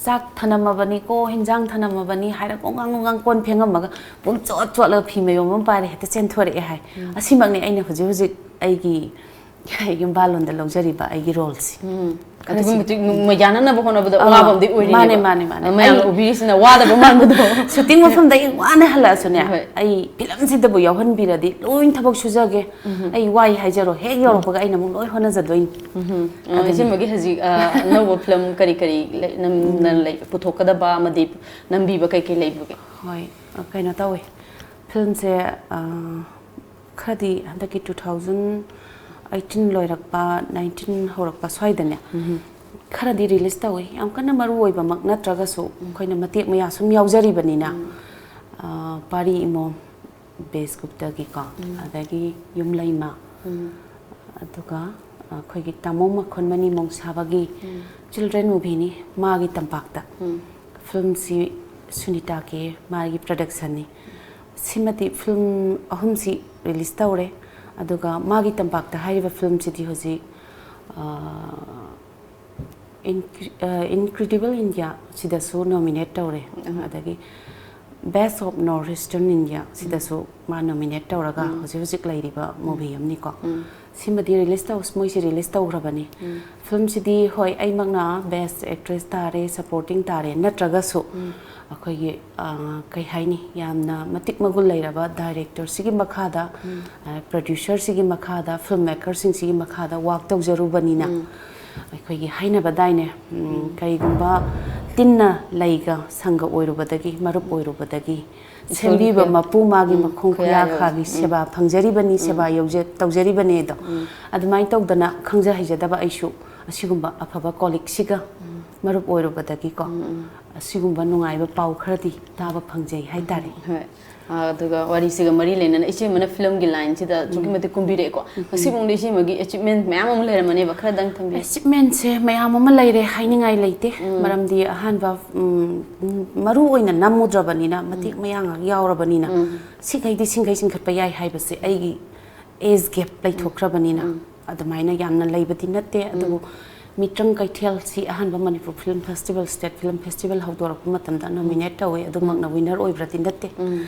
"ꯆꯥꯛ ꯊꯅꯝꯃꯕꯅꯤꯀꯣ, ꯍꯤꯟꯖꯥꯡ ꯊꯅꯝꯃꯕꯅꯤ" ꯍꯥꯏꯔ ꯄꯨꯡꯉꯥꯡ ꯄꯨꯡꯉꯥꯡ ꯀꯣꯟ ꯐꯦꯡꯉꯝꯃꯒ ꯄꯨꯡ ꯆꯣꯠ ꯆꯣꯠꯂꯒ ꯐꯤ ꯃꯌꯣꯝ ꯑꯃ ꯄꯥꯏꯔꯦ ꯍꯦꯛꯇ ꯆꯦꯟꯊꯣꯔꯛꯑꯦ ꯍꯥꯏ꯫ ꯑꯁꯤꯃꯛꯅꯤ ꯑꯩꯅ ꯍꯧꯖꯤꯛ ꯍꯧꯖꯤꯛ ꯑꯩꯒꯤ ꯌꯨꯝꯕꯥꯜꯂꯣꯟꯗ ꯂꯧꯖꯔꯤꯕ ꯑꯩꯒꯤ ꯔꯣꯜꯁꯦ꯫ ꯑꯗꯨꯛꯀꯤ ꯃꯇꯤꯛ ꯅꯨꯡ-, ꯃꯌꯥꯅ ꯅꯕ ꯍꯣꯠꯅꯕꯗ ꯑꯥ, ꯋꯥꯕ ꯑꯃꯗꯤ ꯑꯣꯏꯔꯤꯅꯦꯕ꯫ ꯃꯥꯅꯦ, ꯃꯥꯅꯦ, ꯃꯥꯅꯦ꯫ ꯃꯌꯥꯝꯅ ꯑꯩ ꯎꯕꯤꯔꯤꯁꯤꯅ ꯋꯥꯗꯕ ꯃꯥꯟꯕꯗꯣ꯫ ꯁꯨꯇꯤꯡ ꯃꯐꯝꯗꯒꯤ ꯋꯥꯅ ꯍꯜꯂꯛꯑꯁꯨꯅꯦ, ꯍꯣꯏ꯫ ꯑꯩ ꯐꯤꯂꯝꯁꯤꯗꯕꯨ ꯌꯥꯎꯍꯟꯕꯤꯔꯗꯤ ꯂꯣꯏ ꯊꯕꯛ ꯁꯨꯖꯒꯦ꯫ ꯑꯩ ꯋꯥꯏ ꯍꯥꯏꯖꯔꯣ, ꯍꯦꯛ ꯌꯧꯔꯛꯄꯒ ꯑꯩꯅ ꯑꯃꯨꯛ ꯂꯣꯏ ꯍꯣꯠꯅꯖꯗꯣꯏꯅꯤ꯫ ꯑ, ꯏꯆꯦꯃꯒꯤ ꯍꯧꯖꯤꯛ, ꯑ, ꯑꯅꯧꯕ ꯐꯤꯂꯝ ꯀꯔꯤ ꯀꯔꯤ ꯂꯩ-, ꯅꯝ-, ꯅ-, ꯂꯩ-, ꯄꯨꯊꯣꯛꯀꯗꯕ ꯑꯃꯗꯤ ꯅꯝꯕꯤꯕ ꯀꯩ ꯀꯩ ꯂꯩꯕꯒꯦ? ꯍꯣꯏ, ꯑ, ꯀꯩꯅꯣ ꯇꯧꯋꯦ, ꯐꯤꯂꯝꯁꯦ, ꯑ, ꯈꯔꯗꯤ ꯍꯟꯗꯛꯀꯤ two thousand eighteen ꯂꯣꯏꯔꯛꯄ, nineteen ꯍꯧꯔꯛꯄ ꯁ꯭ꯋꯥꯏꯗꯅꯦ, ꯈꯔꯗꯤ ꯔꯤꯂꯤꯁ ꯇꯧꯋꯦ꯫ ꯌꯥꯝ ꯀꯟꯅ ꯃꯔꯨ ꯑꯣꯏꯕꯃꯛ ꯅꯠꯇ꯭ꯔꯒꯁꯨ, ꯑꯩꯈꯣꯏꯅ ꯃꯇꯦꯛ ꯃꯌꯥ ꯁꯨꯝ ꯌꯥꯎꯖꯔꯤꯕꯅꯤꯅ, ꯑ, ꯄꯥꯔꯤ ꯏꯃꯣꯝ, ꯕꯦꯁ ꯒꯨꯞꯇꯒꯤꯀꯣ, ꯑꯗꯒꯤ ꯌꯨꯝꯂꯩꯃ, ꯑꯗꯨꯒ ꯑꯩꯈꯣꯏꯒꯤ ꯇꯥꯃꯣ ꯃꯈꯨꯟ ꯃꯅꯤ ꯃꯣꯡꯁꯥꯕꯒꯤ ꯆꯤꯜꯗ꯭ꯔꯦꯟ ꯃꯨꯚꯤꯅꯤ, ꯃꯥꯒꯤ ꯇꯝꯄꯥꯛꯇ꯫ ꯐꯤꯂꯝꯁꯤ ꯁꯨꯅꯤꯇꯥ ꯀꯦ, ꯃꯥꯒꯤ ꯄ꯭ꯔꯗꯛꯁꯟꯅꯤ꯫ ꯁꯤꯃꯗꯤ ꯐꯤꯂꯝ ꯑꯍꯨꯝꯁꯤ ꯔꯤꯂꯤꯁ ꯇꯧꯔꯦ꯫ ꯑꯗꯨꯒ ꯃꯥꯒꯤ ꯇꯝꯄꯥꯛꯇ ꯍꯥꯏꯔꯤꯕ ꯐꯤꯂꯝꯁꯤꯗꯤ ꯍꯧꯖꯤꯛ, ꯑ, Incre-, ꯑ, Incredible India ꯁꯤꯗꯁꯨ ꯅꯣꯃꯤꯅꯦꯠ ꯇꯧꯔꯦ꯫ ꯑꯗꯒꯤ Best of North Eastern India ꯁꯤꯗꯁꯨ ꯃꯥ ꯅꯣꯃꯤꯅꯦꯠ ꯇꯧꯔꯒ ꯍꯧꯖꯤꯛ ꯍꯧꯖꯤꯛ ꯂꯩꯔꯤꯕ ꯃꯨꯚꯤ ꯑꯃꯅꯤꯀꯣ꯫ ꯁꯤꯃꯗꯤ ꯔꯤꯂꯤꯁ ꯇꯧ-, ꯃꯣꯏꯁꯤ ꯔꯤꯂꯤꯁ ꯇꯧꯈ꯭ꯔꯕꯅꯤ꯫ ꯐꯤꯂꯝꯁꯤꯗꯤ, ꯍꯣꯏ, ꯑꯩꯃꯛꯅ ꯕꯦꯁ ꯑꯦꯛꯇ꯭ꯔꯦꯁ ꯇꯥꯔꯦ, ꯁꯄꯣꯔꯇꯤꯡ ꯇꯥꯔꯦ ꯅꯠꯇ꯭ꯔꯒꯁꯨ, ꯑꯩꯈꯣꯏꯒꯤ, ꯑ, ꯀꯩ ꯍꯥꯏꯅꯤ, ꯌꯥꯝꯅ ꯃꯇꯤꯛ ꯃꯒꯨꯟ ꯂꯩꯔꯕ ꯗꯥꯏꯔꯦꯛꯇꯔꯁꯤꯒꯤ ꯃꯈꯥꯗ, ꯑ, ꯄ꯭ꯔꯗ꯭ꯌꯨꯁꯔꯁꯤꯒꯤ ꯃꯈꯥꯗ, ꯐꯤꯂꯝ ꯃꯦꯀꯔꯁꯤꯡꯁꯤꯒꯤ ꯃꯈꯥꯗ ꯋꯥꯛ ꯇꯧꯖꯔꯨꯕꯅꯤꯅ, ꯑꯩꯈꯣꯏꯒꯤ ꯍꯥꯏꯅꯕꯗꯥꯏꯅꯦ, ꯎꯝ, ꯀꯔꯤꯒꯨꯝꯕ ꯇꯤꯟꯅ ꯂꯩꯒ ꯁꯪꯒ ꯑꯣꯏꯔꯨꯕꯗꯒꯤ, ꯃꯔꯨꯞ ꯑꯣꯏꯔꯨꯕꯗꯒꯤ, ꯁꯦꯝꯕꯤꯕ ꯃꯄꯨ ꯃꯥꯒꯤ ꯃꯈꯣꯡ ꯈꯨꯌꯥ ꯈꯥꯒꯤ ꯁꯦꯕꯥ ꯐꯪꯖꯔꯤꯕꯅꯤ, ꯁꯦꯕꯥ ꯌꯧꯖ-, ꯇꯧꯖꯔꯤꯕꯅꯤ ꯑꯗꯣ꯫ ꯑꯗꯨꯃꯥꯏꯅ ꯇꯧꯗꯅ ꯈꯪꯖ ꯍꯩꯖꯗꯕ ꯑꯩꯁꯨ ꯑꯁꯤꯒꯨꯝꯕ ꯑꯐꯕ ꯀꯣꯂꯤꯛꯁꯤꯒ ꯃꯔꯨꯞ ꯑꯣꯏꯔꯨꯕꯗꯒꯤꯀꯣ, ꯑꯁꯤꯒꯨꯝꯕ ꯅꯨꯡꯉꯥꯏꯕ ꯄꯥꯎ ꯈꯔꯗꯤ ꯇꯥꯕ ꯐꯪꯖꯩ ꯍꯥꯏꯇꯥꯔꯦ꯫ ꯍꯣꯏ꯫ ꯑ, ꯑꯗꯨꯒ ꯋꯥꯔꯤꯁꯤꯒ ꯃꯔꯤ ꯂꯩꯅꯅ ꯏꯆꯦꯃꯅ ꯐꯤꯂꯝꯒꯤ ꯂꯥꯏꯟꯁꯤꯗ ꯑꯁꯨꯛꯀꯤ ꯃꯇꯤꯛ ꯀꯨꯝꯕꯤꯔꯛꯑꯦꯀꯣ꯫ ꯉꯁꯤꯐꯥꯎꯗ ꯏꯆꯦꯃꯒꯤ ꯑꯦꯆꯤꯞꯃꯦꯟ ꯃꯌꯥꯝ ꯑꯃ ꯂꯩꯔꯝꯃꯅꯦꯕ, ꯈꯔꯗꯪ ꯊꯝꯕꯤꯌꯨ꯫ ꯑꯦꯆꯤꯞꯃꯦꯟꯁꯦ ꯃꯌꯥꯝ ꯑꯃ ꯂꯩꯔꯦ, ꯍꯥꯏꯅꯤꯡꯉꯥꯏ ꯂꯩꯇꯦ꯫ ꯃꯔꯝꯗꯤ ꯑꯍꯥꯟꯕ, ꯎꯝ, ꯃꯔꯨ ꯑꯣꯏꯅ ꯅꯝꯃꯨꯗ꯭ꯔꯕꯅꯤꯅ, ꯃꯇꯦꯛ ꯃꯌꯥ ꯉꯥꯛ ꯌꯥꯎꯔꯕꯅꯤꯅ, ꯁꯤꯈꯩꯗꯤ ꯁꯤꯡꯈꯩ ꯆꯤꯡꯈꯠꯄ ꯌꯥꯏ ꯍꯥꯏꯕꯁꯦ ꯑꯩꯒꯤ ꯑꯦꯖ ꯒꯦꯞ ꯂꯩꯊꯣꯛꯈ꯭ꯔꯕꯅꯤꯅ, ꯑꯗꯨꯃꯥꯏꯅ ꯌꯥꯝꯅ ꯂꯩꯕꯗꯤ ꯅꯠꯇꯦ꯫ ꯑꯗꯨꯕꯨ ꯃꯤꯇ꯭ꯔꯪ ꯀꯩꯊꯦꯜꯁꯤ ꯑꯍꯥꯟꯕ Manipur film festival, state film festival ꯍꯧꯗꯣꯔꯛꯄ ꯃꯇꯝꯗ ꯅꯣꯃꯤꯅꯦꯠ ꯇꯧꯋꯤ, ꯑꯗꯨꯃꯛꯅ ꯋꯤꯅꯔ ꯑꯣꯏꯕ꯭ꯔꯗꯤ ꯅꯠꯇꯦ꯫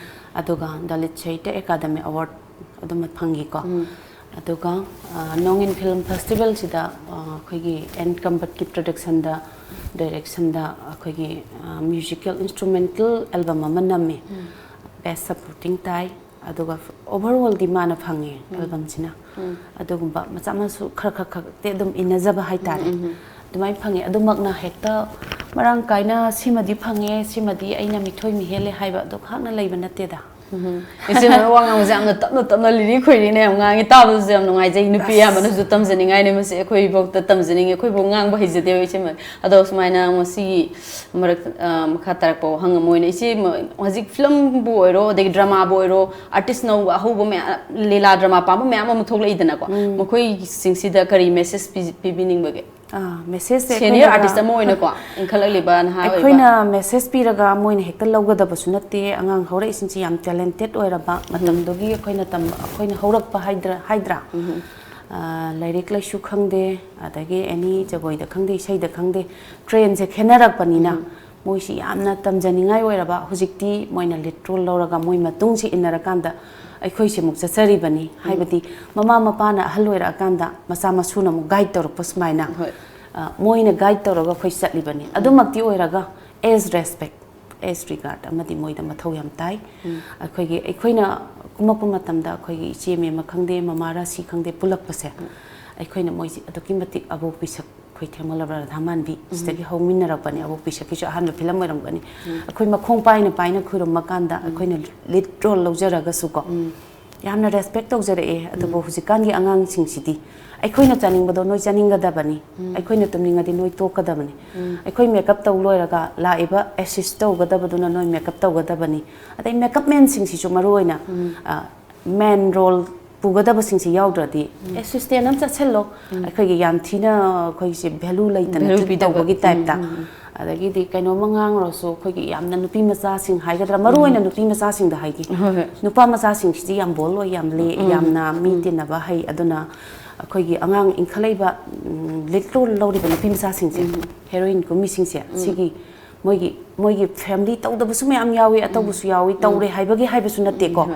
ꯑꯗꯨꯒ ꯗꯂꯤꯠ ꯁꯥꯍꯤꯇ꯭ꯌ ꯑꯦꯀꯥꯗꯃꯤ ꯑꯦꯋꯥꯔꯗ ꯑꯗꯨꯃ ꯐꯪꯈꯤꯀꯣ꯫ ꯑꯗꯨꯒ ꯅꯣꯡꯏꯟ ꯐꯤꯂꯝ ꯐꯦꯁꯇꯤꯚꯦꯜꯁꯤꯗ ꯑꯩꯈꯣꯏꯒꯤ ꯑꯦꯟ ꯀꯝꯕꯠꯀꯤ ꯄ꯭ꯔꯗꯛꯁꯟꯗ, ꯗꯥꯏꯔꯦꯛꯁꯟꯗ ꯑꯩꯈꯣꯏꯒꯤ ꯃ꯭ꯌꯨꯖꯤꯀꯦꯜ ꯏꯟꯁꯇ꯭ꯔꯨꯃꯦꯟꯇꯦꯜ ꯑꯦꯜꯕꯝ ꯑꯃ ꯅꯝꯃꯤ꯫ ꯕꯦꯁ ꯁꯄꯣꯔꯇꯤꯡ ꯇꯥꯏ꯫ ꯑꯗꯨꯒ ꯑꯣꯚꯔ ꯑꯣꯜꯗꯤ ꯃꯥꯅ ꯐꯪꯉꯦ ꯑꯦꯜꯕꯝꯁꯤꯅ꯫ ꯑꯗꯨꯒꯨꯝꯕ ꯃꯆꯥ ꯃꯁꯨ ꯈꯔ ꯈꯔ ꯈꯛꯇꯤ ꯑꯗꯨꯝ ꯏꯟꯅꯖꯕ ꯍꯥꯏꯇꯥꯔꯦ꯫ ꯑꯗꯨꯃꯥꯏꯅ ꯐꯪꯉꯦ꯫ ꯑꯗꯨꯃꯛꯅ ꯍꯦꯛꯇ ꯃꯔꯥꯡ ꯀꯥꯏꯅ ꯁꯤꯃꯗꯤ ꯐꯪꯉꯦ, ꯁꯤꯃꯗꯤ ꯑꯩꯅ ꯃꯤꯊꯣꯏ ꯃꯤꯍꯦꯜꯂꯦ ꯍꯥꯏꯕ ꯑꯗꯨ ꯈꯛꯅ ꯂꯩꯕ ꯅꯠꯇꯦꯗ꯫ ꯏꯆꯦ ꯃꯔꯨ ꯋꯥ ꯉꯥꯡꯕꯁꯦ ꯌꯥꯝꯅ ꯇꯞꯅ ꯇꯞꯅ ꯂꯤꯔꯤ ꯈꯣꯏꯔꯤꯅꯦ ꯌꯥꯝ ꯉꯥꯡꯉꯤ꯫ ꯇꯥꯕꯗꯁꯨ ꯌꯥꯝ ꯅꯨꯡꯉꯥꯏꯖꯩ꯫ ꯅꯨꯄꯤ ꯑꯁ꯫ ꯑꯌꯥꯝꯕꯅꯁꯨ ꯇꯝꯖꯅꯤꯡꯉꯥꯏꯅꯦ ꯃꯁꯤ꯫ ꯑꯩꯈꯣꯏꯐꯧꯗ ꯇꯝꯖꯅꯤꯡꯉꯤ꯫ ꯑꯩꯈꯣꯏꯐꯧ ꯉꯥꯡꯕ ꯍꯩꯖꯗꯦꯕ ꯏꯆꯦ꯫ ꯑꯗꯣ ꯁꯨꯃꯥꯏꯅ ꯉꯁꯤꯒꯤ ꯃꯔꯛ, ꯑ, ꯃꯈꯥ ꯇꯥꯔꯛꯄ ꯋꯥꯍꯪ ꯑꯃ ꯑꯣꯏꯅ ꯏꯆꯦ, ꯃ-, ꯍꯧꯖꯤꯛ ꯐꯤꯂꯝꯕꯨ ꯑꯣꯏꯔꯣ, ꯑꯗꯒꯤ ꯗ꯭ꯔꯃꯥꯕꯨ ꯑꯣꯏꯔꯣ, ꯑꯥꯔꯇꯤꯁ ꯅꯧꯕ ꯑꯍꯧꯕ ꯃꯌꯥꯝ, ꯂꯤꯂꯥ ꯗ꯭ꯔꯃꯥ ꯄꯥꯝꯕ ꯃꯌꯥꯝ ꯑꯃ ꯊꯣꯛꯂꯛꯏꯗꯅꯀꯣ꯫ ꯃꯈꯣꯏꯁꯤꯡꯁꯤꯗ ꯀꯔꯤ ꯃꯦꯁꯦꯖ ꯄꯤ-, ꯄꯤꯕꯤꯅꯤꯡꯕꯒꯦ? ꯑꯥ, ꯃꯦꯁꯦꯖꯁꯦ ꯁꯦꯅꯤꯌꯔ ꯑꯩꯈꯣꯏꯅ ꯑꯥꯔꯇꯤꯁ ꯑꯃ ꯑꯣꯏꯅꯀꯣ, ꯏꯟꯈꯠꯂꯛꯂꯤꯕ ꯅꯍꯥ ꯑꯣꯏꯕ꯫ ꯑꯩꯈꯣꯏꯅ ꯃꯦꯁꯦꯖ ꯄꯤꯔꯒ ꯃꯣꯏꯅ ꯍꯦꯛꯇ ꯂꯧꯒꯗꯕꯁꯨ ꯅꯠꯇꯦ꯫ ꯑꯉꯥꯡ ꯍꯧꯔꯛꯏꯁꯤꯡꯁꯤ ꯌꯥꯝ ꯇꯦꯂꯦꯟꯇꯦꯠ ꯑꯣꯏꯔꯕ ꯃꯇꯝꯗꯨꯒꯤ ꯑꯩꯈꯣꯏꯅ ꯇꯝ-, ꯑꯩꯈꯣꯏꯅ ꯍꯧꯔꯛꯄ ꯍꯥꯏꯗ꯭ꯔꯥ, ꯍꯥꯏꯗ꯭ꯔꯥ? ꯑꯥ, ꯂꯥꯏꯔꯤꯛ ꯂꯥꯏꯁꯨ ꯈꯪꯗꯦ, ꯑꯗꯒꯤ ꯑꯦꯅꯤ ꯖꯒꯣꯏꯗ ꯈꯪꯗꯦ, ꯏꯁꯩꯗ ꯈꯪꯗꯦ, ꯇ꯭ꯔꯦꯟꯁꯦ ꯈꯦꯠꯅꯔꯛꯄꯅꯤꯅ ꯃꯣꯏꯁꯤ ꯌꯥꯝꯅ ꯇꯝꯖꯅꯤꯡꯉꯥꯏ ꯑꯣꯏꯔꯕ꯫ ꯍꯧꯖꯤꯛꯇꯤ ꯃꯣꯏꯅ ꯂꯤꯠ ꯔꯣꯜ ꯂꯧꯔꯒ ꯃꯣꯏ ꯃꯇꯨꯡꯁꯤ ꯏꯟꯅꯔꯀꯥꯟꯗ ꯑꯩꯈꯣꯏꯁꯤ ꯑꯃꯨꯛ ꯆꯠꯆꯔꯤꯕꯅꯤ꯫ ꯍꯥꯏꯕꯗꯤ ꯃꯃꯥ ꯃꯄꯥꯅ ꯑꯍꯜ ꯑꯣꯏꯔꯛꯑꯀꯥꯟꯗ ꯃꯆꯥ ꯃꯁꯨꯅ ꯑꯃꯨꯛ ꯒꯥꯏꯗ ꯇꯧꯔꯛꯄ ꯁꯨꯃꯥꯏꯅ, ꯍꯣꯏ꯫ ꯑ, ꯃꯣꯏꯅ ꯒꯥꯏꯗ ꯇꯧꯔꯒ ꯑꯩꯈꯣꯏ ꯆꯠꯂꯤꯕꯅꯤ꯫ ꯑꯗꯨꯃꯛꯇꯤ ꯑꯣꯏꯔꯒ ꯑꯦꯖ ꯔꯦꯁꯄꯦꯛ, ꯑꯦꯖ ꯔꯤꯒꯥꯔꯗ ꯑꯃꯗꯤ ꯃꯣꯏꯗ ꯃꯊꯧ ꯌꯥꯝ ꯇꯥꯏ꯫ ꯑꯩꯈꯣꯏꯒꯤ, ꯑꯩꯈꯣꯏꯅ ꯀꯨꯝꯃꯛꯄ ꯃꯇꯝꯗ ꯑꯩꯈꯣꯏꯒꯤ ꯏꯆꯦ ꯃꯦꯝ ꯑꯃ ꯈꯪꯗꯦ, ꯃꯃꯥ ꯔꯥꯁꯤ ꯈꯪꯗꯦ, ꯄꯨꯜꯂꯛꯄꯁꯦ ꯑꯩꯈꯣꯏꯅ ꯃꯣꯏꯁꯤ ꯑꯗꯨꯛꯀꯤ ꯃꯇꯤꯛ ꯑꯕꯣꯛ ꯄꯤꯁꯛ ꯑꯩꯈꯣꯏ ꯊꯦꯡꯃꯜꯂꯕ ꯔꯥꯙꯥ ꯃꯥꯟꯕꯤ ꯁꯤꯗꯒꯤ ꯍꯧꯃꯤꯟꯅꯔꯛꯄꯅꯦ꯫ ꯑꯕꯣꯛ ꯄꯤꯁꯛꯀꯤꯁꯨ ꯑꯍꯥꯟꯕ ꯐꯤꯂꯝ ꯑꯣꯏꯔꯝꯒꯅꯤ꯫ ꯑꯩꯈꯣꯏ ꯃꯈꯣꯡ ꯄꯥꯏꯅ ꯄꯥꯏꯅ ꯈꯨꯔꯨꯝꯃꯀꯥꯟꯗ ꯑꯩꯈꯣꯏꯅ ꯂꯤꯗ ꯔꯣꯜ ꯂꯧꯖꯔꯒꯁꯨꯀꯣ, ꯌꯥꯝꯅ ꯔꯦꯁꯄꯦꯛ ꯇꯧꯖꯔꯛꯑꯦ꯫ ꯑꯗꯨꯕꯨ ꯍꯧꯖꯤꯛꯀꯥꯟꯒꯤ ꯑꯉꯥꯡꯁꯤꯡꯁꯤꯗꯤ ꯑꯩꯈꯣꯏꯅ ꯆꯥꯅꯤꯡꯕꯗꯣ ꯅꯣꯏ ꯆꯥꯅꯤꯡꯒꯗꯕꯅꯤ, ꯑꯩꯈꯣꯏꯅ ꯇꯨꯝꯅꯤꯡꯉꯗꯤ ꯅꯣꯏ ꯇꯣꯛꯀꯗꯕꯅꯤ, ꯑꯩꯈꯣꯏ ꯃꯦꯀꯞ ꯇꯧ ꯂꯣꯏꯔꯒ ꯂꯥꯛꯏꯕ ꯑꯦꯁꯤꯁ ꯇꯧꯒꯗꯕꯗꯨꯅ ꯅꯣꯏ ꯃꯦꯀꯞ ꯇꯧꯒꯗꯕꯅꯤ꯫ ꯑꯗꯩ ꯃꯦꯀꯞ ꯃꯦꯟꯁꯤꯡꯁꯤꯁꯨ ꯃꯔꯨ ꯑꯣꯏꯅ, ꯑ, ꯃꯦꯟ ꯔꯣꯜ ꯄꯨꯒꯗꯕꯁꯤꯡꯁꯤ ꯌꯥꯎꯗ꯭ꯔꯗꯤ ꯑꯦꯁꯤꯁꯇꯦꯟ ꯑꯃ ꯆꯠꯁꯤꯜꯂꯣ, ꯑꯩꯈꯣꯏꯒꯤ ꯌꯥꯝ ꯊꯤꯅ ꯑꯩꯈꯣꯏꯁꯦ ꯚꯦꯂꯨ ꯂꯩꯇꯅ ꯚꯦꯂꯨ ꯇ꯭ꯔꯤꯠ ꯄꯤꯗꯕ꯫ ꯇꯧꯕꯒꯤ ꯎꯝ, ꯇꯥꯏꯞꯇ꯫ ꯎꯝ, ꯎꯝ꯫ ꯑꯗꯒꯤꯗꯤ ꯀꯩꯅꯣꯝꯃ ꯉꯥꯡꯉꯨꯔꯁꯨ ꯑꯩꯈꯣꯏꯒꯤ ꯌꯥꯝꯅ ꯅꯨꯄꯤ ꯃꯆꯥꯁꯤꯡ ꯍꯥꯏꯒꯗ꯭ꯔꯥ, ꯃꯔꯨ ꯑꯣꯏꯅ ꯅꯨꯄꯤ ꯃꯆꯥꯁꯤꯡꯗ ꯍꯥꯏꯒꯦ꯫ ꯍꯣꯏ, ꯍꯣꯏ꯫ ꯅꯨꯄꯥ ꯃꯆꯥꯁꯤꯡꯁꯤꯗꯤ ꯌꯥꯝ ꯕꯣꯜ ꯑꯣꯏ, ꯌꯥꯝ ꯂꯦ, ꯌꯥꯝꯅ ꯃꯤ ꯇꯤꯟꯅꯕ ꯍꯩ꯫ ꯑꯗꯨꯅ ꯑꯩꯈꯣꯏꯒꯤ ꯑꯉꯥꯡ ꯏꯟꯈꯠꯂꯛꯏꯕ, ꯎꯝ, ꯂꯤꯗ ꯔꯣꯜ ꯂꯧꯔꯤꯕ ꯅꯨꯄꯤ ꯃꯆꯥꯁꯤꯡꯁꯦ, ꯍꯦꯔꯣꯏꯟ ꯀꯨꯝꯃꯤꯁꯤꯡꯁꯦ, ꯁꯤꯒꯤ ꯃꯣꯏꯒꯤ, ꯃꯣꯏꯒꯤ ꯐꯦꯃꯤꯂꯤ ꯇꯧꯗꯕꯁꯨ ꯃꯌꯥꯝ ꯌꯥꯎꯏ, ꯑꯇꯧꯕꯁꯨ ꯌꯥꯎꯏ, ꯇꯧꯔꯦ ꯍꯥꯏꯕꯒꯤ ꯍꯥꯏꯕꯁꯨ ꯅꯠꯇꯦꯀꯣ꯫ ꯍꯣꯏ꯫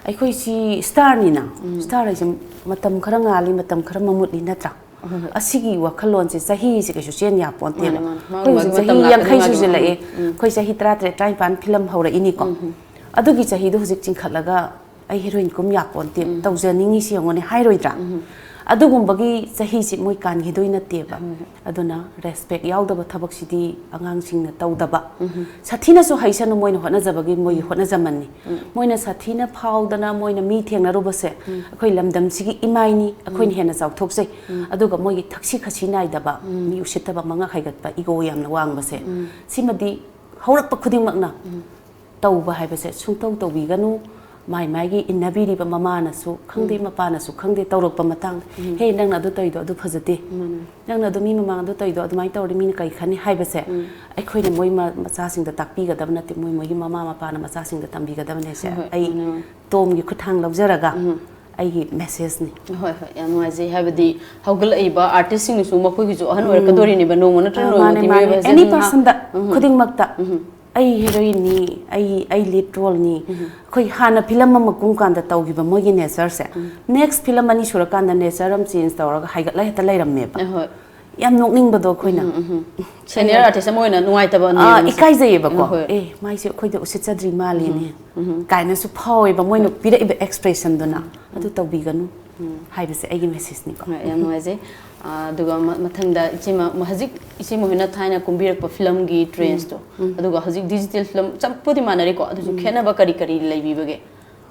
ꯑꯩꯈꯣꯏꯁꯤ ꯁ꯭ꯇꯥꯔꯅꯤꯅ, ꯁ꯭ꯇꯥꯔ ꯍꯥꯏꯁꯦ ꯃꯇꯝ ꯈꯔ ꯉꯥꯜꯂꯤ, ꯃꯇꯝ ꯈꯔ ꯃꯃꯨꯠꯂꯤ, ꯅꯠꯇ꯭ꯔꯥ? ꯑꯁꯤꯒꯤ ꯋꯥꯈꯜꯂꯣꯟꯁꯦ ꯆꯍꯤꯁꯦ ꯀꯩꯁꯨ ꯆꯦꯟ ꯌꯥꯄꯣꯟꯇꯦꯕ꯫ ꯃꯥꯅꯦ, ꯃꯥꯅꯦ꯫ ꯃꯥꯒꯤ ꯑꯩꯈꯣꯏ ꯍꯧꯖꯤꯛ ꯃꯥꯒꯤ ꯆꯍꯤ ꯃꯇꯝ ꯌꯥꯡꯈꯩ ꯂꯥꯛꯀꯅꯤ, ꯃꯥꯒꯤ ꯁꯨꯖꯜꯂꯛꯑꯦ꯫ ꯑꯩꯈꯣꯏ ꯆꯍꯤ ꯇꯔꯥ ꯇꯔꯦꯠ, ꯇꯔꯥꯅꯤꯄꯥꯟ ꯐꯤꯂꯝ ꯍꯧꯔꯛꯏꯅꯤꯀꯣ꯫ ꯑꯗꯨꯒꯤ ꯆꯍꯤꯗꯣ ꯍꯧꯖꯤꯛ ꯆꯤꯡꯈꯠꯂꯒ ꯑꯩ ꯍꯦꯔꯣꯏꯟ ꯀꯨꯝ ꯌꯥꯄꯣꯟꯇꯦ, ꯇꯧꯖꯅꯤꯡꯉꯤꯁꯤ ꯌꯦꯡꯉꯨꯅꯦ ꯍꯥꯏꯔꯣꯏꯗ꯭ꯔꯥ? ꯑꯗꯨꯒꯨꯝꯕꯒꯤ ꯆꯍꯤꯁꯤ ꯃꯣꯏ ꯀꯥꯟꯈꯤꯗꯣꯏ ꯅꯠꯇꯦꯕ꯫ ꯑꯗꯨꯅ ꯔꯦꯁꯄꯦꯛ ꯌꯥꯎꯗꯕ ꯊꯕꯛꯁꯤꯗꯤ ꯑꯉꯥꯡꯁꯤꯡꯅ ꯇꯧꯗꯕ꯫ ꯁꯥꯊꯤꯅꯁꯨ ꯍꯩꯁꯅꯨ, ꯃꯣꯏꯅ ꯍꯣꯠꯅꯖꯕꯒꯤ ꯃꯣꯏꯒꯤ ꯍꯣꯠꯅꯖꯃꯟꯅꯤ꯫ ꯃꯣꯏꯅ ꯁꯥꯊꯤꯅ ꯐꯥꯎꯗꯅ ꯃꯣꯏꯅ ꯃꯤ ꯊꯦꯡꯅꯔꯨꯕꯁꯦ ꯑꯩꯈꯣꯏ ꯂꯝꯗꯝꯁꯤꯒꯤ ꯏꯃꯥꯏꯅꯤ, ꯑꯩꯈꯣꯏꯅ ꯍꯦꯟꯅ ꯆꯥꯎꯊꯣꯛꯆꯩ꯫ ꯑꯗꯨꯒ ꯃꯣꯏꯒꯤ ꯊꯛꯁꯤ ꯈꯥꯁꯤ ꯅꯥꯏꯗꯕ, ꯃꯤ ꯎꯁꯤꯠꯇꯕ, ꯃꯉꯛ ꯍꯥꯏꯒꯠꯄ, ꯏꯒꯣ ꯌꯥꯝꯅ ꯋꯥꯡꯕꯁꯦ, ꯁꯤꯃꯗꯤ ꯍꯧꯔꯛꯄ ꯈꯨꯗꯤꯡꯃꯛꯅ ꯇꯧꯕ ꯍꯥꯏꯕꯁꯦ ꯁꯨꯡꯇꯧ ꯇꯧꯕꯤꯒꯅꯨ꯫ ꯃꯥꯏ ꯃꯥꯏꯒꯤ ꯏꯟꯅꯕꯤꯔꯤꯕ ꯃꯃꯥꯅꯁꯨ ꯈꯪꯗꯦ, ꯃꯄꯥꯅꯁꯨ ꯈꯪꯗꯦ, ꯇꯧꯔꯛꯄ ꯃꯇꯥꯡꯗ, "ꯍꯦ, ꯅꯪꯅ ꯑꯗꯨ ꯇꯧꯔꯤꯗꯣ ꯑꯗꯨ ꯐꯖꯗꯦ, ꯅꯪꯅ ꯑꯗꯨ ꯃꯤ ꯃꯃꯥꯡꯗ ꯇꯧꯔꯤꯗꯣ ꯑꯗꯨꯃꯥꯏꯅ ꯇꯧꯔꯗꯤ ꯃꯤꯅ ꯀꯔꯤ ꯈꯟꯅꯤ?" ꯍꯥꯏꯕꯁꯦ ꯑꯩꯈꯣꯏꯅ ꯃꯣꯏ ꯃ-, ꯃꯆꯥꯁꯤꯡꯗ ꯇꯥꯛꯄꯤꯒꯗꯕ ꯅꯠꯇꯦ, ꯃꯣꯏ ꯃꯣꯏꯒꯤ ꯃꯃꯥ ꯃꯄꯥꯅ ꯃꯆꯥꯁꯤꯡꯗ ꯇꯝꯕꯤꯒꯗꯕꯅꯦꯁꯦ꯫ ꯍꯣꯏ, ꯑꯩ ꯃꯥꯅꯦ, ꯃꯥꯅꯦ꯫ ꯇꯣꯝꯒꯤ ꯈꯨꯠꯊꯥꯡ ꯂꯧꯖꯔꯒ ꯑꯩꯒꯤ ꯃꯦꯁꯦꯖꯅꯤ꯫ ꯍꯣꯏ, ꯍꯣꯏ, ꯌꯥꯝ ꯅꯨꯡꯉꯥꯏꯖꯩ꯫ ꯍꯥꯏꯕꯗꯤ ꯍꯧꯒꯠꯂꯛꯏꯕ ꯑꯥꯔꯇꯤꯁꯁꯤꯡꯅꯁꯨ ꯃꯈꯣꯏꯒꯤꯁꯨ ꯑꯍꯟ ꯑꯣꯏꯔꯛꯀꯗꯣꯔꯤꯅꯦꯕ, ꯅꯣꯡꯃ ꯅꯠꯇ꯭ꯔꯒ ꯑ, ꯅꯣꯡꯃ ꯃꯥꯅꯦ, ꯃꯥꯅꯦ꯫ ꯃꯤꯑꯣꯏꯕ ꯍꯥꯏꯁꯦ ꯑꯦꯅꯤ ꯑꯗꯨꯝ ꯉꯥꯏꯍꯥꯛ-, ꯄꯥꯔꯁꯟꯗ, ꯎꯝ꯫ ꯈꯨꯗꯤꯡꯃꯛꯇ, ꯎꯝ꯫ ꯑꯩ ꯍꯦꯔꯣꯏꯟꯅꯤ, ꯑꯩ, ꯑꯩ ꯂꯤꯗ ꯔꯣꯜꯅꯤ꯫ ꯑꯩꯈꯣꯏ ꯍꯥꯟꯅ ꯐꯤꯂꯝ ꯑꯃ ꯀꯨꯝ ꯀꯥꯟꯗ ꯇꯧꯈꯤꯕ ꯃꯣꯏꯒꯤ ꯅꯦꯆꯔꯁꯦ, ꯅꯦꯛꯁ ꯐꯤꯂꯝ ꯑꯅꯤ ꯁꯨꯔꯀꯥꯟꯗ ꯅꯦꯆꯔ ꯑꯃ ꯆꯦꯟꯖ ꯇꯧꯔꯒ ꯍꯥꯏꯒꯠꯂ ꯍꯦꯛꯇ ꯂꯩꯔꯝꯃꯦꯕ꯫ ꯍꯣꯏ꯫ ꯌꯥꯝ ꯅꯣꯛꯅꯤꯡꯕꯗꯣ ꯑꯩꯈꯣꯏꯅ꯫ ꯁꯦꯅꯤꯌꯔ ꯑꯥꯔꯇꯤꯁ ꯑꯃ ꯑꯣꯏꯅ ꯅꯨꯡꯉꯥꯏꯇꯕ ꯑꯥ, ꯅꯤꯌꯝꯁꯦ꯫ ꯏꯀꯥꯏꯖꯩꯌꯦꯕꯀꯣ꯫ ꯍꯣꯏ꯫ "ꯑꯦ, ꯃꯥꯏꯁꯦ ꯑꯩꯈꯣꯏꯗ ꯎꯁꯤꯠꯆꯗ꯭ꯔꯤ ꯃꯥꯜꯂꯦꯅꯦ" ꯀꯥꯏꯅꯁꯨ ꯐꯥꯎꯋꯦꯕ ꯃꯣꯏꯅ ꯄꯤꯔꯛꯏꯕ ꯑꯦꯛꯁꯄ꯭ꯔꯦꯁꯟꯗꯨꯅ꯫ ꯑꯗꯨ ꯇꯧꯕꯤꯒꯅꯨ ꯍꯥꯏꯕꯁꯦ ꯑꯩꯒꯤ ꯃꯦꯁꯦꯖꯅꯤꯀꯣ꯫ ꯍꯣꯏ, ꯌꯥꯝ ꯅꯨꯡꯉꯥꯏꯖꯩ꯫ ꯑꯥ, ꯑꯗꯨꯒ ꯃ-, ꯃꯊꯪꯗ ꯏꯆꯦꯃ, ꯃ-, ꯍꯧꯖꯤꯛ ꯏꯆꯦꯃ ꯍꯣꯏꯅ ꯊꯥꯏꯅ ꯀꯨꯝꯕꯤꯔꯛꯄ ꯐꯤꯂꯝꯒꯤ ꯇ꯭ꯔꯦꯟꯁꯇꯣ, ꯑꯗꯨꯒ ꯍꯧꯖꯤꯛ ꯗꯤꯖꯤꯇꯦꯜ ꯐꯤꯂꯝ ꯆꯞꯄꯨꯗꯤ ꯃꯥꯟꯅꯔꯤꯀꯣ, ꯑꯗꯨꯁꯨ ꯈꯦꯠꯅꯕ ꯀꯔꯤ ꯀꯔꯤ ꯂꯩꯕꯤꯕꯒꯦ?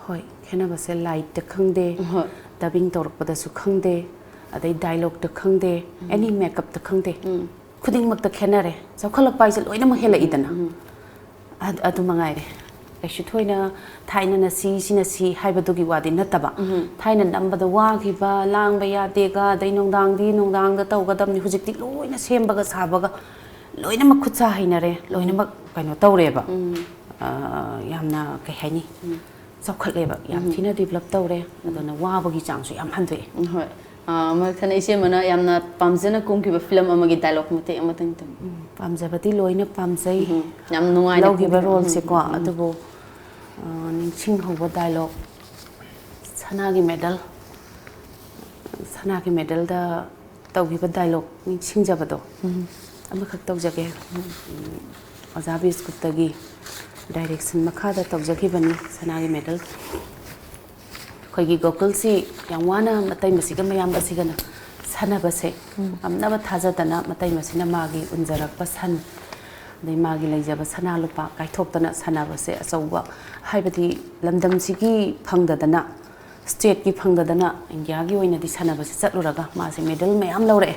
ꯍꯣꯏ, ꯈꯦꯠꯅꯕꯁꯦ ꯂꯥꯏꯠꯇ ꯈꯪꯗꯦ, ꯍꯣꯏ꯫ ꯗꯕꯤꯡ ꯇꯧꯔꯛꯄꯗꯁꯨ ꯈꯪꯗꯦ, ꯑꯗꯩ ꯗꯥꯏꯂꯣꯛꯇ ꯈꯪꯗꯦ, ꯑꯦꯅꯤ ꯃꯦꯀꯞꯇ ꯈꯪꯗꯦ, ꯈꯨꯗꯤꯡꯃꯛꯇ ꯈꯦꯠꯅꯔꯦ꯫ ꯆꯥꯎꯈꯠꯂꯛꯄ ꯍꯥꯏꯁꯦ ꯂꯣꯏꯅꯃꯛ ꯍꯦꯜꯂꯛꯏꯗꯅ꯫ ꯑꯗ-, ꯑꯗꯨ ꯃꯉꯥꯏꯔꯦ꯫ ꯀꯩꯁꯨ ꯊꯣꯏꯅ ꯊꯥꯏꯅꯅ ꯁꯤ, ꯁꯤꯅ ꯁꯤ ꯍꯥꯏꯕꯗꯨꯒꯤ ꯋꯥꯗꯤ ꯅꯠꯇꯕ꯫ ꯊꯥꯏꯅ ꯅꯝꯕꯗ ꯋꯥꯈꯤꯕ, ꯂꯥꯡꯕ ꯌꯥꯗꯦꯒ, ꯑꯗꯩ ꯅꯨꯡꯗꯥꯡꯗꯤ ꯅꯨꯡꯗꯥꯡꯗ ꯇꯧꯒꯗꯕꯅꯤ, ꯍꯧꯖꯤꯛꯇꯤ ꯂꯣꯏꯅ ꯁꯦꯝꯕꯒ ꯁꯥꯕꯒ ꯂꯣꯏꯅꯃꯛ ꯈꯨꯠ ꯁꯥ ꯍꯩꯅꯔꯦ, ꯂꯣꯏꯅꯃꯛ ꯀꯩꯅꯣ ꯇꯧꯔꯦꯕ꯫ ꯑ, ꯌꯥꯝꯅ ꯀꯩ ꯍꯥꯏꯅꯤ? ꯆꯥꯎꯈꯠꯂꯦꯕ, ꯌꯥꯝ ꯊꯤꯅ ꯗꯤꯕꯂꯞ ꯇꯧꯔꯦ꯫ ꯑꯗꯨꯅ ꯋꯥꯕꯒꯤ ꯆꯥꯡꯁꯨ ꯌꯥꯝ ꯍꯟꯊꯣꯛꯑꯦ꯫ ꯎꯝ, ꯍꯣꯏ꯫ ꯑꯥ, ꯃꯊꯪꯗ ꯏꯆꯦꯃꯅ ꯌꯥꯝꯅ ꯄꯥꯝꯖꯅ ꯀꯨꯝꯈꯤꯕ ꯐꯤꯂꯝ ꯑꯃꯒꯤ ꯗꯥꯏꯂꯣꯛ ꯃꯇꯦꯛ ꯑꯃꯇꯪ ꯇꯝꯕꯤꯌꯨ꯫ ꯎꯝ, ꯄꯥꯝꯖꯕꯗꯤ ꯂꯣꯏꯅ ꯄꯥꯝꯖꯩ꯫ ꯎꯝ, ꯌꯥꯝ ꯅꯨꯡꯉꯥꯏꯅ ꯂꯧꯈꯤꯕ ꯀꯨꯝꯈꯤꯕ꯫ ꯔꯣꯜꯁꯦꯀꯣ꯫ ꯎꯝ, ꯎꯝ, ꯎꯝ꯫ ꯑꯗꯨꯕꯨ, ꯑ, ꯅꯤꯡꯁꯤꯡꯍꯧꯕ ꯗꯥꯏꯂꯣꯛ ꯁꯅꯥꯒꯤ ꯃꯦꯗꯜ, ꯁꯅꯥꯒꯤ ꯃꯦꯗꯜꯗ ꯇꯧꯈꯤꯕ ꯗꯥꯏꯂꯣꯛ ꯅꯤꯡꯁꯤꯡꯖꯕꯗꯣ ꯑꯃꯈꯛ ꯇꯧꯖꯒꯦ꯫ ꯑꯣꯖꯥ ꯕꯤꯁꯀꯨꯞꯇꯒꯤ ꯗꯥꯏꯔꯦꯛꯁꯟ ꯃꯈꯥꯗ ꯇꯧꯖꯈꯤꯕꯅꯤ ꯁꯅꯥꯒꯤ ꯃꯦꯗꯜ꯫ ꯑꯩꯈꯣꯏꯒꯤ ꯒꯣꯀꯨꯜꯁꯤ ꯌꯥꯝ ꯋꯥꯅ ꯃꯇꯩ ꯃꯁꯤꯒ ꯃꯌꯥꯝꯕꯁꯤꯒꯅ ꯁꯥꯟꯅꯕꯁꯦ ꯉꯝꯅꯕ ꯊꯥꯖꯗꯅ ꯃꯇꯩ ꯃꯁꯤꯅ ꯃꯥꯒꯤ ꯎꯟꯖꯔꯛꯄ ꯁꯟ, ꯑꯗꯩ ꯃꯥꯒꯤ ꯂꯩꯖꯕ ꯁꯅꯥ ꯂꯨꯄꯥ ꯀꯥꯏꯊꯣꯛꯇꯅ ꯁꯥꯟꯅꯕꯁꯦ ꯑꯆꯧꯕ, ꯍꯥꯏꯕꯗꯤ ꯂꯝꯗꯝꯁꯤꯒꯤ ꯐꯪꯗꯗꯅ, ꯁ꯭ꯇꯦꯠꯀꯤ ꯐꯪꯗꯗꯅ ꯏꯟꯗꯤꯌꯥꯒꯤ ꯑꯣꯏꯅꯗꯤ ꯁꯥꯟꯅꯕꯁꯦ ꯆꯠꯂꯨꯔꯒ ꯃꯥꯁꯦ ꯃꯦꯗꯜ ꯃꯌꯥꯝ ꯂꯧꯔꯛꯑꯦ꯫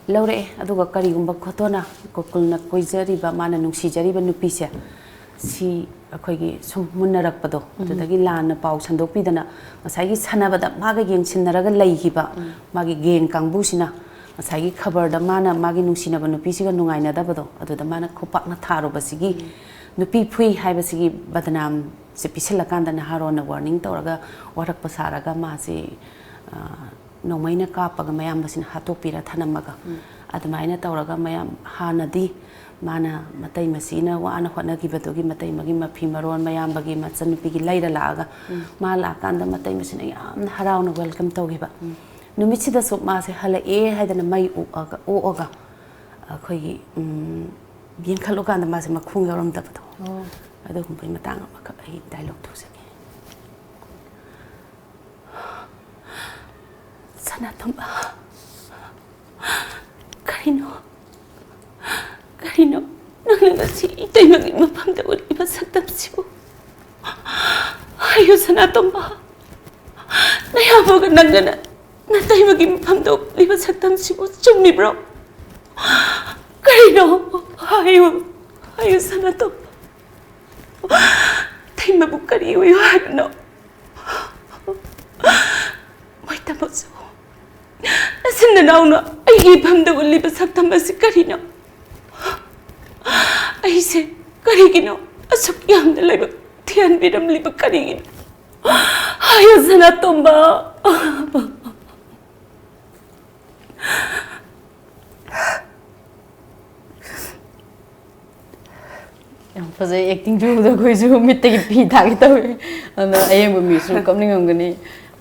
ꯂꯧꯔꯛꯑꯦ꯫ ꯑꯗꯨꯒ ꯀꯔꯤꯒꯨꯝꯕ ꯈꯣꯠꯇꯣꯅ ꯒꯣꯀꯨꯜꯅ ꯀꯣꯏꯖꯔꯤꯕ, ꯃꯥꯅ ꯅꯨꯡꯁꯤꯖꯔꯤꯕ ꯅꯨꯄꯤꯁꯦ ꯁꯤ ꯑꯩꯈꯣꯏꯒꯤ ꯁꯨꯝ ꯃꯨꯟꯅꯔꯛꯄꯗꯣ, ꯑꯗꯨꯗꯒꯤ ꯂꯥꯟꯅ ꯄꯥꯎ ꯁꯟꯗꯣꯛꯄꯤꯗꯅ ꯉꯁꯥꯏꯒꯤ ꯁꯥꯟꯅꯕꯗ ꯃꯥꯒ ꯌꯦꯡꯁꯤꯟꯅꯔꯒ ꯂꯩꯈꯤꯕ ꯃꯥꯒꯤ ꯒꯦꯡ ꯀꯥꯡꯕꯨꯁꯤꯅ ꯉꯁꯥꯏꯒꯤ ꯈꯕꯔꯗ ꯃꯥꯅ ꯃꯥꯒꯤ ꯅꯨꯡꯁꯤꯅꯕ ꯅꯨꯄꯤꯁꯤꯒ ꯅꯨꯡꯉꯥꯏꯅꯗꯕꯗꯣ, ꯑꯗꯨꯗ ꯃꯥꯅ ꯈꯨꯄꯥꯛꯅ ꯊꯥꯔꯨꯕꯁꯤꯒꯤ ꯅꯨꯄꯤ ꯐꯨꯏ ꯍꯥꯏꯕꯁꯤꯒꯤ ꯕꯗꯅꯥꯝꯁꯦ ꯄꯤꯁꯤꯜꯂꯀꯥꯟꯗ ꯅꯍꯥꯔꯣꯟꯅ ꯋꯥꯔꯅꯤꯡ ꯇꯧꯔꯒ ꯋꯥꯔꯛꯄ ꯁꯥꯔꯒ ꯃꯥꯁꯤ, ꯑ, ꯅꯣꯡꯃꯩꯅ ꯀꯥꯞꯄꯒ ꯃꯌꯥꯝꯕꯁꯤꯅ ꯍꯥꯠꯇꯣꯛꯄꯤꯔ ꯊꯅꯝꯃꯒ, ꯑꯗꯨꯃꯥꯏꯅ ꯇꯧꯔꯒ ꯃꯌꯥꯝ ꯍꯥꯟꯅꯗꯤ ꯃꯥꯅ ꯃꯇꯩ ꯃꯁꯤꯅ ꯋꯥꯅ ꯍꯣꯠꯅꯈꯤꯕꯗꯨꯒꯤ ꯃꯇꯩ ꯃꯒꯤ ꯃꯐꯤ ꯃꯔꯣꯟ ꯃꯌꯥꯝꯕꯒꯤ ꯃꯆꯟꯅꯨꯄꯤꯒꯤ ꯂꯩꯔ ꯂꯥꯛꯑꯒ ꯃꯥ ꯂꯥꯛꯀꯥꯟꯗ ꯃꯇꯩ ꯃꯁꯤꯅ ꯌꯥꯝꯅ ꯍꯔꯥꯎꯅ ꯋꯦꯜꯀꯝ ꯇꯧꯈꯤꯕ꯫ ꯅꯨꯃꯤꯠꯁꯤꯗꯁꯨ ꯃꯥꯁꯦ ꯍꯜꯂꯛꯑꯦ ꯍꯥꯏꯗꯅ ꯃꯩ ꯑꯣꯛꯑꯒ, ꯑꯣꯛꯑꯒ ꯑꯩꯈꯣꯏꯒꯤ, ꯎꯝ, ꯌꯦꯡꯈꯠꯂꯨꯀꯥꯟꯗ ꯃꯥꯁꯦ ꯃꯈꯣꯡ ꯌꯥꯎꯔꯝꯗꯕꯗꯣ, ꯑꯣ꯫ ꯑꯗꯨꯒꯨꯝꯕꯒꯤ ꯃꯇꯥꯡ ꯑꯃꯈꯛ ꯑꯩ ꯗꯥꯏꯂꯣꯛ ꯇꯧꯖꯒꯦ꯫ ꯁꯅꯥꯇꯣꯝꯕ, ꯀꯔꯤꯅꯣ? ꯀꯔꯤꯅꯣ? ꯅꯪꯅ ꯉꯁꯤ ꯏꯇꯩꯃꯒꯤ ꯃꯐꯝꯗ ꯎꯠꯂꯤꯕ ꯁꯛꯇꯝꯁꯤꯕꯨ? ꯍꯥꯏꯌꯨ ꯁꯅꯥꯇꯣꯝꯕ, ꯅꯌꯥꯝꯕꯒ ꯅꯪꯒꯅ ꯅꯇꯩꯃꯒꯤ ꯃꯐꯝꯗ ꯎꯠꯂꯤꯕ ꯁꯛꯇꯝꯁꯤꯕꯨ ꯆꯨꯝꯃꯤꯕ꯭ꯔꯣ? ꯀꯔꯤꯅꯣ? ꯍꯥꯏꯌꯨ, ꯍꯥꯏꯌꯨ ꯁꯅꯥꯇꯣꯝꯕ꯫ ꯇꯩꯃꯕꯨ ꯀꯔꯤ ꯑꯣꯏꯌꯨ ꯍꯥꯏꯕꯅꯣ? ꯃꯣꯏ ꯇꯥꯃꯣꯁꯨ ꯅꯆꯤꯟ ꯅꯅꯥꯎꯅ ꯑꯩꯒꯤ ꯏꯐꯝꯗ ꯎꯠꯂꯤꯕ ꯁꯛꯇꯝ ꯑꯁꯤ ꯀꯔꯤꯅꯣ? ꯑꯩꯁꯦ ꯀꯔꯤꯒꯤꯅꯣ ꯑꯁꯨꯛ ꯌꯥꯝꯅ ꯂꯥꯏꯕꯛ ꯊꯤꯍꯟꯕꯤꯔꯝꯂꯤꯕ ꯀꯔꯤꯒꯤꯅꯣ? ꯍꯥꯏꯌꯨ ꯁꯅꯥꯇꯣꯝꯕ꯫ ꯌꯥꯝ ꯐꯖꯩ꯫ ꯑꯦꯛꯇꯤꯡ ꯇꯧꯕꯗ ꯑꯩꯈꯣꯏꯁꯨ ꯃꯤꯠꯇꯒꯤ ꯄꯤ ꯇꯥꯒꯦ ꯇꯧꯋꯦ꯫ ꯑꯗꯣ ꯑꯌꯦꯡꯕ ꯃꯤꯁꯨ ꯀꯞꯅꯤꯡꯉꯝꯒꯅꯤ꯫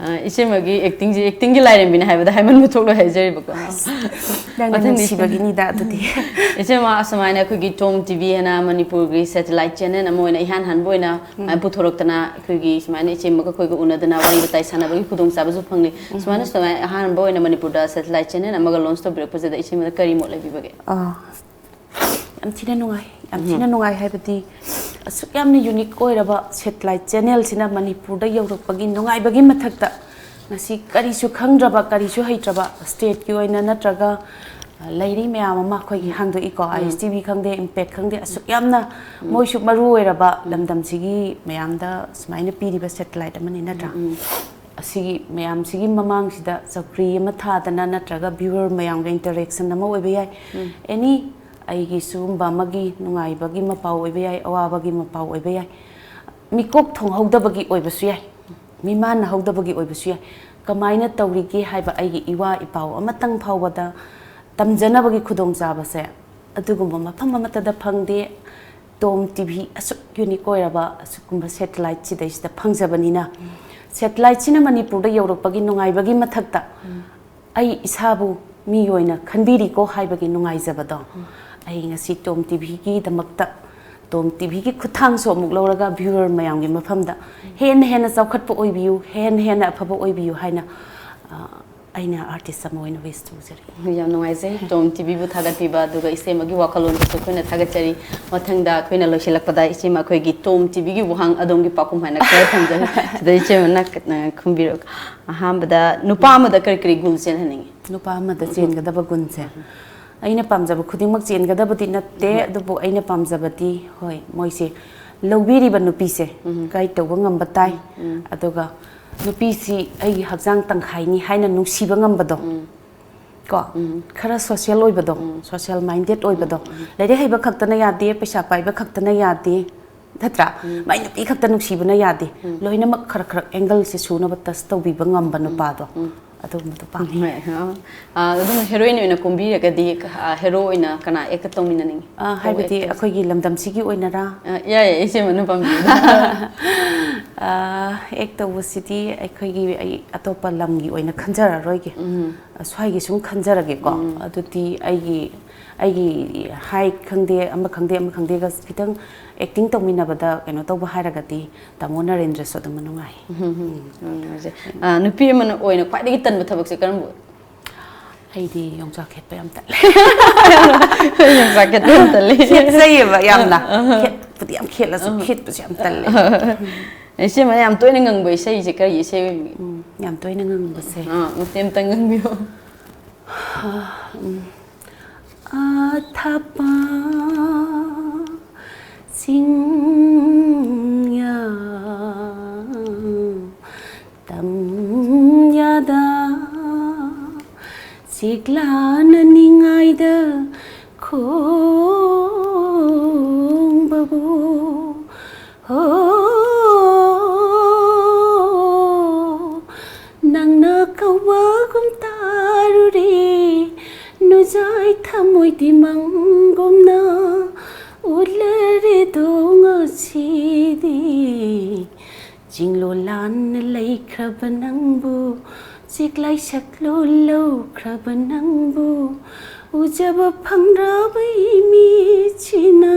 ꯑ, ꯏꯆꯦꯃꯒꯤ ꯑꯦꯛꯇꯤꯡꯁꯦ, ꯑꯦꯛꯇꯤꯡꯒꯤ ꯂꯥꯏꯔꯦꯝꯕꯤꯅꯦ ꯍꯥꯏꯕꯗ ꯍꯥꯏꯃꯟꯕ ꯊꯣꯛꯂꯣꯏ ꯍꯥꯏꯖꯔꯤꯕꯀꯣ꯫ ꯅꯪꯅ ꯃꯊꯪꯗꯤ ꯅꯨꯡꯁꯤꯕꯒꯤꯅꯤꯗ ꯑꯗꯨꯗꯤ꯫ ꯏꯆꯦꯃ, ꯑꯁꯨꯃꯥꯏꯅ ꯑꯩꯈꯣꯏꯒꯤ ꯇꯣꯝ ꯇꯤꯚꯤ ꯍꯥꯏꯅ ꯃꯅꯤꯄꯨꯔꯒꯤ ꯁꯦꯇꯦꯂꯥꯏꯠ ꯆꯦꯅꯦꯜ ꯑꯃ ꯑꯣꯏꯅ ꯏꯍꯥꯟ ꯍꯥꯟꯕ ꯑꯣꯏꯅ, ꯑ, ꯄꯨꯊꯣꯔꯛꯇꯅ, ꯑꯩꯈꯣꯏꯒꯤ ꯁꯨꯃꯥꯏꯅ ꯏꯆꯦꯃꯒ ꯑꯩꯈꯣꯏꯒ ꯎꯅꯗꯅ ꯋꯥꯔꯤ ꯋꯥꯇꯥꯏ ꯁꯥꯟꯅꯕꯒꯤ ꯈꯨꯗꯣꯡꯆꯥꯕꯁꯨ ꯐꯪꯂꯤ꯫ ꯁꯨꯃꯥꯏꯅ, ꯁꯨꯃꯥꯏꯅ ꯑꯍꯥꯟꯕ ꯑꯣꯏꯅ ꯃꯅꯤꯄꯨꯔꯗ ꯁꯦꯇꯦꯂꯥꯏꯠ ꯆꯦꯅꯦꯜ ꯑꯃꯒ ꯂꯣꯟꯆ ꯇꯧꯕꯤꯔꯛꯄꯁꯤꯗ ꯏꯆꯦꯃꯗ ꯀꯔꯤ ꯃꯣꯠ ꯂꯩꯕꯤꯕꯒꯦ? ꯑꯥ, ꯌꯥꯝ ꯊꯤꯅ ꯅꯨꯡꯉꯥꯏ, ꯌꯥꯝ ꯊꯤꯅ ꯅꯨꯡꯉꯥꯏ ꯍꯥꯏꯕꯗꯤ, ꯑꯁꯨꯛ ꯌꯥꯝꯅ ꯌꯨꯅꯤꯛ ꯑꯣꯏꯔꯕ ꯁꯦꯇꯦꯂꯥꯏꯠ ꯆꯦꯅꯦꯜꯁꯤꯅ ꯃꯅꯤꯄꯨꯔꯗ ꯌꯧꯔꯛꯄꯒꯤ ꯅꯨꯡꯉꯥꯏꯕꯒꯤ ꯃꯊꯛꯇ, ꯉꯁꯤ ꯀꯔꯤꯁꯨ ꯈꯪꯗ꯭ꯔꯕ, ꯀꯔꯤꯁꯨ ꯍꯩꯇ꯭ꯔꯕ, ꯁ꯭ꯇꯦꯠꯀꯤ ꯑꯣꯏꯅ ꯅꯠꯇ꯭ꯔꯒ, ꯑ, ꯂꯩꯔꯤ ꯃꯌꯥꯝ ꯑꯃ ꯑꯩꯈꯣꯏꯒꯤ ꯍꯥꯡꯗꯣꯛꯏꯀꯣ, ꯑꯥꯏ ꯑꯦꯁ ꯇꯤ ꯚꯤ ꯈꯪꯗꯦ, ꯏꯝꯄꯦꯛ ꯈꯪꯗꯦ, ꯑꯁꯨꯛ ꯌꯥꯝꯅ ꯃꯣꯏꯁꯨ ꯃꯔꯨ ꯑꯣꯏꯔꯕ ꯂꯝꯗꯝꯁꯤꯒꯤ ꯃꯌꯥꯝꯗ ꯁꯨꯃꯥꯏꯅ ꯄꯤꯔꯤꯕ ꯁꯦꯇꯦꯂꯥꯏꯠ ꯑꯃꯅꯤ ꯅꯠꯇ꯭ꯔꯥ? ꯑꯁꯤꯒꯤ ꯃꯌꯥꯝꯁꯤꯒꯤ ꯃꯃꯥꯡꯁꯤꯗ ꯆꯧꯀ꯭ꯔꯤ ꯑꯃ ꯊꯥꯗꯅ ꯅꯠꯇ꯭ꯔꯒ ꯚ꯭ꯌꯨꯋꯔ ꯃꯌꯥꯝꯒ ꯏꯟꯇꯔꯦꯛꯁꯟ ꯑꯃ ꯑꯣꯏꯕ ꯌꯥꯏ꯫ ꯑꯦꯅꯤ ꯑꯩꯒꯤ ꯁꯤꯒꯨꯝꯕ ꯑꯃꯒꯤ ꯅꯨꯡꯉꯥꯏꯕꯒꯤ ꯃꯄꯥꯎ ꯑꯣꯏꯕ ꯌꯥꯏ, ꯑꯋꯥꯕꯒꯤ ꯃꯄꯥꯎ ꯑꯣꯏꯕ ꯌꯥꯏ, ꯃꯤꯀꯣꯛ ꯊꯣꯡꯍꯧꯗꯕꯒꯤ ꯑꯣꯏꯕꯁꯨ ꯌꯥꯏ, ꯃꯤꯃꯥꯟꯅꯍꯧꯗꯕꯒꯤ ꯑꯣꯏꯕꯁꯨ ꯌꯥꯏ꯫ ꯀꯃꯥꯏꯅ ꯇꯧꯔꯤꯒꯦ ꯍꯥꯏꯕ ꯑꯩꯒꯤ ꯏꯋꯥ ꯏꯄꯥꯎ ꯑꯃꯇꯪ ꯐꯥꯎꯕꯗ ꯇꯝꯖꯅꯕꯒꯤ ꯈꯨꯗꯣꯡꯆꯥꯕꯁꯦ ꯑꯗꯨꯒꯨꯝꯕ ꯃꯐꯝ ꯑꯃꯠꯇꯗ ꯐꯪꯗꯦ꯫ ꯇꯣꯝ ꯇꯤꯚꯤ ꯑꯁꯨꯛ ꯌꯨꯅꯤꯛ ꯑꯣꯏꯔꯕ ꯑꯁꯨꯒꯨꯝꯕ ꯁꯦꯇꯦꯂꯥꯏꯠ ꯁꯤꯗꯩꯁꯤꯗ ꯐꯪꯖꯕꯅꯤꯅ, ꯁꯦꯇꯦꯂꯥꯏꯠꯁꯤꯅ ꯃꯅꯤꯄꯨꯔꯗ ꯌꯧꯔꯛꯄꯒꯤ ꯅꯨꯡꯉꯥꯏꯕꯒꯤ ꯃꯊꯛꯇ ꯑꯩ ꯏꯁꯥꯕꯨ ꯃꯤ ꯑꯣꯏꯅ ꯈꯟꯕꯤꯔꯤꯀꯣ ꯍꯥꯏꯕꯒꯤ ꯅꯨꯡꯉꯥꯏꯖꯕꯗꯣ ꯑꯩ ꯉꯁꯤ ꯇꯣꯝ ꯇꯤꯚꯤꯒꯤꯗꯃꯛꯇ, ꯇꯣꯝ ꯇꯤꯚꯤꯒꯤ ꯈꯨꯠꯊꯥꯡꯁꯨ ꯑꯃꯨꯛ ꯂꯧꯔꯒ ꯚ꯭ꯌꯨꯋꯔ ꯃꯌꯥꯝꯒꯤ ꯃꯐꯝꯗ ꯍꯦꯟꯅ ꯍꯦꯟꯅ ꯆꯥꯎꯈꯠꯄ ꯑꯣꯏꯕꯤꯌꯨ, ꯍꯦꯟꯅ ꯍꯦꯟꯅ ꯑꯐꯕ ꯑꯣꯏꯕꯤꯌꯨ ꯍꯥꯏꯅ, ꯑ, ꯑꯩꯅ ꯑꯥꯔꯇꯤꯁ ꯑꯃ ꯑꯣꯏꯅ ꯋꯤꯁ ꯇꯧꯖꯔꯤ꯫ ꯌꯥꯝ ꯅꯨꯡꯉꯥꯏꯖꯩ ꯇꯣꯝ ꯇꯤꯚꯤꯕꯨ ꯊꯥꯒꯠꯄꯤꯕ, ꯑꯗꯨꯒ ꯏꯆꯦꯃꯒꯤ ꯋꯥꯈꯜꯂꯣꯟꯗꯁꯨ ꯑꯩꯈꯣꯏꯅ ꯊꯥꯒꯠꯆꯔꯤ꯫ ꯃꯊꯪꯗ ꯑꯩꯈꯣꯏꯅ ꯂꯣꯏꯁꯤꯜꯂꯛꯄꯗ ꯏꯆꯦꯃ ꯑꯩꯈꯣꯏꯒꯤ ꯇꯣꯝ ꯇꯤꯚꯤꯒꯤ ꯋꯥꯍꯪ ꯑꯗꯣꯝꯒꯤ ꯄꯥꯎꯈꯨꯝ ꯍꯥꯏꯅ ꯈꯔ ꯊꯝꯖꯔꯤ꯫ ꯁꯤꯗ ꯏꯆꯦꯃꯅ, ꯑ, ꯈꯨꯝꯕꯤꯔꯛ-, ꯑꯍꯥꯟꯕꯗ ꯅꯨꯄꯥ ꯑꯃꯗ ꯀꯔꯤ ꯀꯔꯤ ꯒꯨꯟ ꯆꯦꯟꯍꯟꯅꯤꯡꯉꯤ? ꯅꯨꯄꯥ ꯑꯃꯗ ꯆꯦꯟꯒꯗꯕ ꯒꯨꯟꯁꯦ, ꯑꯩꯅ ꯄꯥꯝꯖꯕ ꯈꯨꯗꯤꯡꯃꯛ ꯆꯦꯟꯒꯗꯕꯗꯤ ꯅꯠꯇꯦ, ꯑꯗꯨꯕꯨ ꯑꯩꯅ ꯄꯥꯝꯖꯕꯗꯤ, ꯍꯣꯏ, ꯃꯣꯏꯁꯦ ꯂꯧꯕꯤꯔꯤꯕ ꯅꯨꯄꯤꯁꯦ ꯒꯥꯏꯗ ꯇꯧꯕ ꯉꯝꯕ ꯇꯥꯏ꯫ ꯑꯗꯨꯒ ꯅꯨꯄꯤꯁꯤ ꯑꯩꯒꯤ ꯍꯛꯆꯥꯡ ꯇꯪꯈꯥꯏꯅꯤ ꯍꯥꯏꯅ ꯅꯨꯡꯁꯤꯕ ꯉꯝꯕꯗꯣ, ꯀꯣ, ꯈꯔ ꯁꯣꯁꯤꯌꯦꯜ ꯑꯣꯏꯕꯗꯣ, ꯁꯣꯁꯤꯌꯦꯜ ꯃꯥꯏꯟꯗꯦꯠ ꯑꯣꯏꯕꯗꯣ, ꯂꯥꯏꯔꯤꯛ ꯍꯩꯕ ꯈꯛꯇꯅ ꯌꯥꯗꯦ, ꯄꯩꯁꯥ ꯄꯥꯏꯕ ꯈꯛꯇꯅ ꯌꯥꯗꯦ, ꯅꯠꯇ꯭ꯔꯥ? ꯃꯥꯏ ꯅꯨꯄꯤ ꯈꯛꯇ ꯅꯨꯡꯁꯤꯕꯅ ꯌꯥꯗꯦ꯫ ꯂꯣꯏꯅꯃꯛ ꯈꯔ ꯈꯔ ꯑꯦꯡꯒꯜꯁꯦ ꯁꯨꯅꯕ ꯇꯁ ꯇꯧꯕꯤꯕ ꯉꯝꯕ ꯅꯨꯄꯥꯗꯣ, ꯑꯗꯨꯒꯨꯝꯕꯗꯣ ꯄꯥꯝꯃꯤ꯫ ꯑꯗꯨꯝ ꯍꯦꯔꯣꯏꯟ ꯑꯣꯏꯅ ꯀꯨꯝꯕꯤꯔꯒꯗꯤ ꯍꯦꯔꯣ ꯑꯣꯏꯅ ꯀꯅꯥ ꯑꯦꯛ ꯇꯧꯃꯤꯟꯅꯅꯤꯡꯉꯤ? ꯍꯥꯏꯕꯗꯤ ꯑꯩꯈꯣꯏꯒꯤ ꯂꯝꯗꯝꯁꯤꯒꯤ ꯑꯣꯏꯅꯔꯥ? ꯌꯥꯏ ꯌꯥꯏ, ꯏꯆꯦꯃꯅ ꯄꯥꯝꯕꯤꯕꯗ꯫ ꯑꯦꯛ ꯇꯧꯕꯁꯤꯗꯤ ꯑꯩꯈꯣꯏꯒꯤ, ꯑꯩ ꯑꯇꯣꯞꯄ ꯂꯝꯒꯤ ꯑꯣꯏꯅ ꯈꯟꯖꯔꯔꯣꯏꯒꯦ꯫ ꯁ꯭ꯋꯥꯏꯒꯤ ꯁꯨꯝ ꯈꯟꯖꯔꯒꯦꯀꯣ꯫ ꯑꯗꯨꯗꯤ ꯑꯩꯒꯤ ꯑꯩꯒꯤ ꯍꯥꯏꯠ ꯈꯪꯗꯦ, ꯑꯃ ꯈꯪꯗꯦ, ꯑꯃ ꯈꯪꯗꯦꯒ ꯈꯤꯇꯪ ꯑꯦꯛꯇꯤꯡ ꯇꯧꯃꯤꯟꯅꯕꯗ ꯀꯩꯅꯣ ꯇꯧꯕ ꯍꯥꯏꯔꯒꯗꯤ ꯇꯥꯃꯣ ꯅꯔꯦꯟꯗ꯭ꯔꯁꯨ ꯑꯗꯨꯝ ꯅꯨꯡꯉꯥꯏ꯫ ꯅꯨꯄꯤ ꯑꯃꯅ ꯑꯣꯏꯅ ꯈ꯭ꯋꯥꯏꯗꯒꯤ ꯇꯟꯕ ꯊꯕꯛꯁꯦ ꯀꯔꯝꯕ ꯑꯣꯏ? ꯑꯩꯗꯤ ꯌꯣꯡꯆꯥꯛ ꯈꯦꯠꯄ ꯌꯥꯝ ꯇꯜꯂꯦ꯫ ꯌꯣꯡꯆꯥꯛ ꯈꯦꯠꯄ ꯌꯥꯝ ꯇꯜꯂꯤ꯫ ꯈꯦꯠꯆꯩꯌꯦꯕ ꯌꯥꯝꯅ꯫ ꯈꯦꯠꯄꯨꯗꯤ ꯌꯥꯝ ꯈꯦꯠꯂꯁꯨ ꯈꯦꯠꯄꯁꯦ ꯌꯥꯝ ꯇꯜꯂꯦ꯫ ꯏꯆꯦꯃꯅ ꯌꯥꯝ ꯇꯣꯏꯅ ꯉꯪꯕ ꯏꯁꯩꯁꯦ ꯀꯔꯤ ꯏꯁꯩ ꯑꯣꯏꯕꯤꯒꯦ? ꯎꯝ, ꯌꯥꯝ ꯇꯣꯏꯅ ꯉꯪꯕꯁꯦ꯫ ꯑꯥ, ꯃꯇꯦꯛ ꯑꯝꯇꯪ ꯉꯪꯕꯤꯌꯣ꯫ ꯎꯝ꯫ ꯑꯊꯥꯞꯄ ꯆꯤꯡꯌꯥ ꯇꯝꯌꯥꯗ ꯆꯤꯛꯂꯥꯅ ꯅꯤꯡꯉꯥꯏꯗ ꯈꯣꯡꯕꯕꯨ ꯍꯣ꯫ ꯅꯪꯅ ꯀꯧꯕꯒꯨꯝ ꯇꯥꯔꯨꯔꯦ ꯅꯨꯖꯥꯏ ꯊꯃꯣꯏꯗꯤ ꯃꯪꯒꯨꯝꯅ ꯎꯠꯂꯔꯦꯗꯣ ꯉꯁꯤꯗꯤ꯫ ꯆꯤꯡꯂꯣ ꯂꯥꯟꯅ ꯂꯩꯈ꯭ꯔꯕ ꯅꯪꯕꯨ ꯆꯤꯛꯂꯥꯏ ꯁꯛꯂꯣ ꯂꯧꯈ꯭ꯔꯕ ꯅꯪꯕꯨ ꯎꯖꯕ ꯐꯪꯗ꯭ꯔꯕ ꯏꯃꯤꯠꯁꯤꯅ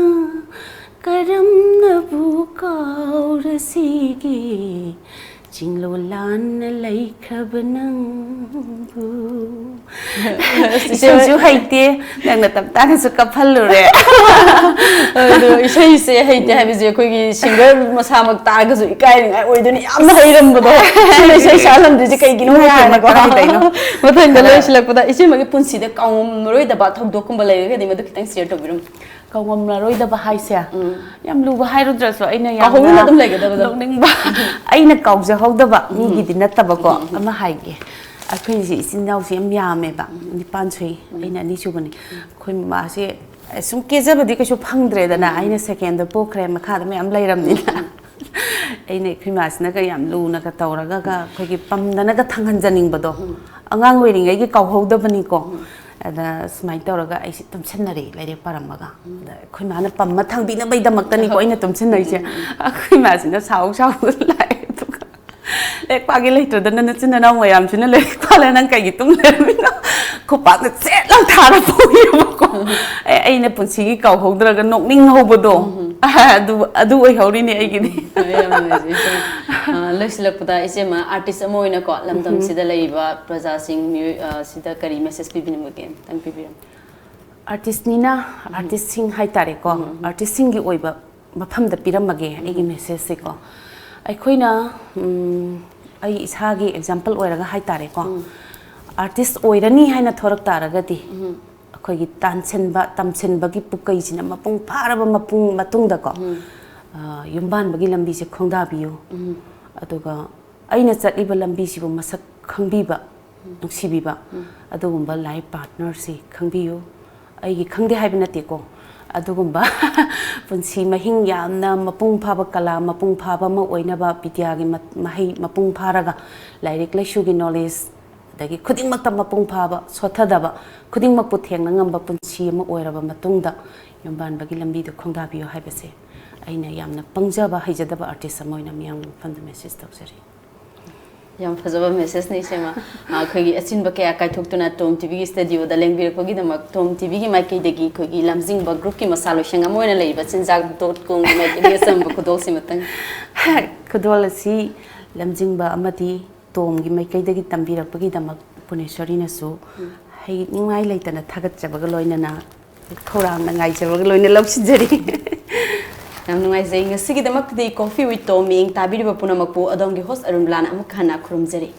ꯀꯔꯝꯅꯕꯨ ꯀꯥꯎꯔꯁꯤꯒꯦ ꯆꯤꯡꯂꯣ ꯂꯥꯟꯅ ꯂꯩꯈ꯭ꯔꯕ ꯅꯪꯕꯨ꯫ ꯏꯁꯩꯁꯨ ꯍꯩꯇꯦ, ꯅꯪꯅ ꯇꯞꯇꯥꯅꯁꯨ ꯀꯞꯍꯜꯂꯨꯔꯦ꯫ ꯑꯗꯣ ꯏꯁꯩꯁꯦ ꯍꯩꯇꯦ ꯍꯥꯏꯕꯁꯦ ꯑꯩꯈꯣꯏꯒꯤ ꯁꯤꯡꯒꯔ ꯃꯁꯥꯃꯛ ꯇꯥꯛꯑꯒꯁꯨ ꯏꯀꯥꯏꯅꯤꯡꯉꯥꯏ ꯑꯣꯏꯗꯣꯏꯅꯤ, ꯌꯥꯝꯅ ꯍꯩꯔꯝꯕꯗꯣ꯫ ꯁꯤꯅ ꯏꯁꯩ ꯁꯛꯍꯜꯂꯝꯗꯣꯏꯁꯦ ꯀꯩꯒꯤꯅꯣ ꯍꯥꯏꯔꯒꯀꯣ꯫ ꯃꯊꯪꯗ ꯂꯣꯏꯁꯤꯜꯂꯛꯄꯗ ꯏꯆꯦꯃꯒꯤ ꯄꯨꯟꯁꯤꯗ ꯀꯥꯎꯉꯝꯃꯔꯣꯏꯗꯕ ꯊꯧꯗꯣꯛꯀꯨꯝꯕ ꯂꯩꯔꯒꯗꯤ ꯃꯗꯨ ꯈꯤꯇꯪ ꯁꯤꯌꯔ ꯇꯧꯕꯤꯔꯝꯃꯨ꯫ ꯀꯥꯎꯉꯝꯂꯔꯣꯏꯗꯕ ꯍꯥꯏꯁꯦ ꯌꯥꯝ ꯂꯨꯕ ꯍꯥꯏꯔꯨꯗ꯭ꯔꯁꯨ ꯑꯩꯅ ꯌꯥꯝꯅ ꯀꯥꯎꯍꯧꯗꯅ ꯑꯗꯨꯝ ꯂꯩꯒꯗꯕꯗꯣ꯫ ꯅꯣꯛꯅꯤꯡꯕ꯫ ꯑꯩꯅ ꯀꯥꯎꯖꯍꯧꯗꯕ ꯃꯤꯒꯤꯗꯤ ꯅꯠꯇꯕꯀꯣ꯫ ꯑꯃ ꯍꯥꯏꯒꯦ꯫ ꯑꯩꯈꯣꯏꯁꯦ ꯏꯆꯤꯟ ꯏꯅꯥꯎꯁꯦ ꯌꯥꯝ ꯌꯥꯝꯃꯦꯕ, ꯅꯤꯄꯥꯟ ꯁꯨꯏ꯫ ꯑꯩꯅ ꯑꯅꯤꯁꯨꯕꯅꯤ꯫ ꯑꯩꯈꯣꯏ ꯃꯃꯥꯁꯦ ꯁꯨꯝ ꯀꯦꯖꯕꯗꯤ ꯀꯩꯁꯨ ꯐꯪꯗ꯭ꯔꯦꯗꯅ, ꯑꯩꯅ ꯁꯦꯀꯦꯟꯗ ꯄꯣꯛꯈ꯭ꯔꯦ, ꯃꯈꯥꯗ ꯃꯌꯥꯝ ꯂꯩꯔꯝꯅꯤꯅ꯫ ꯑꯩꯅ ꯑꯩꯈꯣꯏ ꯃꯥꯁꯤꯅꯒ ꯌꯥꯝ ꯂꯨꯅꯒ ꯇꯧꯔꯒꯒ ꯑꯩꯈꯣꯏꯒꯤ ꯄꯝꯗꯅꯒ ꯊꯥꯡꯍꯟꯖꯅꯤꯡꯕꯗꯣ, ꯑꯉꯥꯡ ꯑꯣꯏꯔꯤꯉꯩꯒꯤ ꯀꯥꯎꯍꯧꯗꯕꯅꯤꯀꯣ꯫ ꯑꯗ ꯁꯨꯃꯥꯏꯅ ꯇꯧꯔꯒ ꯑꯩꯁꯦ ꯇꯨꯝꯁꯟꯅꯔꯦ ꯂꯥꯏꯔꯤꯛ ꯄꯥꯔꯝꯃꯒ꯫ ꯑꯗ ꯑꯩꯈꯣꯏ ꯃꯥꯅ ꯄꯝꯃ ꯊꯥꯡꯕꯤꯅꯕꯩꯗꯃꯛꯇꯅꯤꯀꯣ ꯑꯩꯅ ꯇꯨꯝꯁꯟꯅꯩꯁꯦ꯫ ꯑꯩꯈꯣꯏ ꯃꯥꯁꯤꯅ ꯁꯥꯎ ꯁꯥꯎ ꯂꯥꯛꯑꯦ꯫ ꯑꯗꯨꯒ ꯂꯥꯏꯔꯤꯛ ꯄꯥꯒꯦ ꯂꯩꯇ꯭ꯔꯗꯅ ꯅꯆꯤꯟ ꯅꯅꯥꯎ ꯃꯌꯥꯝꯁꯤꯅ ꯂꯥꯏꯔꯤꯛ ꯄꯥꯜꯂ ꯅꯪ ꯀꯩꯒꯤ ꯇꯨꯝ ꯂꯩꯔꯝꯃꯤꯅꯣ? ꯈꯨꯄꯥꯛꯅ ꯆꯦꯠ ꯂꯥꯎ ꯊꯥꯔ ꯐꯨꯏꯌꯦꯕꯀꯣ꯫ ꯑꯦ, ꯑꯩꯅ ꯄꯨꯟꯁꯤꯒꯤ ꯀꯥꯎꯍꯧꯗ꯭ꯔꯒ ꯅꯣꯛꯅꯤꯡꯍꯧꯕꯗꯣ꯫ ꯑꯗꯨ, ꯑꯗꯨ ꯑꯣꯏꯍꯧꯔꯤꯅꯦ ꯑꯩꯒꯤꯗꯤ꯫ ꯌꯥꯝ ꯅꯨꯡꯉꯥꯏꯖꯩ, ꯏꯆꯦꯃ꯫ ꯑ, ꯂꯣꯏꯁꯤꯜꯂꯛꯄꯗ, ꯏꯆꯦꯃ, ꯑꯥꯔꯇꯤꯁ ꯑꯃ ꯑꯣꯏꯅꯀꯣ, ꯂꯝꯗꯝꯁꯤꯗ ꯂꯩꯔꯤꯕ ꯄ꯭ꯔꯖꯥꯁꯤꯡ, ꯃꯤꯑꯣꯏ, ꯑ, ꯁꯤꯗ ꯀꯔꯤ ꯃꯦꯁꯦꯖ ꯄꯤꯕꯤꯅꯤꯡꯕꯒꯦ? ꯑꯝꯇꯪ ꯄꯤꯕꯤꯔꯝꯃꯨ꯫ ꯑꯥꯔꯇꯤꯁꯅꯤꯅ ꯑꯥꯔꯇꯤꯁꯁꯤꯡ ꯍꯥꯏꯇꯥꯔꯦꯀꯣ, ꯑꯥꯔꯇꯤꯁꯁꯤꯡꯒꯤ ꯑꯣꯏꯕ ꯃꯐꯝꯗ ꯄꯤꯔꯝꯃꯒꯦ ꯑꯩꯒꯤ ꯃꯦꯁꯦꯖꯁꯦꯀꯣ꯫ ꯑꯩꯈꯣꯏꯅ, ꯎꯝ, ꯑꯩ ꯏꯁꯥꯒꯤ ꯑꯦꯛꯖꯥꯝꯄꯜ ꯑꯣꯏꯔꯒ ꯍꯥꯏꯇꯥꯔꯦꯀꯣ, ꯑꯥꯔꯇꯤꯁ ꯑꯣꯏꯔꯅꯤ ꯍꯥꯏꯅ ꯊꯣꯔꯛ ꯇꯥꯔꯒꯗꯤ, ꯑꯩꯈꯣꯏꯒꯤ ꯇꯥꯟꯁꯤꯟꯕ, ꯇꯝꯁꯤꯟꯕꯒꯤ ꯄꯨꯀꯩꯁꯤꯅ ꯃꯄꯨꯡ ꯐꯥꯔꯕ ꯃꯄꯨꯡ ꯃꯇꯨꯡꯗꯀꯣ, ꯑ, ꯌꯨꯝꯕꯥꯟꯕꯒꯤ ꯂꯝꯕꯤꯁꯦ ꯈꯣꯡꯗꯥꯕꯤꯌꯨ꯫ ꯑꯗꯨꯒ ꯑꯩꯅ ꯆꯠꯂꯤꯕ ꯂꯝꯕꯤꯁꯤꯕꯨ ꯃꯁꯛ ꯈꯪꯕꯤꯕ, ꯅꯨꯡꯁꯤꯕꯤꯕ, ꯑꯗꯨꯒꯨꯝꯕ ꯂꯥꯏꯐ ꯄꯥꯔꯠꯅꯔꯁꯤ ꯈꯪꯕꯤꯌꯨ꯫ ꯑꯩꯒꯤ ꯈꯪꯗꯦ ꯍꯥꯏꯕ ꯅꯠꯇꯦꯀꯣ, ꯑꯗꯨꯒꯨꯝꯕ ꯄꯨꯟꯁꯤ ꯃꯍꯤꯡ ꯌꯥꯝꯅ ꯃꯄꯨꯡ ꯐꯥꯕ, ꯀꯂꯥ ꯃꯄꯨꯡ ꯐꯥꯕ ꯑꯃ ꯑꯣꯏꯅꯕ, ꯕꯤꯗ꯭ꯌꯥꯒꯤ ꯃ-, ꯃꯍꯩ ꯃꯄꯨꯡ ꯐꯥꯔꯒ, ꯂꯥꯏꯔꯤꯛ ꯂꯥꯏꯁꯨꯒꯤ ꯅꯣꯂꯦꯖ, ꯑꯗꯒꯤ ꯈꯨꯗꯤꯡꯃꯛꯇ ꯃꯄꯨꯡ ꯐꯥꯕ, ꯁꯣꯠꯊꯗꯕ, ꯈꯨꯗꯤꯡꯃꯛꯄꯨ ꯊꯦꯡꯅ ꯉꯝꯕ ꯄꯨꯟꯁꯤ ꯑꯃ ꯑꯣꯏꯔꯕ ꯃꯇꯨꯡꯗ, ꯌꯨꯝꯕꯥꯟꯕꯒꯤ ꯂꯝꯕꯤꯗ ꯈꯣꯡꯗꯥꯕꯤꯌꯨ ꯍꯥꯏꯕꯁꯦ ꯑꯩꯅ ꯌꯥꯝꯅ ꯄꯪꯖꯕ, ꯍꯩꯖꯗꯕ ꯑꯥꯔꯇꯤꯁ ꯑꯃ ꯑꯣꯏꯅ ꯃꯤꯌꯥꯝꯒꯤ ꯃꯐꯝꯗ ꯃꯦꯁꯦꯖ ꯇꯧꯖꯔꯤ꯫ ꯌꯥꯝ ꯐꯖꯕ ꯃꯦꯁꯦꯖꯅꯤ, ꯏꯆꯦꯃ꯫ ꯑ, ꯑꯩꯈꯣꯏꯒꯤ ꯑꯆꯤꯟꯕ ꯀꯌꯥ ꯀꯥꯏꯊꯣꯛꯇꯨꯅ ꯇꯣꯝ ꯇꯤꯚꯤꯒꯤ ꯁ꯭ꯇꯨꯗꯤꯑꯣꯗ ꯂꯦꯡꯕꯤꯔꯛꯄꯒꯤꯗꯃꯛ ꯇꯣꯝ ꯇꯤꯚꯤꯒꯤ ꯃꯥꯏꯀꯩꯗꯒꯤ ꯑꯩꯈꯣꯏꯒꯤ ꯂꯝꯖꯤꯡꯕ ꯒ꯭ꯔꯨꯞꯀꯤ ꯃꯁꯥ ꯂꯣꯏꯁꯪ ꯑꯃ ꯑꯣꯏꯅ ꯂꯩꯔꯤꯕ ꯆꯤꯟꯖꯥꯛ ꯗꯣꯠ ꯀꯣꯝꯒꯤ ꯃꯥꯏꯀꯩꯗꯒꯤ ꯑꯆꯝꯕ ꯈꯨꯗꯣꯜꯁꯤꯃꯇꯪ꯫ ꯈꯨꯗꯣꯜ ꯑꯁꯤ ꯂꯝꯖꯤꯡꯕ ꯑꯃꯗꯤ ꯇꯣꯝꯒꯤ ꯃꯥꯏꯀꯩꯗꯒꯤ ꯇꯝꯕꯤꯔꯛꯄꯒꯤꯗꯃꯛ ꯄꯨꯅꯦꯁꯣꯔꯤꯅꯁꯨ ꯍꯩꯅꯤꯡꯉꯥꯏ ꯂꯩꯇꯅ ꯊꯥꯒꯠꯆꯕꯒ ꯂꯣꯏꯅꯅ ꯈꯧꯔꯥꯡꯅ ꯉꯥꯏꯖꯕꯒ ꯂꯣꯏꯅ ꯂꯧꯁꯤꯟꯖꯔꯤ꯫ ꯌꯥꯝ ꯅꯨꯡꯉꯥꯏꯖꯩ꯫ ꯉꯁꯤꯒꯤꯗꯃꯛꯇꯗꯤ Coffee with Tom ꯃꯤꯠꯌꯦꯡ ꯇꯥꯕꯤꯔꯤꯕ ꯄꯨꯝꯅꯃꯛꯄꯨ ꯑꯗꯣꯝꯒꯤ host ꯑꯔꯨꯟꯕꯂꯥꯅ ꯑꯃꯨꯛ ꯍꯟꯅ ꯈꯨꯔꯨꯝꯖꯔꯤ꯫